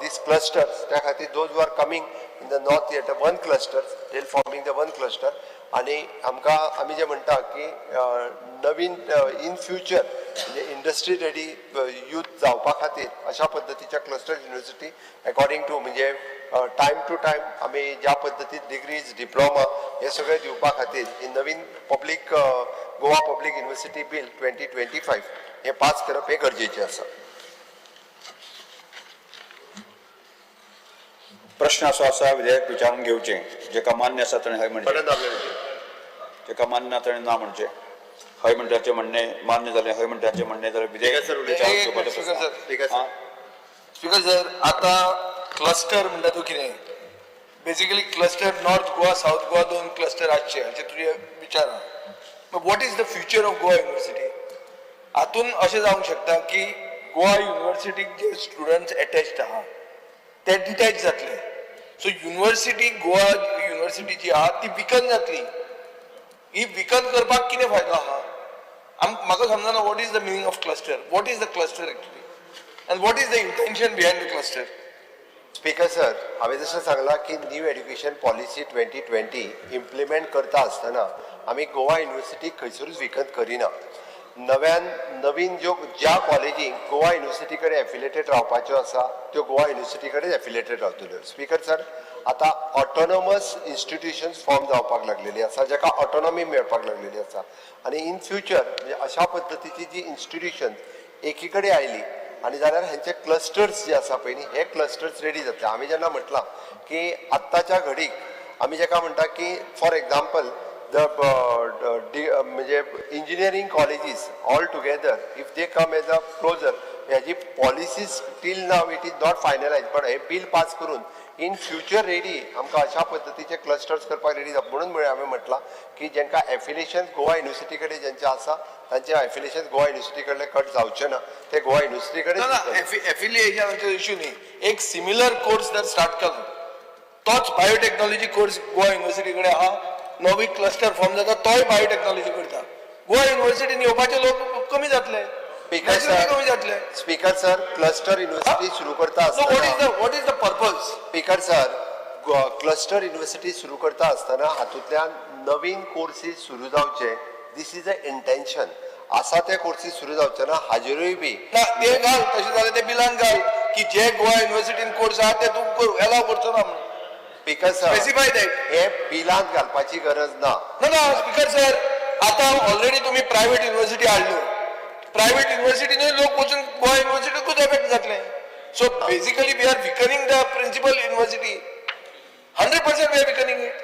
these clusters. त्या खातीर those who are coming in the north at one cluster, they will forming the one cluster. आनी आमकां आमी जें म्हणटा की नवीन in future म्हणजे इंडस्ट्री रेडी यूथ जावपा खातीर अशा पद्दतीच्या क्लस्टर युनिव्हर्सिटी अकॉर्डिंग टू म्हणजे टायम टू टायम आमी ज्या पद्दतीन डिग्रीज डिप्लोमा हे सगळें दिवपा खातीर ही नवीन public Goa public university bill 2025 हे पास करप हें गरजेचें आसा. प्रश्न असो आसा, विधेयक विचारून घेवचें, जेका मान्य आसा ताणें हय म्हणचें, जेका मान्य ना ताणें ना म्हणचें. हय म्हणटाचें म्हणणें मान्य जालें, हय म्हणटाचें म्हणणें जालें. विधेयक विचारून घेवपाचो प्रस्न. स्पीकर सर, आतां क्लस्टर म्हणटा तूं कितें, basically cluster north Goa south Goa दोन क्लस्टर आसचे अशें तुजे विचार आहा. What is the future of Goa University? हातून अशें जावंक शकता की गोवा युनिव्हर्सिटीक जे स्टुडंट्स एटॅच्ड आहा ते डिटॅच जातले. सो युनिव्हर्सिटी, गोवा युनिव्हर्सिटी जी आहा ती विकन जातली. ही विकन करपाक कितें फायदो आहा म्हाका समजना. What is the meaning of cluster? What is the cluster actually and what is the intention behind the cluster? Speaker sir, हांवें जशें सांगलां की new education policy 2020 implement करता आसतना आमी गोवा युनिवर्सिटी खंयसरूच विकत करिना. नव्यान नवीन ज्यो ज्या कॉलेजींक गोवा युनिवर्सिटी कडेन एफिलेटेड रावपाच्यो आसा त्यो गोवा युनिवर्सिटी कडेन एफिलेटेड रावतल्यो. स्पीकर सर, आतां ऑटोनॉमस इन्स्टिट्युशन्स फॉर्म जावपाक लागलेली आसा, जाका ऑटोनॉमी मेळपाक लागलेली आसा आनी इन फ्युचर म्हणजे अशा पद्दतीची जी इन्स्टिट्युशन्स एकी कडेन आयली आनी जाल्यार हेंचे क्लस्टर्स जे आसा पळय न्ही, हे क्लस्टर्स रेडी जातले. आमी जेन्ना म्हटलां की आत्ताच्या घडीक आमी जेका म्हणटा की फॉर एग्जाम्पल the म्हणजे engineering colleges all together if they come as a closer, ह्याजी policies till now it is not finalize, but hey bill pass करून इन फ्युचर रेडी आमकां अशा पद्दतीचे क्लस्टर्स करपाक रेडी जाता. म्हणून म्हळ्यार हांवें म्हटलां की जांकां एफिलिएशन गोवा युनिवर्सिटी कडेन जेंचें आसा तांचें एफिलिएशन गोवा युनिवर्सिटी कडलें कट जावचें ना, ते गोवा युनिवर्सिटी कडेन. ना, एफिलिएशनाचो इश्यू न्ही. एक सिमिलर कोर्स जर स्टार्ट केलो, तोच बायोटेक्नॉलॉजी कोर्स गोवा युनिवर्सिटी कडेन आहा, नवी क्लस्टर फॉर्म जाता, तोय बायोटेक्नॉलॉजी करता. गोवा युनिवर्सिटीन येवपाचे लोक कमी जातले. स्पीकर Naturally कमी जातले. स्पीकर सर, क्लस्टर युनिवर्सिटी सुरू करता So what is आसतना the what is the purpose? Speaker sir, cluster university सुरू करता आसतना हातूंतल्यान नवीन कोर्सीस सुरू जावचे, this is a intention. आसा ते कोर्सीस सुरू जावचे ना हाजेरूय बी ना, ते घाल. तशें जाल्यार ते बिलान घाल की जे गोवा युनिवर्सिटीन कोर्स आहा ते तूं एलाव करचो ना म्हणून. Speaker sir, specify that. हे बिलांत घालपाची गरज ना. ना ना, स्पीकर सर, आता ऑलरेडी तुम्ही प्रायव्हेट युनिव्हर्सिटी हाडल्यो. प्रायव्हेट युनिव्हर्सिटीनूय लोक वचून गोवा युनिव्हर्सिटीकूच एफेक्ट जातले. So basically we are weakening the principal university. 100% we are weakening it.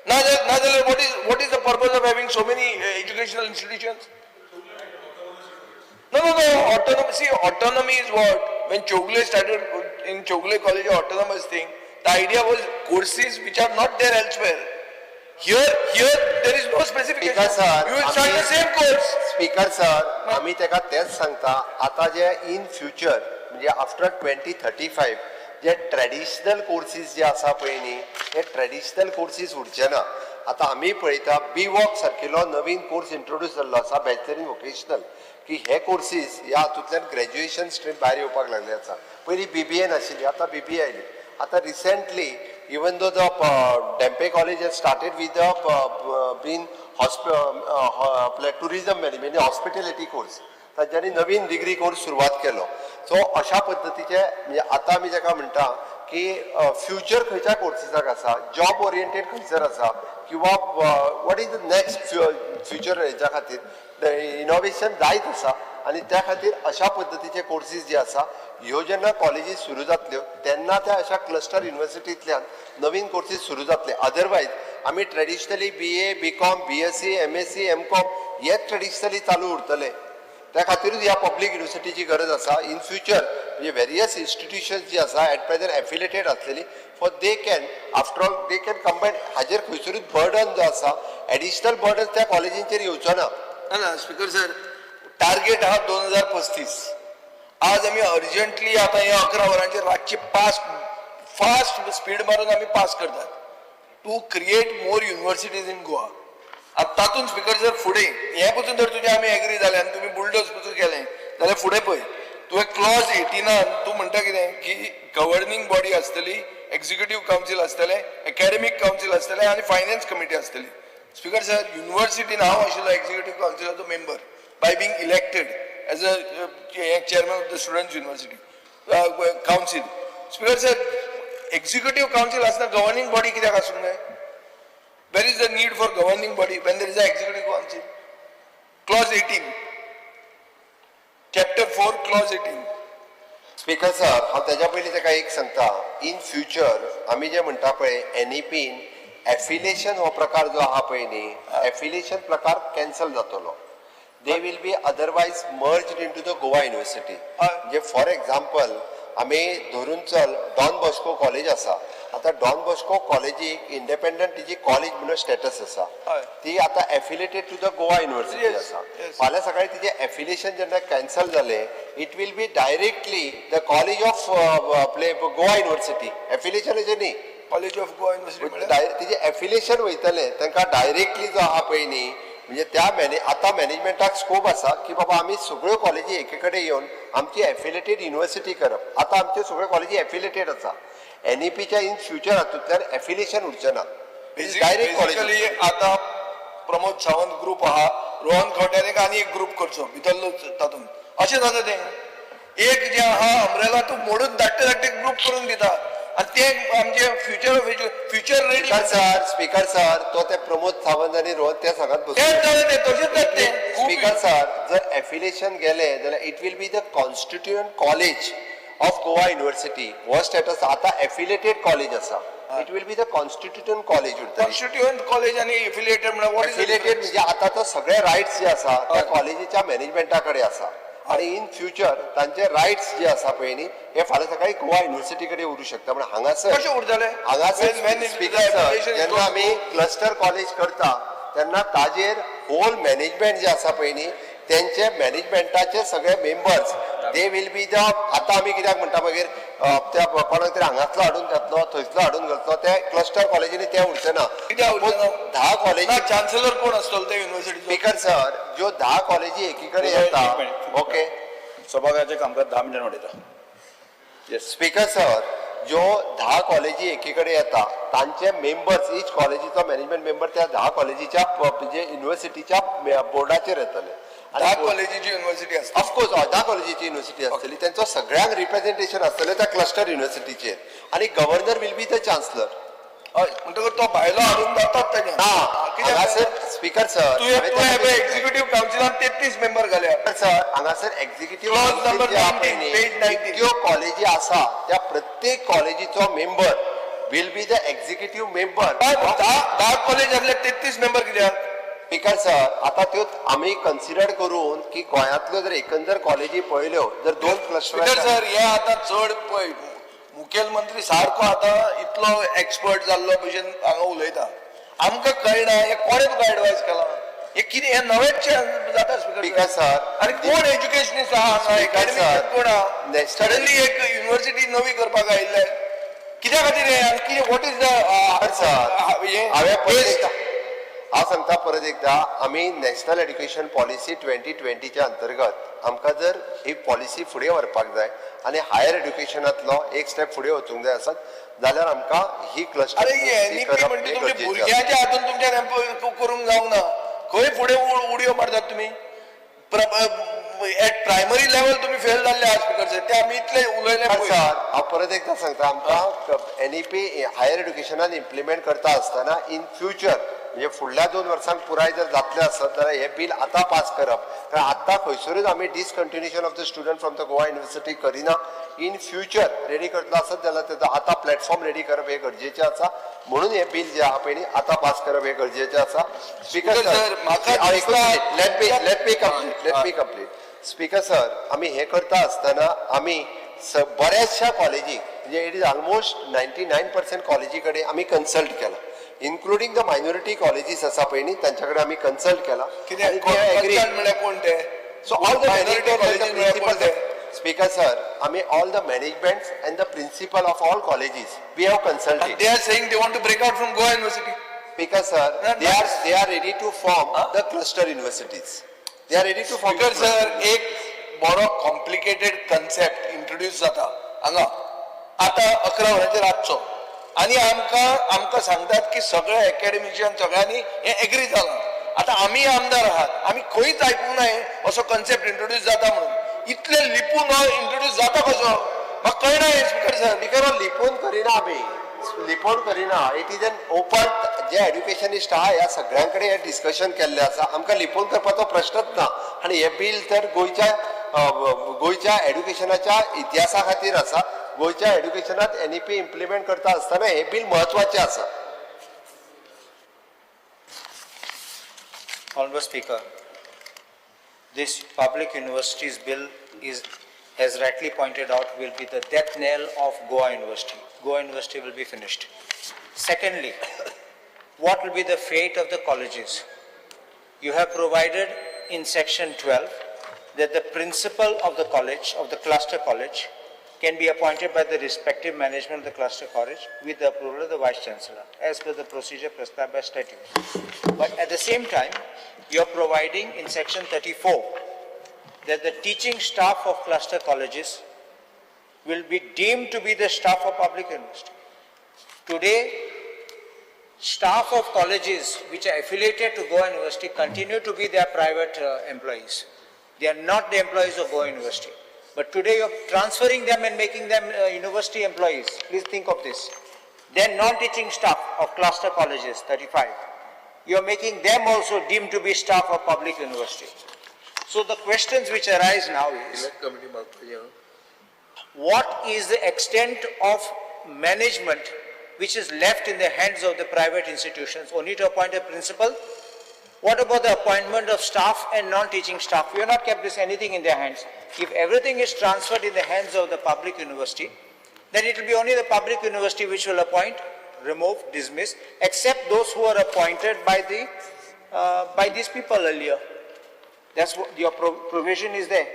ना जाल्यार what is the purpose of having so many educational institutions? No. Autonomy. See, autonomy is what? When Chowgule started in Chowgule College, autonomous thing, the idea was courses which are not there elsewhere. Here there is no specification. Speaker sir, You will start the same course. Speaker sir, आमी ताका तेंच सांगता, आतां जे in future म्हणजे after 2035 जे traditional courses जे आसा पळय न्ही, हे ट्रेडिशनल कोर्सीस उरचे ना. आतां आमी पळयता बी वॉक सारकिलो नवीन कोर्स इंट्रोड्यूस जाल्लो आसा, बॅचलर इन वोकेशनल, की हे कोर्सीस ह्या हातूंतल्यान ग्रॅज्युएशन स्ट्रीम भायर येवपाक लागले आसा. पयलीं बीबीए नाशिल्ली, आतां बीबीए आयली. आतां recently even though the Dhempe College has started with the been आपल्या टुरिजम मॅनेजमेंट, हॉस्पिटॅलिटी कोर्स, तांच्यांनी नवीन डिग्री कोर्स सुरवात केलो. सो अशा पद्दतीचे म्हणजे आतां आमी जाका म्हणटा की फ्युचर खंयच्या कोर्सीसाक आसा, जॉब ओरिएंटेड खंयसर आसा, किंवा what is the next future, हेच्या खातीर इनोवेशन जायत आसा आनी त्या खातीर अशा पद्दतीचे कोर्सीस जे आसा ह्यो जेन्ना कॉलेजीस सुरू जातल्यो तेन्ना त्या अशा क्लस्टर युनिवर्सिटींतल्यान नवीन कोर्सीस सुरू जातले. अदरवायज आमी traditionally BA, BCom, BSc, MSc, MCom हेच ट्रेडिशनली चालू उरतले. त्या खातीरूच ह्या पब्लीक युनिवर्सिटीची गरज आसा. इन फ्युचर म्हणजे वेरियस इन्स्टिट्युशन्स जी आसा एट प्रेझेंट एफिलेटेड आसलेली, for they can, after all they can combine. हाजेर खंयसरूच बर्डन जो आसा, एडिशनल बर्डन त्या कॉलेजींचेर येवचो ना. ना ना, स्पीकर सर, टार्गेट आहा 2035. आज आमी अर्जंटली आतां हे 11 वरांचेर रातची पास फास्ट स्पीड मारून आमी पास करतात to create more universities in Goa. आतां तातूंत स्पीकर सर, फुडें हें पसून जर तुजें आमी एग्री जाले आनी तुमी बुलडोज पसून केलें जाल्यार फुडें पळय, तुवें क्लॉज 18न तूं म्हणटा कितें की गव्हर्निंग बॉडी आसतली, एक्झिक्युटीव कावन्सील आसतलें, एकॅडमीक कावन्सील आसतलें आनी फायनान्स कमिटी आसतली. स्पीकर सर, युनिव्हर्सिटीन हांव आशिल्लो executive कावन्सिलाचो member by being elected as a chairman of the students university council. Speaker sir, executive council आसतना गव्हर्निंग बॉडी कित्याक आसूंक जाय? Where is the need for governing body when there is a executive council? Clause 18, chapter 4, clause 18. Speaker sir, हांव तेज्या पयलीं ताका एक सांगता, इन फ्युचर आमी जे म्हणटा पळय एनईपीन एफिलिएशन हो प्रकार जो आहा पळय न्ही, एफिलिएशन प्रकार कॅन्सल जातलो. They will be otherwise merged into the Goa University. म्हणजे फॉर एग्जाम्पल आमी धरून चल, डॉन बॉस्को कॉलेज आसा. आतां डॉन बॉस्को कॉलेजीक इंडिपेंडंट तिजी कॉलेज म्हणून स्टेटस आसा. ती आतां affiliated to the Goa University आसा. फाल्यां सकाळी तिजें एफिलिएशन जेन्ना कॅन्सल जालें, it will be directly the college of Goa University. एफिलिएशनाचें न्ही, कॉलेज ऑफ गोवा युनिव्हर्सिटी तिजें एफिलिएशन वयतलें तांकां डायरेक्टली जो आहा पळय न्ही, म्हणजे त्या आतां मॅनेजमेंटाक स्कोप आसा की बाबा आमी सगळ्यो कॉलेजी एके कडेन येवन आमची एफिलिएटेड युनिव्हर्सिटी करप. आतां आमच्यो सगळ्यो कॉलेजी एफिलिएटेड आसा. एनईपीच्या इन फ्युचर हातूंतल्यान एफिलिएशन उरचें ना, डायरेक्ट कॉलेज. आतां प्रमोद सावंत ग्रुप आहा, रोहन खंवट्यान आनी एक ग्रुप करचो भितरलो तातूंत, अशें जाता तें. एक जें आहा अम्ब्रेला तूं मोडून धाडटे धाडटे ग्रुप करून दिता आनी ते आमचे future future ready. Sir, speaker sir, तो ते प्रमोद सावंत आनी रोहन ते सांगत बसले, तशेंच जाता तें. स्पीकर सर, जर एफिलिएशन गेलें जाल्यार it will be the constituent college of Goa University. हो स्टेटस आतां एफिलिएटेड कॉलेज आसा. It will be the constituent college उरता. कॉन्स्टिट्युएंट कॉलेज आनी एफिलिएटेड म्हणल्यार एफिलिएटेड म्हणजे आतां तो सगळे रायट्स जे आसा त्या कॉलेजीच्या मॅनेजमेंटा कडेन आसा आनी इन फ्युचर तांचे रायट्स जे आसा पळय न्ही, हे फाल्यां सकाळी गोवा युनिव्हर्सिटी कडेन उरूं शकता. म्हण हांगासर कशें उरतलें? हांगासर स्पीकर सर, जेन्ना आमी क्लस्टर कॉलेज करता तेन्ना ताजेर होल मॅनेजमेंट जे आसा पळय न्ही, तेंचे मॅनेजमेंटाचे सगळे members they will be the. आतां आमी कित्याक म्हणटा मागीर त्या कोणाक तरी हांगासलो हाडून घातलो, थंयसलो हाडून घातलो, ते क्लस्टर कॉलेजींनी ते उरचे ना. 10 कॉलेजी चान्सलर कोण आसतलो ते युनिव्हर्सिटी? स्पीकर सर, ज्यो 10 कॉलेजी एकी कडेन येता. ओके, सभाघराचें कामकाज 10 मिनटां उडयता. स्पीकर सर, ज्यो 10 कॉलेजी एकी कडेन येता तांचे मेंबर्स, इच कॉलेजीचो मॅनेजमेंट मेंबर त्या 10 कॉलेजीच्या म्हणजे युनिव्हर्सिटीच्या बोर्डाचेर येतले. 10 कॉलेजीची युनिव्हर्सिटी आसता. ऑफकोर्स 10 कॉलेजीची युनिव्हर्सिटी आसतली, तेंचो सगळ्यांक रिप्रेझेंटेशन आसतलें त्या क्लस्टर युनिव्हर्सिटीचेर आनी governor will be the chancellor. हय, म्हणटकच तो भायलो हाडून जातात तेजें. हांगासर स्पीकर सर, तुवें एक्झिक्युटीव कावन्सिलान 33 मेंबर घाल्या. सर, हांगासर एक्झिक्युटीव जितक्यो कॉलेजी आसा त्या प्रत्येक कॉलेजीचो member will be the executive member. 10 college आसले 33 मेंबर कित्याक? स्पीकर सर, आतां त्यो आमी कन्सिडर करून की गोंयांतल्यो जर एकंदर कॉलेजी पळयल्यो जर 2 क्लस्टर. सर, हे आतां चड पळय मुखेलमंत्री सारको आतां इतलो एक्सपर्ट जाल्लो भशेन हांगा उलयता, आमकां कळना हे कोणें तुका एडवायज केला, हे कितें हें नवेंच जाता. स्पीकर सर, आनी कोण एज्युकेशनिस्ट आहा हांगा, एकाडेमिशियन कोण आहा? सडनली एक युनिव्हर्सिटी नवी करपाक आयिल्ले कित्या खातीर हें आनी कितें what is the हांवें हांव सांगता परत एकदा, आमी नॅशनल एड्युकेशन पॉलिसी 2020च्या अंतर्गत आमकां जर ही पॉलिसी फुडें व्हरपाक जाय आनी हायर एड्युकेशनांतलो एक स्टेप फुडें वचूंक जाय आसत जाल्यार आमकां ही क्लस्टर. अरे एनईपी म्हणजे तुमच्या भुरग्यांच्या हातून तुमच्यान करूंक जावंक ना. खंय फुडें उडयो मारतात तुमी? एट प्रायमरी लेवल तुमी फेल जाल्ले आहा स्पीकर सर, ते आमी इतले उलयले. सर, हांव परत एकदां सांगता, आमकां एनईपी हायर एड्युकेशनान इम्प्लिमेंट करता आसतना इन फ्युचर म्हणजे फुडल्या 2 वर्सांक पुराय जर जातलें आसत जाल्यार हें बील आतां पास करप, कारण आतां खंयसरूच आमी discontinuation of the student from the Goa University करिना. इन फ्युचर रेडी करतलो आसत जाल्यार तेजो आतां प्लॅटफॉर्म रेडी करप हें गरजेचें आसा, म्हणून हें बील जें आहा पळय न्ही आतां पास करप हें गरजेचें आसा. Speaker sir, let me complete. Speaker sir, आमी हें करता आसतना आमी बऱ्याचशा कॉलेजीक म्हणजे it is almost 99% कॉलेजी कडेन आमी कन्सल्ट केला, इन्क्लुडींग the minority colleges आसा पळय न्ही तांच्या कडेन आमी कन्सल्ट केला. So all the principal. Speaker sir, आमी all the managements and the principal of all colleges we have consulted. They are saying they want to break out from Goa University. Speaker sir, they are ready to form the cluster universities. They are ready to form. Speaker sir, एक बरो complicated concept introduce जाता हांगा आतां 11 वरांचेर रातचो आनी आमकां आमकां सांगतात की सगळे एकेडमिशियन सगळ्यांनी हें एग्री जालां. आतां आमी आमदार आहात, आमी खंयच आयकूंक ना असो कन्सेप्ट इंट्रोड्यूस जाता म्हणून. इतले लिपून हो इंट्रोड्यूस जाता कसो म्हाका कळना हें. स्पीकर सर, स्पीकर लिपून करिना, आमी लिपोवन करिना. It is an open, J एड्युकेशनिस्ट आहा ह्या सगळ्यां कडेन हें डिस्कशन केल्लें आसा, आमकां लिपोवन करपाचो प्रश्नच ना. आनी हें बील तर गोंयच्या गोंयच्या एड्युकेशनाच्या इतिहासा खातीर आसा. गोंयच्या एड्युकेशनात एनईपी इम्प्लिमेंट करता आसतना हें बील म्हत्वाचें आसा. Honorable Speaker, this Public Universities Bill is has rightly pointed out, will be the death knell of Goa University. Goa University will be finished. Secondly, what will be the fate of the colleges? You have provided in section 12 that the principal of the college, of the cluster college, can be appointed by the respective management of the cluster college with the approval of the vice chancellor, as per the procedure prescribed by statute. But at the same time, you are providing in section 34 that the teaching staff of cluster colleges will be deemed to be the staff of public university. Today, staff of colleges which are affiliated to Goa University continue to be their private employees. They are not the employees of Goa University. But today you are transferring them and making them university employees. Please think of this. Then non-teaching staff of cluster colleges, 35. You are making them also deemed to be staff of public university. So the questions which arise now is, what is the extent of management which is left in the hands of the private institutions, only to appoint a principal? What about the appointment of staff and non-teaching staff? We have not kept this anything in their hands. If everything is transferred in the hands of the public university, then it will be only the public university which will appoint, remove, dismiss, except those who are appointed by the by these people earlier. That's what your provision is there.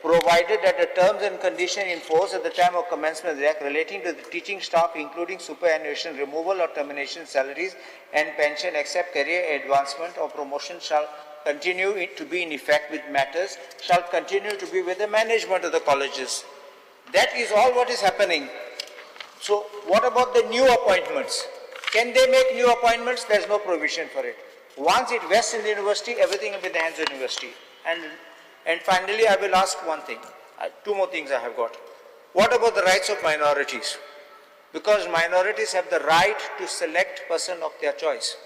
Provided that the terms and conditions in force at the time of commencement of the Act relating to the teaching staff, including superannuation, removal or termination, salaries and pension, except career advancement or promotion, shall continue to be in effect with matters, shall continue to be with the management of the colleges. That is all what is happening. So what about the new appointments? Can they make new appointments? There is no provision for it. Once it vests in the university, everything will be in the hands of the university. And finally, I will ask one thing. Two more things I have got. What about the rights of minorities? Because minorities have the right to select person of their choice.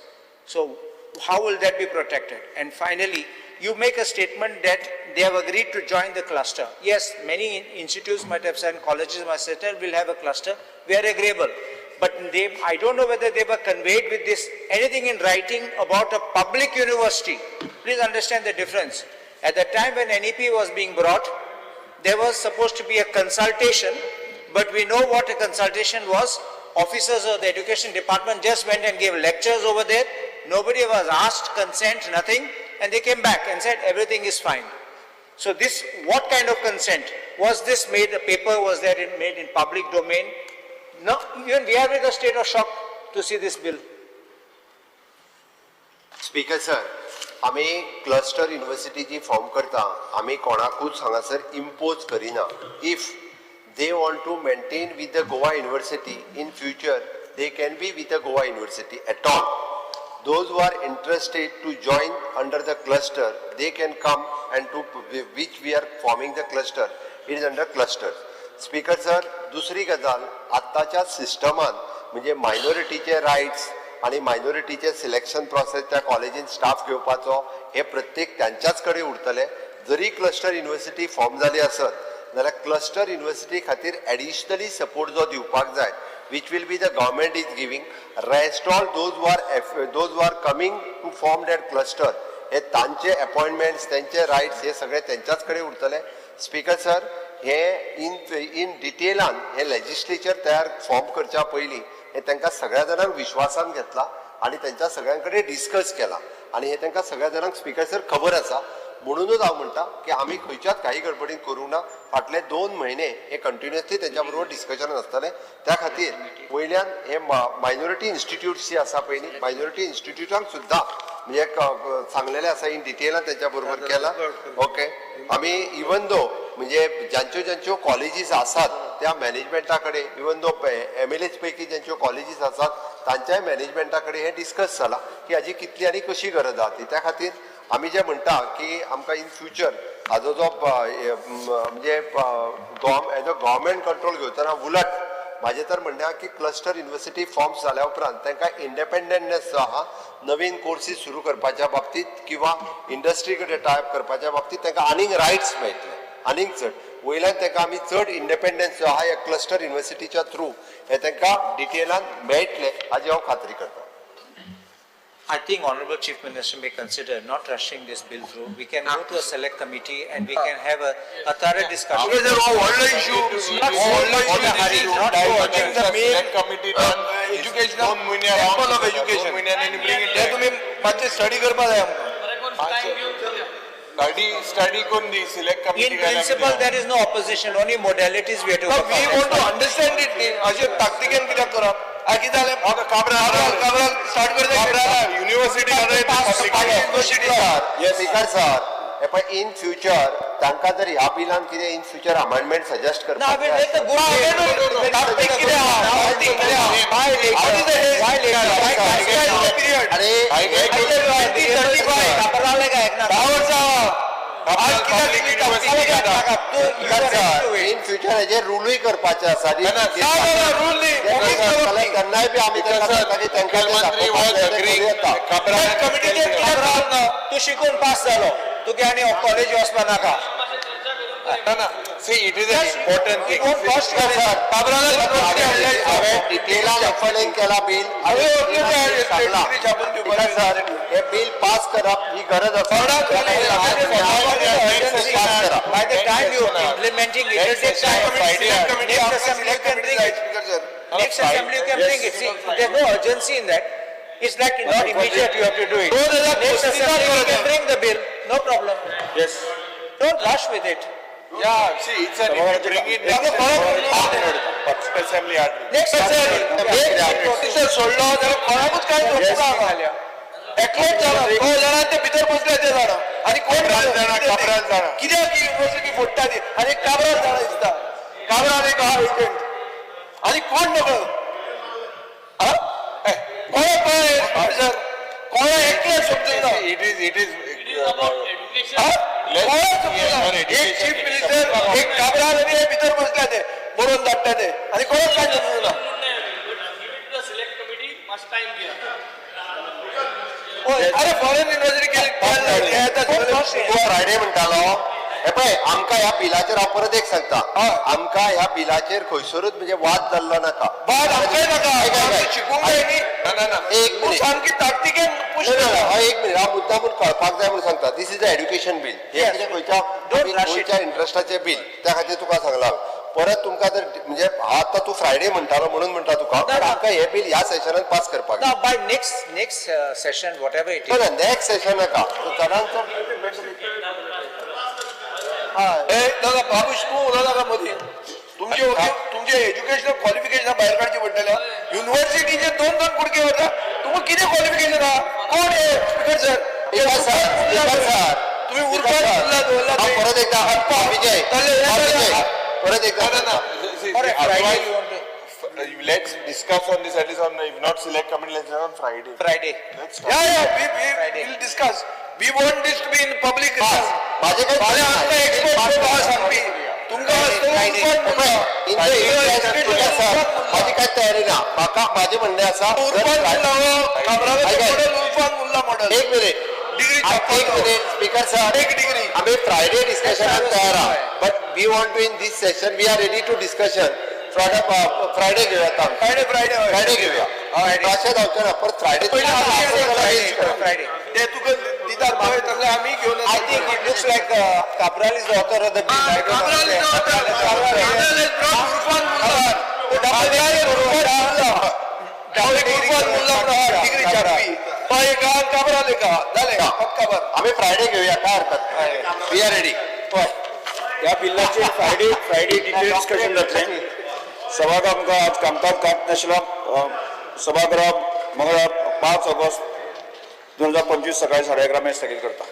So how will that be protected? And finally, you make a statement that they have agreed to join the cluster. Yes, many institutes might have said, colleges might have said, we'll have a cluster. We are agreeable. But I don't know whether they were conveyed with this, anything in writing about a public university. Please understand the difference. At the time when NEP was being brought, there was supposed to be a consultation, but we know what a consultation was. Officers of the education department just went and gave lectures over there. Nobody was asked consent, nothing, and they came back and said everything is fine. So this, what kind of consent? Was this made, a paper was there made in public domain? No, even we are in a state of shock to see this bill. Speaker sir, आमी cluster university जी form करता, आमी कोणाकूच हांगासर impose करिना. If they want to maintain with the Goa University in future, they can be with the Goa University at all. Those who are interested to join under the cluster, they can come and to which we are forming the cluster, it is under cluster. Speaker sir, दुसरी गजाल, आत्ताच्या सिस्टमान म्हणजे मायनॉरिटीचे rights आनी मायनॉरिटीचे selection process त्या कॉलेजीन staff घेवपाचो हे प्रत्येक त्यांच्याच कडेन उरतले. जरी क्लस्टर युनिवर्सिटी फॉर्म जाली आसत जाल्यार क्लस्टर युनिवर्सिटी खातीर एडिशनली सपोर्ट जो दिवपाक जाय, which will be the government is giving, rest all those who are coming to form that cluster, हे तांचे अपॉइंटमेंट्स, तांचे रायट्स हे सगळे तेंच्याच कडेन उरतले. स्पीकर सर, हे इन डिटेलान हे लेजिस्लेचर तयार फॉर्म करच्या पयलीं हे तांकां सगळ्या जाणांक विश्वासान घेतला आनी तेंच्या सगळ्यां कडेन डिस्कस केला आनी हे तांकां सगळ्या जाणांक स्पीकर सर खबर आसा. म्हणूनच हांव म्हणटा की आमी खंयच्याच काही गडबडीन करूंक ना. फाटले 2 म्हयने हे कंटिन्युअसली तेंच्या बरोबर डिस्कशन आसतलें. त्या खातीर वयल्यान हे मायनॉरिटी इन्स्टिट्यूट्स जी आसा पळय न्ही, मायनॉरिटी इन्स्टिट्यूटांक सुद्दां म्हणजे सांगलेलें आसा इन डिटेलान तेंच्या बरोबर केला. ओके, आमी इवन दो म्हणजे ज्यांच्यो ज्यांच्यो कॉलेजीस आसात त्या मॅनेजमेंटा कडेन, इवन दो एमएलएच पैकी ज्यांच्यो कॉलेजीस आसात तांच्याय मॅनेजमेंटा कडेन हें डिस्कस जालां की हाजी कितली आनी कशी गरज आहा ती. त्या खातीर आमी जे म्हणटा की आमकां इन फ्युचर हाजो जो म्हणजे एज अ गव्हर्मेंट कंट्रोल घेवतना उलट म्हाजें तर म्हणणें आहा की क्लस्टर युनिवर्सिटी फॉर्म्स जाल्या उपरांत तांकां इंडिपेंडंटनेस जो आहा नवीन कोर्सीस सुरू करपाच्या बाबतींत किंवा इंडस्ट्री कडेन टायप करपाच्या बाबतींत तांकां आनीक रायट्स मेळटले, आनीक चड. वयल्यान तांकां आमी चड इंडिपेंडन्स जो आहा ह्या क्लस्टर युनिवर्सिटीच्या थ्रू हे तांकां डिटेलान मेळटले हाजी हांव खात्री करता. I think Honorable Chief Minister may consider not rushing this bill through. We can go to a select committee and we can have a thorough discussion. Because हो व्हडलो issue, व्हडलो issue, diverting the main educational temple of education. ते तुमी मातशें study करपा जाय आमकां. Study करून दी select In committee. principle, there is no opposition, only modalities we have to No, work we out. want to understand it न्ही, अशें ताकतिकेन कित्याक करप? कितें जालें? काब्राल काब्राल स्टार्ट करता युनिव्हर्सिटी युनिव्हर्सिटी. स्पीकर सर, हे पळय, इन फ्युचर तांकां जर ह्या बिलान कितें in future amendment suggest No, I will let the good. ताकतीक कितें आहा? ताकतीक कितें आहा? Why later? What is the haste? Why later? Why period? अरे 2035. काब्राल काय ऐकणार? 10 वर्सां आहा. आज कित्याक इतली ताकतीक कित्याक? सर, इन फ्युचर हेजेर रुलूय करपाचें आसा. ना, ना, ना, रूल न्ही. ओगीच करप न्ही. तेन्नाय बी आमी तांकां सांगता की तांकां तें दाखोवपाक जाय तें करूं येता. कमिटीचेर कित्याक रावप ना? तूं शिकून पास जालो, तुगे आनी कॉलेज वचपा नाका. ना, see, it is an important thing. It won't cost you anything. काब्राला university हाडल्या. हांवें डिटेलान एक्सप्लेन केला बील. हांवें छापून दिवपाक. सर, हे बील पास करप ही गरज आसा. पास करप. By the time you are implementing it, it will take time. Select committee, Next आमकां assembly you select can committee bring जाय, it. Speaker sir. Next assembly you can bring it. See, there's no urgency in that. It's like not immediate you have to do it. 2035 Next assembly you can गरज. bring the bill, no problem. Yes. Don't rush with it. Yeah, see, it's an, if you bring it next assembly, Next assembly. एक procedure सोडलो जाल्यार कोणाकूच कांय समजना हांगा. एकलोच जाणा, तो जाणा, ते भितर बसले ते जाणा आनी कोण काब्राल जाणा, काब्राल जाणा. कित्याक युनिव्हर्सिटी फोडटा ती. आनी काब्राल जाणा दिसता, काब्राल एक आहा एजंट आनी कोण नकळो. कोणाक कळ्ळें सर? कोणा एकल्याक समजना. It is, it is. कोणाक समजना. एक चीफ मिनिस्टर, एक काब्राल आनी हे भितर बसल्या ते बरोवन धाडटा ते आनी कोणाक कांय समजना. Select committee must time दिया. अरे फॉरेन युनिव्हर्सिटी केली. तूं फ्रायडे म्हणटालो. हे पळय, आमकां ह्या बिलाचेर हांव परत एक सांगता, आमकां ह्या बिलाचेर खंयसरूच म्हणजे वाद जाल्लो नाका. वाद आमकांय नाका. ऐक, ऐक, ऐक. शिकूंक जाय न्ही. ना, ना. एक तूं मिनिट. सामकी ताकतिकेन पुश ना, ना, ना, एक मिनिट, हांव मुद्दाम कळपाक जाय म्हणून सांगता. This is a education bill. हे कितें खंयच्या गोंयच्या इंट्रस्टाचें बील, त्या खातीर तुका सांगलां. परत तुमकां जर म्हणजे आतां तूं फ्रायडे म्हणटालो म्हणून म्हणटा तुका, पण आमकां हें बील ह्या सेशनान पास करपाक Now, by next session, whatever it is. ना, नेक्स्ट सेशन नाका, चडान चड. ए दादा बाबूश, तूं उलोवं नाका मदीं. तुमचे तुमचे एज्युकेशनल क्वॉलिफिकेशन भायर काडची पडटलें. युनिव्हर्सिटीचे दोन दोन कुडके वता, तुमकां कितें क्वॉलिफिकेशन आहा? कोण हे स्पीकर सर? स्पीकर सर, तुमी उरफान मुल्ला दवरला. हांव परत एकदा, विजय, विजय, परत एकदा. ना, ना. Friday you want to? Let's discuss on this at least on, if not select committee, let's on Friday. Friday. Let's Yeah, yeah, we will discuss. We want this to be in public. माझे काय फाल्यां आमकां expert आहा सांगपी. तुमकां आसतलो उर्फान मुल्ला. माझी काय तयारी ना. म्हाका माझें म्हणणें आसा, उर्फान मुल्ला हो काब्रालाचें मॉडेल, उर्फान मुल्ला मॉडेल. एक मिनिट, डिग्री एक मिनिट स्पीकर सर, एक डिग्री. आमी फ्रायडे डिस्कशनाक तयार आहा, but we want to in this session, we are ready to discussion. Friday घेवया. Friday, Friday. Friday घेवया. अशें जावचें ना परत फ्रायडे. फ्रायडे. ते तुका दितात पळय तसले आमी घेवन. I think it looks like Cabral is the author of the bill. I don't Cabral is the author. Cabral has brought Urfan Mulla. Cabral Urfan Mulla. Urfan Mulla म्हणून आहा, डिग्री छापपी. तो एक आहा, काब्राल एक आहा. जालें, फक्त काबार. आमी फ्रायडे घेवया, काय हरकत. We are ready. ह्या बिल्लाचेर फ्रायडे डिटेल डिस्कशन जातलें. सभागृह आमकां आज कामकाज कात नाशिल्लो. सभागृह मंगळार 5 ऑगस्ट 2025 सकाळी 11:30 मेरेन स्थगीत करता.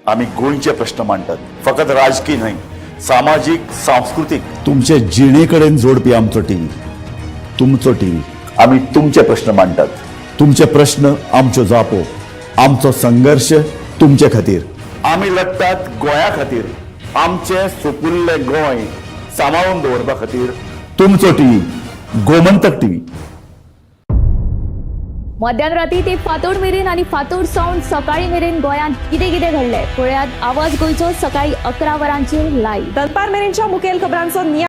आमी गोंयचे प्रश्न मांडटात, फकत राजकीय न्हय, सामाजीक, सांस्कृतीक, तुमचे जिणे कडेन जोडपी आमचो टीव्ही, तुमचो टीव्ही. आमी तुमचे प्रश्न मांडटात, तुमचे प्रश्न आमच्यो जापो, आमचो संघर्श तुमचे खातीर. आमी लढटात गोंया खातीर, आमचें सुपुल्लें गोंय सांबाळून दवरपा खातीर. तुमचो टीव्ही, गोमंतक टीव्ही. मध्यान राती ते फांतोड मेरेन आनी फांतोड सावन सकाळी मेरेन गोंयांत कितें कितें घडलें पळयात आवाज गोंयचो सकाळी 11 वरांचेर लायव्ह. दनपार मेरेनच्या मुखेल खबरांचो.